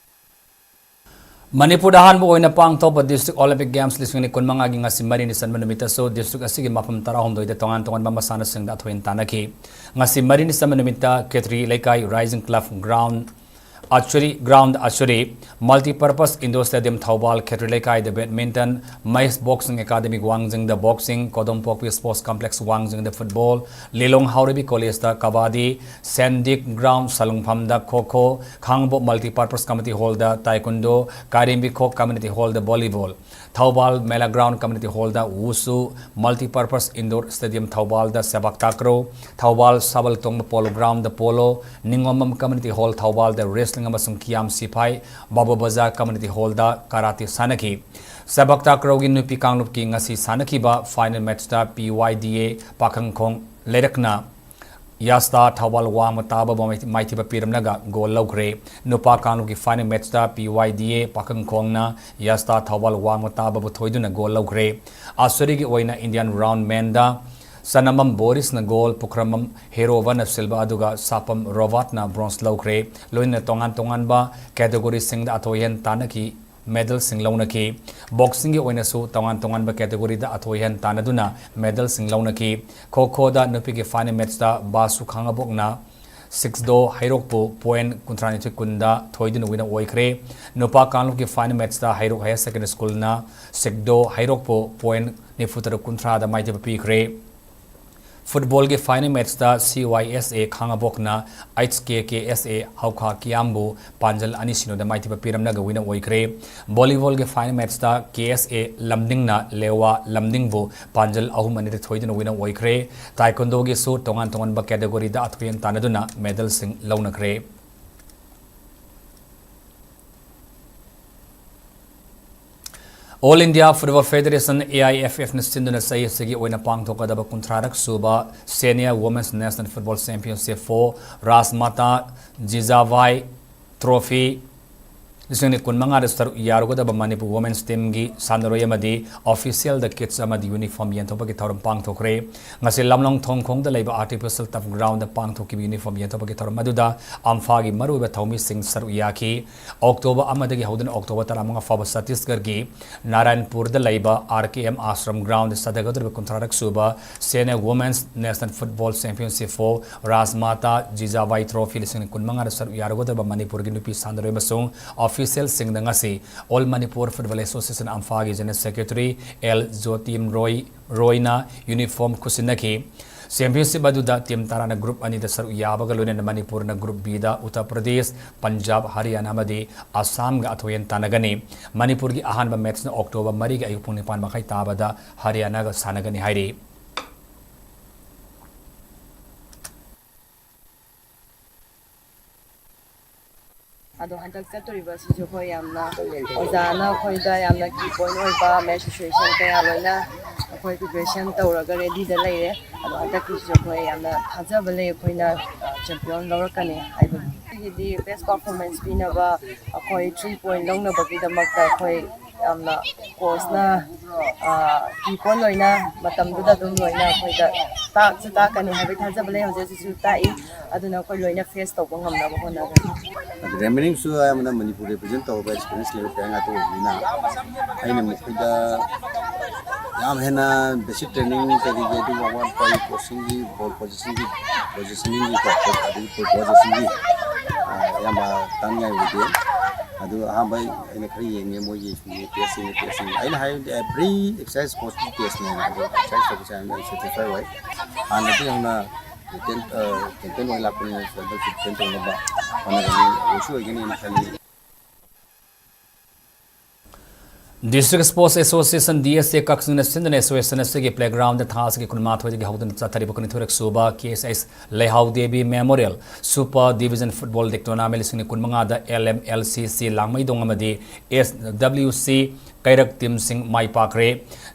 ꯃꯅꯤꯄꯨꯔꯗ ꯑꯍꯥꯟꯕ ꯑꯣꯏꯅ ꯄꯥꯡꯊꯣꯛꯄ District Olympic Games ꯂꯤꯁꯤꯡ ꯑꯅꯤ ꯀꯨꯟꯃꯉꯥꯒꯤ ꯉꯁꯤ ꯃꯔꯤꯅꯤ ꯆꯟꯕ ꯅꯨꯃꯤꯠꯇꯁꯨ district ꯑꯁꯤꯒꯤ ꯃꯐꯝ ꯇꯔꯥꯍꯨꯝꯗꯣꯏꯗ ꯇꯣꯉꯥꯟ ꯇꯣꯉꯥꯟꯕ ꯃꯁꯥꯟꯅꯁꯤꯡꯗ ꯑꯊꯣꯏ ꯑꯍꯦꯟ ꯇꯥꯟꯅꯈꯤ꯫ ꯉꯁꯤ ꯃꯔꯤꯅꯤ ꯆꯟꯕ ꯅꯨꯃꯤꯠꯇ ꯀꯦꯊ꯭ꯔꯤ ꯂꯩꯀꯥꯏ Rising Club Ground Archery Ground Archery, Multipurpose Indoor Stadium Thoubal, Khetri Leikaida Badminton, Mahesh Boxing Academy Wangjingda Boxing, Kodompokpi Sports Complex Wangjingda Football, Lilong Haorebi College da Kabaddi, Sandik Ground Salungphamda Kho Kho, Khangabok Multipurpose Community Hall da Taekwondo, Kairimbi Khok Community Hall da Volleyball, Thoubal Mela Ground Community Hall da Wushu, Multipurpose Indoor Stadium Thoubal da Sepak Takraw, Thoubal Sabal Tongma Polo Ground da Polo, Ningomam Community Hall Thoubal da Wrestling ꯑꯃꯁꯨꯡ Kiam Sipai, Babu Bazar Community Hall da Karate ꯁꯥꯟꯅꯈꯤ꯫ Sepak Takraw ꯒꯤ ꯅꯨꯄꯤ ꯀꯥꯡꯂꯨꯞꯀꯤ ꯉꯁꯤ ꯁꯥꯟꯅꯈꯤꯕ final match ꯇ P Y D A ꯄꯥꯈꯪꯈꯣꯡ ꯂꯩꯔꯛꯅ Yasta Thoubal ꯋꯥꯡꯃ ꯇꯥꯕꯕꯨ ꯃꯥꯏ-, ꯃꯥꯏꯊꯤꯕ ꯄꯤꯔꯝꯂꯒ goal ꯂꯧꯈ꯭ꯔꯦ꯫ ꯅꯨꯄꯥ ꯀꯥꯡꯂꯨꯞꯀꯤ final match ꯇ P Y D A ꯄꯥꯈꯪꯈꯣꯡꯅ Yasta Thoubal ꯋꯥꯡꯃ ꯇꯥꯕꯕꯨ ꯊꯣꯏꯗꯨꯅ goal ꯂꯧꯈ꯭ꯔꯦ꯫ Archery ꯒꯤ ꯑꯣꯏꯅ Indian Round Man ꯗ ꯆꯅꯃꯝ ꯕꯣꯔꯤꯁꯅ gold, ꯄꯨꯈ꯭ꯔꯃꯝ ꯍꯦꯔꯣꯕꯅ silver ꯑꯗꯨꯒ ꯁꯥꯄꯝ ꯔꯣꯕꯥꯔꯠꯅ bronze ꯂꯧꯈ꯭ꯔꯦ꯫ ꯂꯣꯏꯅꯅ ꯇꯣꯉꯥꯟ ꯇꯣꯉꯥꯟꯕ category ꯁꯤꯡꯗ ꯑꯊꯣꯏ ꯑꯍꯦꯟ ꯇꯥꯟꯅꯈꯤ꯫ Medal ꯁꯤꯡ ꯂꯧꯅꯈꯤ꯫ Boxing ꯒꯤ ꯑꯣꯏꯅꯁꯨ ꯇꯣꯉꯥꯟ ꯇꯣꯉꯥꯟꯕ category ꯗ ꯑꯊꯣꯏ ꯑꯍꯦꯟ ꯇꯥꯟꯅꯗꯨꯅ medal ꯁꯤꯡ ꯂꯧꯅꯈꯤ꯫ ꯈꯣ ꯈꯣꯗ ꯅꯨꯄꯤꯒꯤ final match ꯇ ꯕꯥꯁꯨ ꯈꯥꯉꯕꯣꯛꯅ ꯁꯤꯛꯗꯣ ꯍꯩꯔꯣꯛꯄꯨ point ꯀꯨꯟꯊ꯭ꯔꯥꯅꯤꯊꯣꯏ ꯀꯨꯟꯗ ꯊꯣꯏꯗꯨꯅ winner ꯑꯣꯏꯈ꯭ꯔꯦ꯫ ꯅꯨꯄꯥ ꯀꯥꯡꯂꯨꯞꯀꯤ final match ꯇ ꯍꯩꯔꯣꯛ Higher Secondary School ꯅ ꯁꯤꯛꯗꯣ ꯍꯩꯔꯣꯛꯄꯨ point ꯅꯤꯐꯨꯇꯔꯨꯛ ꯀꯨꯟꯊ꯭ꯔꯥꯗ ꯃꯥꯏꯊꯤꯕ ꯄꯤꯈ꯭ꯔꯦ꯫ Football ꯒꯤ final match ꯇ C Y S A ꯈꯥꯉꯕꯣꯛꯅ H K K S A ꯍꯧꯈꯥ ꯀꯤꯌꯥꯝꯕꯨ ꯄꯥꯟꯖꯜ ꯑꯅꯤ ꯁꯤꯅꯣꯗ ꯃꯥꯏꯊꯤꯕ ꯄꯤꯔꯝꯂꯒ winner ꯑꯣꯏꯈ꯭ꯔꯦ꯫ Volleyball ꯒꯤ final match ꯇ K S A ꯂꯝꯗꯤꯡꯅ ꯂꯦꯋꯥ ꯂꯝꯗꯤꯡꯕꯨ ꯄꯥꯟꯖꯜ ꯑꯍꯨꯝ ꯑꯅꯤꯗ ꯊꯣꯏꯗꯨꯅ winner ꯑꯣꯏꯈ꯭ꯔꯦ꯫ Taekwondo ꯒꯤꯁꯨ ꯇꯣꯉꯥꯟ ꯇꯣꯉꯥꯟꯕ category ꯗ ꯑꯊꯣꯏ ꯑꯍꯦꯟ ꯇꯥꯟꯅꯗꯨꯅ medal ꯁꯤꯡ ꯂꯧꯅꯈ꯭ꯔꯦ꯫ All India Football Federation, A I F F ꯅ ꯁꯤꯟꯗꯨꯅ ꯆꯍꯤ ꯑꯁꯤꯒꯤ ꯑꯣꯏꯅ ꯄꯥꯡꯊꯣꯛꯀꯗꯕ ꯀꯨꯟꯊ꯭ꯔꯥꯔꯛ ꯁꯨꯕ Senior Women's National Football Championship for Rajmata Jijavai Trophy ꯂꯤꯁꯤꯡ ꯑꯅꯤ ꯀꯨꯟꯃꯉꯥꯗ ꯁꯔꯨꯛ ꯌꯥꯔꯨꯒꯗꯕ ꯃꯅꯤꯄꯨꯔ Women's Teamꯒꯤ ꯁꯥꯟꯅꯔꯣꯏ ꯑꯃꯗꯤ officialꯗ kits ꯑꯃꯗꯤ uniform ꯌꯦꯟꯊꯣꯛꯄꯒꯤ ꯊꯧꯔꯝ ꯄꯥꯡꯊꯣꯛꯈ꯭ꯔꯦ꯫ ꯉꯁꯤ ꯂꯝꯂꯣꯡ ꯊꯣꯡꯈꯣꯡꯗ ꯂꯩꯕ artificial turf groundꯗ ꯄꯥꯡꯊꯣꯛꯈꯤꯕ uniform ꯌꯦꯟꯊꯣꯛꯄꯒꯤ ꯊꯧꯔꯝ ꯑꯗꯨꯗ ꯑꯝꯐꯥꯒꯤ ꯃꯔꯨꯑꯣꯏꯕ ꯊꯧꯃꯤꯁꯤꯡ ꯁꯔꯨꯛ ꯌꯥꯈꯤ꯫ ꯑꯣꯛꯇꯣꯕꯔ ꯑꯃꯗꯒꯤ ꯍꯧꯗꯨꯅ ꯑꯣꯛꯇꯣꯕꯔ ꯇꯔꯥꯃꯉꯥ ꯐꯥꯎꯕ ꯆꯇꯤꯁꯒꯔꯒꯤ ꯅꯥꯔꯥꯌꯟꯄꯨꯔꯗ ꯂꯩꯕ R K M Ashram groundꯗ ꯆꯠꯊꯒꯗꯧꯔꯤꯕ ꯀꯨꯟꯊ꯭ꯔꯥꯔꯛ ꯁꯨꯕ Senior Women's National Football Championship for Rajmata Jijabai Trophy ꯂꯤꯁꯤꯡ ꯑꯅꯤ ꯀꯨꯟꯃꯉꯥꯗ ꯁꯔꯨꯛ ꯌꯥꯔꯨꯒꯗꯧꯔꯤꯕ ꯃꯅꯤꯄꯨꯔꯒꯤ ꯅꯨꯄꯤ ꯁꯥꯟꯅꯔꯣꯏ ꯑꯃꯁꯨꯡ officialꯁꯤꯡꯗ ꯉꯁꯤ All Manipur Football Association ꯑꯝꯐꯥꯒꯤ General Secretary L Jyotim Roy ꯔꯣꯏꯅ uniform ꯈꯨꯠꯁꯤꯟꯅꯈꯤ꯫ Championship ꯑꯗꯨꯗ team ꯇꯔꯥꯅ group ꯑꯅꯤꯗ ꯁꯔꯨꯛ ꯌꯥꯕꯒ ꯂꯣꯏꯅꯅ ꯃꯅꯤꯄꯨꯔꯅ group Bꯗ ꯎꯠꯇꯔ ꯄ꯭ꯔꯗꯦꯁ, ꯄꯟꯖꯥꯕ, ꯍꯔꯤꯌꯥꯅꯥ ꯑꯃꯗꯤ ꯑꯁꯥꯝꯒ ꯑꯊꯣꯏ ꯑꯍꯟ ꯇꯥꯟꯅꯒꯅꯤ꯫ ꯃꯅꯤꯄꯨꯔꯒꯤ ꯑꯍꯥꯟꯕ matchꯅ ꯑꯣꯛꯇꯣꯕꯔ ꯃꯔꯤꯒꯤ ꯑꯌꯨꯛ ꯄꯨꯡ ꯅꯤꯄꯥꯟ ꯃꯈꯥꯏ ꯇꯥꯕꯗ ꯍꯔꯤꯌꯥꯅꯥꯒ ꯁꯥꯟꯅꯒꯅꯤ ꯍꯥꯏꯔꯤ꯫ ꯑꯗꯣ ꯍꯟꯗꯛ ꯆꯠꯇꯣꯔꯤꯕꯁꯤꯁꯨ ꯑꯩꯈꯣꯏ ꯌꯥꯝꯅ ꯑꯣꯖꯥꯅ ꯑꯩꯈꯣꯏꯗ ꯌꯥꯝꯅ key point ꯑꯣꯏꯕ match situation ꯀꯌꯥ ꯂꯣꯏꯅ ꯑꯩꯈꯣꯏ preparation ꯇꯧꯔꯒ readyꯗ ꯂꯩꯔꯦ꯫ ꯑꯗꯣ ꯍꯟꯗꯛꯀꯤꯁꯤꯁꯨ ꯑꯩꯈꯣꯏ ꯌꯥꯝꯅ ꯊꯥꯖꯕ ꯂꯩ ꯑꯩꯈꯣꯏꯅ, ꯑ, champion ꯂꯧꯔꯛꯀꯅꯤ ꯍꯥꯏꯕꯒꯤ꯫ ꯁꯤꯒꯤꯗꯤ best performance ꯄꯤꯅꯕ ꯑꯩꯈꯣꯏ three point ꯂꯧꯅꯕꯒꯤꯗꯃꯛꯇ ꯑꯩꯈꯣꯏ ꯌꯥꯝꯅ coachꯅ, ꯑ, key point ꯂꯣꯏꯅ ꯃꯇꯝꯗꯨꯗ ꯑꯗꯨꯝ ꯂꯣꯏꯅ ꯑꯩꯈꯣꯏꯗ ꯇꯥꯛꯁꯨ ꯇꯥꯛꯀꯅꯤ ꯍꯥꯏꯕꯒꯤ ꯊꯥꯖꯕ ꯂꯩ꯫ ꯍꯧꯖꯤꯛ ꯍꯧꯖꯤꯛꯁꯨ ꯇꯥꯛꯏ꯫ ꯑꯗꯨꯅ ꯑꯩꯈꯣꯏ ꯂꯣꯏꯅ face ꯇꯧꯕ ꯉꯝꯅꯕ ꯍꯣꯠꯅꯒꯅꯤ꯫ ꯑꯗꯨ remaining ꯁꯨ ꯑꯌꯥꯝꯕꯅ ꯃꯅꯤꯄꯨꯔ represent ꯇꯧꯔꯕ experience ꯂꯩꯕ player ꯉꯥꯛꯇ ꯑꯣꯏꯕꯅꯤꯅ ꯑꯩꯅ ꯃꯈꯣꯏꯗ ꯌꯥꯝ ꯍꯦꯟꯅ basic training ꯀꯔꯤꯒꯤ ꯑꯗꯨꯒ ꯑꯋꯥꯠꯄ coaching ꯒꯤ ball position ꯒꯤ, positioning ꯒꯤ, ꯑꯗꯒꯤ ball position ꯒꯤ, ꯑ, ꯑꯌꯥꯝꯕ ꯇꯥꯛꯅꯤꯡꯉꯥꯏ ꯑꯣꯏꯗꯦ꯫ ꯑꯗꯨ ꯑꯍꯥꯟꯕ ꯑꯩꯅ ꯈꯔ ꯌꯦꯡꯉꯦ ꯃꯣꯏꯒꯤ test ꯁꯤꯡ, test ꯁꯤꯡ꯫ ꯑꯩꯅ ꯍꯥꯏꯕꯗꯤ every exercise coach ꯀꯤ test ꯅꯦ ꯍꯥꯏꯅ, ꯑꯗꯨ exercise ꯇꯧꯕꯁꯦ ꯌꯥꯝꯅ satisfy ꯑꯣꯏ꯫ ꯍꯥꯟꯅꯗꯤ ꯍꯧꯅ captain, ꯑ, captain ꯑꯣꯏꯅ ꯂꯥꯛꯄꯅꯤꯅ ꯍꯟꯗꯛꯁꯨ captain ꯇꯧꯅꯕ ꯍꯣꯠꯅꯒꯅꯤ, ꯑꯣꯏꯁꯨ ꯑꯣꯏꯒꯅꯤꯅ ꯈꯜꯂꯤ꯫ District Sports Association, D S A, ꯀꯛꯆꯤꯡꯅ ꯁꯤꯟꯗꯨꯅ association ꯑꯁꯤꯒꯤ playground ꯊꯥ ꯑꯁꯤꯒꯤ ꯀꯨꯟꯃꯥꯊꯣꯏꯗꯒꯤ ꯍꯧꯗꯨꯅ ꯆꯠꯊꯔꯤꯕ ꯀꯨꯟꯅꯤꯊꯣꯏꯔꯛ ꯁꯨꯕ K S S ꯂꯩꯍꯥꯎ Devi Memorial Super Division Football League Tournament ꯂꯤꯁꯤꯡ ꯑꯅꯤ ꯀꯨꯟꯃꯉꯥꯗ L M L C C ꯂꯥꯡꯃꯩꯗꯣꯡ ꯑꯃꯗꯤ S W C ꯀꯩꯔꯛ teamꯁꯤꯡ ꯃꯥꯏ ꯄꯥꯛꯈ꯭ꯔꯦ꯫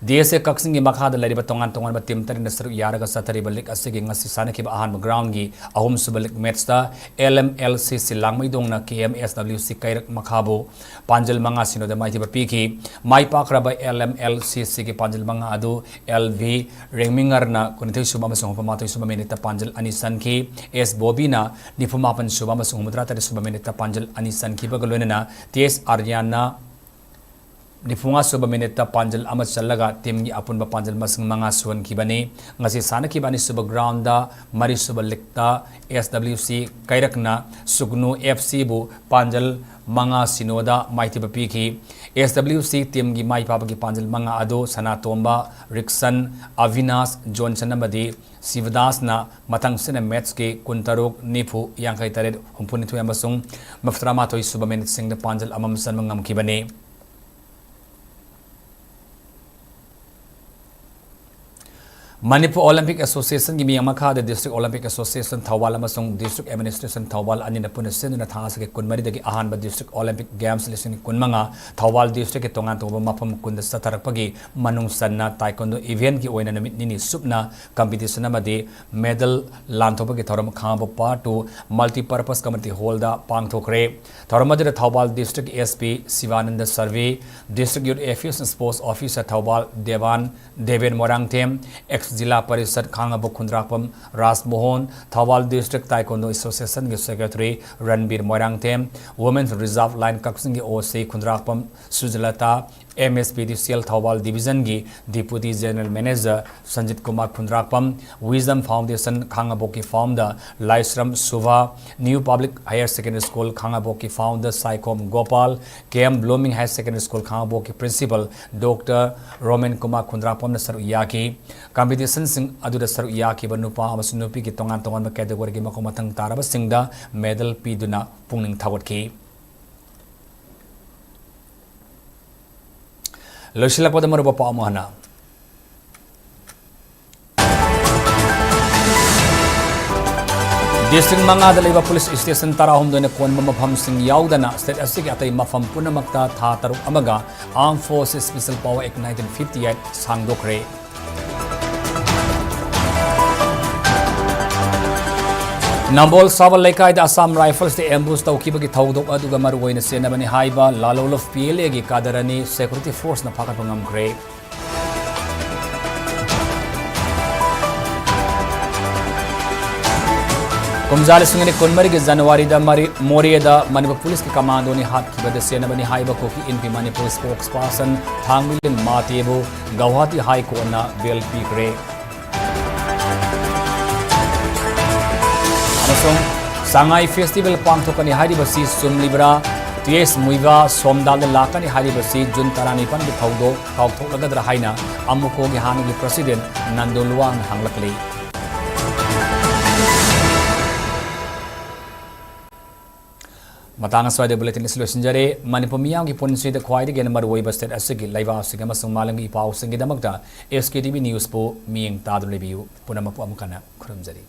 D S A ꯀꯛꯆꯤꯡꯒꯤ ꯃꯈꯥꯗ ꯂꯩꯔꯤꯕ ꯇꯣꯉꯥꯟ ꯇꯣꯉꯥꯟꯕ team ꯇꯔꯦꯠꯅ ꯁꯔꯨꯛ ꯌꯥꯔꯒ ꯆꯠꯊꯔꯤꯕ league ꯑꯁꯤꯒꯤ ꯉꯁꯤ ꯁꯥꯟꯅꯈꯤꯕ ꯑꯍꯥꯟꯕ groundꯒꯤ ꯑꯍꯨꯝꯁꯨꯕ league matchꯇ L M L C C ꯂꯥꯡꯃꯩꯗꯣꯡꯅ K M S W C ꯀꯩꯔꯛ ꯃꯈꯥꯕꯨ ꯄꯥꯟꯖꯜ ꯃꯉꯥ ꯁꯤꯅꯣꯗ ꯃꯥꯏꯊꯤꯕ ꯄꯤꯈꯤ꯫ ꯃꯥꯏ ꯄꯥꯛꯈ꯭ꯔꯕ L M L C Cꯒꯤ ꯄꯥꯟꯖꯜ ꯃꯉꯥ ꯑꯗꯨ L V ꯔꯦꯡꯃꯤꯉꯔꯅ ꯀꯨꯟꯅꯤꯊꯣꯏ ꯁꯨꯕ ꯑꯃꯁꯨꯡ ꯍꯨꯝꯐꯨ ꯃꯥꯊꯣꯏ ꯁꯨꯕ minuteꯇ ꯄꯥꯟꯖꯜ ꯑꯅꯤ ꯆꯟꯈꯤ꯫ S ꯕꯣꯕꯤꯅ ꯅꯤꯐꯨ ꯃꯥꯄꯟ ꯁꯨꯕ ꯑꯃꯁꯨꯡ ꯍꯨꯝꯐꯨ ꯇꯔꯥ ꯇꯔꯦꯠ ꯁꯨꯕ minuteꯇ ꯄꯥꯟꯖꯜ ꯑꯅꯤ ꯆꯟꯈꯤꯕꯒ ꯂꯣꯏꯅꯅ T S ꯑꯥꯔꯌꯥꯟꯅ ꯅꯤꯐꯨꯃꯉꯥ ꯁꯨꯕ minuteꯇ ꯄꯥꯟꯖꯜ ꯑꯃ ꯆꯜꯂꯒ teamꯒꯤ ꯑꯄꯨꯟꯕ ꯄꯥꯟꯖꯜ ꯃꯁꯤꯡ ꯃꯉꯥ ꯁꯨꯍꯟꯈꯤꯕꯅꯤ꯫ ꯉꯁꯤ ꯁꯥꯟꯅꯈꯤꯕ ꯑꯅꯤꯁꯨꯕ groundꯗ ꯃꯔꯤꯁꯨꯕ leagueꯇ S W C ꯀꯩꯔꯛꯅ ꯁꯨꯒꯅꯨ F Cꯕꯨ ꯄꯥꯟꯖꯜ ꯃꯉꯥ ꯁꯤꯅꯣꯗ ꯃꯥꯏꯊꯤꯕ ꯄꯤꯈꯤ꯫ S W C teamꯒꯤ ꯃꯥꯏ ꯄꯥꯛꯄꯒꯤ ꯄꯥꯟꯖꯜ ꯃꯉꯥ ꯑꯗꯨ ꯁꯅꯥꯇꯣꯝꯕ, ꯔꯤꯛꯁꯟ, ꯑꯚꯤꯅꯥꯁ, ꯖꯣꯟꯁꯟ ꯑꯃꯗꯤ ꯁꯤꯕꯗꯥꯁꯅ ꯃꯊꯪ ꯁꯤꯠꯅ matchꯀꯤ ꯀꯨꯟꯇꯔꯨꯛ, ꯅꯤꯐꯨ, ꯌꯥꯡꯈꯩ ꯇꯔꯦꯠ, ꯍꯨꯝꯐꯨ ꯅꯤꯊꯣꯏ ꯑꯃꯁꯨꯡ ꯃꯔꯤꯐꯨ ꯇꯔꯥ ꯃꯥꯊꯣꯏ ꯁꯨꯕ minuteꯁꯤꯡꯗ ꯄꯥꯟꯖꯜ ꯑꯃꯃꯝ ꯆꯟꯕ ꯉꯝꯈꯤꯕꯅꯤ꯫ Manipur Olympic Associationꯒꯤ ꯃꯤꯌꯥꯝ ꯃꯈꯥꯗ District Olympic Association ꯊꯧꯕꯥꯜ ꯑꯃꯁꯨꯡ District Administration ꯊꯧꯕꯥꯜ ꯑꯅꯤꯅ ꯄꯨꯟꯅ ꯁꯤꯟꯗꯨꯅ ꯊꯥ ꯑꯁꯤꯒꯤ ꯀꯨꯟꯃꯔꯤꯗꯒꯤ ꯑꯍꯥꯟꯕ District Olympic Games ꯂꯤꯁꯤꯡ ꯀꯨꯟꯃꯉꯥ ꯊꯧꯕꯥꯜ districtꯀꯤ ꯇꯣꯉꯥꯟ ꯇꯣꯉꯥꯟꯕ ꯃꯐꯝ ꯀꯨꯟꯗ ꯆꯠꯊꯔꯛꯄꯒꯤ ꯃꯅꯨꯡ ꯆꯟꯅ taekwondo eventꯀꯤ ꯑꯣꯏꯅ ꯅꯨꯃꯤꯠ ꯅꯤꯅꯤ ꯆꯨꯞꯅ competition ꯑꯃꯗꯤ medal ꯂꯥꯟꯊꯣꯛꯄꯒꯤ ꯊꯧꯔꯝ ꯈꯥꯉꯕꯣꯛ Part two Multipurpose Community Hallꯗ ꯄꯥꯡꯊꯣꯛꯈ꯭ꯔꯦ꯫ ꯊꯧꯔꯝ ꯑꯗꯨꯗ Thoubal District S P Shivananda Sarve, District Youth Affairs and Sports Officer Thoubal Deban, Deben Moirangthem, ex zila parishad Khangabok Khundrakpam Rajmohan, Thoubal District Taekwondo Associationꯒꯤ Secretary Ranbir Moirangthem, Women's Reserve Line ꯀꯛꯆꯤꯡꯒꯤ O C Khundrakpam Sujalata, M S P D C L Thoubal Divisionꯒꯤ Deputy General Manager Sanjit Kumar Khundrakpam, Wisdom Foundation ꯈꯥꯉꯕꯣꯛꯀꯤ founder Laishram Subha, New Public Higher Secondary School ꯈꯥꯉꯕꯣꯛꯀꯤ founder Saikhom Gopal, K M Blooming Higher Secondary School ꯈꯥꯉꯕꯣꯛꯀꯤ Principal Doctor Romen Kumar ꯈꯨꯟꯗ꯭ꯔꯥꯛꯄꯝꯅ ꯁꯔꯨꯛ ꯌꯥꯈꯤ꯫ Competitionꯁꯤꯡ ꯑꯗꯨꯗ ꯁꯔꯨꯛ ꯌꯥꯈꯤꯕ ꯅꯨꯄꯥ ꯑꯃꯁꯨꯡ ꯅꯨꯄꯤꯒꯤ ꯇꯣꯉꯥꯟ ꯇꯣꯉꯥꯟꯕ categoryꯒꯤ ꯃꯈꯣꯡ ꯃꯊꯪ ꯇꯥꯔꯕꯁꯤꯡꯗ medal ꯄꯤꯗꯨꯅ ꯄꯨꯛꯅꯤꯡ ꯊꯧꯒꯠꯈꯤ꯫ ꯂꯣꯏꯁꯤꯜꯂꯛꯄꯗ ꯃꯔꯨꯑꯣꯏꯕ ꯄꯥꯎ ꯑꯃꯨꯛ ꯍꯟꯅ꯫ D ꯗꯤꯁꯇ꯭ꯔꯤꯛ ꯃꯉꯥꯗ ꯂꯩꯕ ꯄꯨꯂꯤꯁ ꯁ꯭ꯇꯦꯁꯟ ꯇꯔꯥꯍꯨꯝꯗꯣꯏꯅ ꯀꯣꯟꯕ ꯃꯐꯝꯁꯤꯡ ꯌꯥꯎꯗꯅ ꯁ꯭ꯇꯦꯠ ꯑꯁꯤꯒꯤ ꯑꯇꯩ ꯃꯐꯝ ꯄꯨꯝꯅꯃꯛꯇ ꯊꯥ ꯇꯔꯨꯛ ꯑꯃꯒ Armed Forces Special Power Act nineteen fifty eight ꯁꯥꯡꯗꯣꯛꯈ꯭ꯔꯦ꯫ ꯅꯝꯕꯣꯜ ꯁꯥꯕꯜ ꯂꯩꯀꯥꯏꯗ Assam Riflesꯇ ambush ꯇꯧꯈꯤꯕꯒꯤ ꯊꯧꯗꯣꯛ ꯑꯗꯨꯒ ꯃꯔꯨꯑꯣꯏꯅ ꯆꯦꯟꯅꯕꯅꯤ ꯍꯥꯏꯕ Lalolov P L Aꯒꯤ cadreꯅꯤ security forceꯅ ꯐꯥꯒꯠꯄ ꯉꯝꯈ꯭ꯔꯦ꯫ ꯀꯨꯝꯖꯥ ꯂꯤꯁꯤꯡ ꯑꯅꯤ ꯀꯨꯟꯃꯔꯤꯒꯤ ꯖꯅꯋꯥꯔꯤꯗ ꯃꯔꯤ-, ꯃꯣꯔꯦꯗ ꯃꯅꯤꯄꯨꯔ ꯄꯨꯂꯤꯁꯀꯤ ꯀꯃꯥꯟꯗꯣꯅ ꯍꯥꯠꯈꯤꯕꯗ ꯆꯦꯟꯅꯕꯅꯤ ꯍꯥꯏꯕ ꯀꯨꯀꯤ ꯏꯟꯄꯤ ꯃꯅꯤꯄꯨꯔ spokesperson ꯊꯥꯡꯃꯩꯕꯟ ꯃꯥꯇꯦꯕꯨ ꯒꯧꯍꯥꯇꯤ High Courtꯅ bail ꯄꯤꯈ꯭ꯔꯦ꯫ ꯑꯃꯁꯨꯡ ꯁꯉꯥꯏ festival ꯄꯥꯡꯊꯣꯛꯀꯅꯤ ꯍꯥꯏꯔꯤꯕꯁꯤ ꯆꯨꯝꯂꯤꯕ꯭ꯔꯥ? T S ꯃꯨꯏꯕꯥ ꯁꯣꯝꯗꯥꯜꯗ ꯂꯥꯛꯀꯅꯤ ꯍꯥꯏꯔꯤꯕꯁꯤ ꯖꯨꯟ ꯇꯔꯥꯅꯤꯄꯥꯟꯒꯤ ꯊꯧꯗꯣꯛ ꯀꯥꯎꯊꯣꯛꯂꯒꯗ꯭ꯔꯥ ꯍꯥꯏꯅ ꯑꯃꯨꯀꯣꯒꯤ ꯍꯥꯟꯅꯒꯤ president ꯅꯟꯗꯣ ꯂꯨꯋꯥꯡꯅ ꯍꯪꯂꯛꯂꯤ꯫ ꯃꯇꯥꯡ ꯑꯁ꯭ꯋꯥꯏꯗ bulletin ꯑꯁꯤ ꯂꯣꯏꯁꯤꯟꯖꯔꯦ꯫ ꯃꯅꯤꯄꯨꯔ ꯃꯤꯌꯥꯝꯒꯤ ꯄꯨꯟꯁꯤꯗ ꯈ꯭ꯋꯥꯏꯗꯒꯤ ꯍꯦꯟꯅ ꯃꯔꯨꯑꯣꯏꯕ state ꯑꯁꯤꯒꯤ ꯂꯩꯕꯥꯛ ꯑꯁꯤꯒꯤ ꯑꯃꯁꯨꯡ ꯃꯥꯂꯦꯝꯒꯤ E ꯄꯥꯎꯁꯤꯡꯒꯤꯗꯃꯛꯇ S K T V Newsꯄꯨ ꯃꯤꯠꯌꯦꯡ ꯇꯥꯗꯨꯅ ꯂꯩꯕꯤꯌꯨ꯫ ꯄꯨꯝꯅꯃꯛꯄꯨ ꯑꯃꯨꯛ ꯍꯟꯅ ꯈꯨꯔꯨꯝꯖꯔꯤ꯫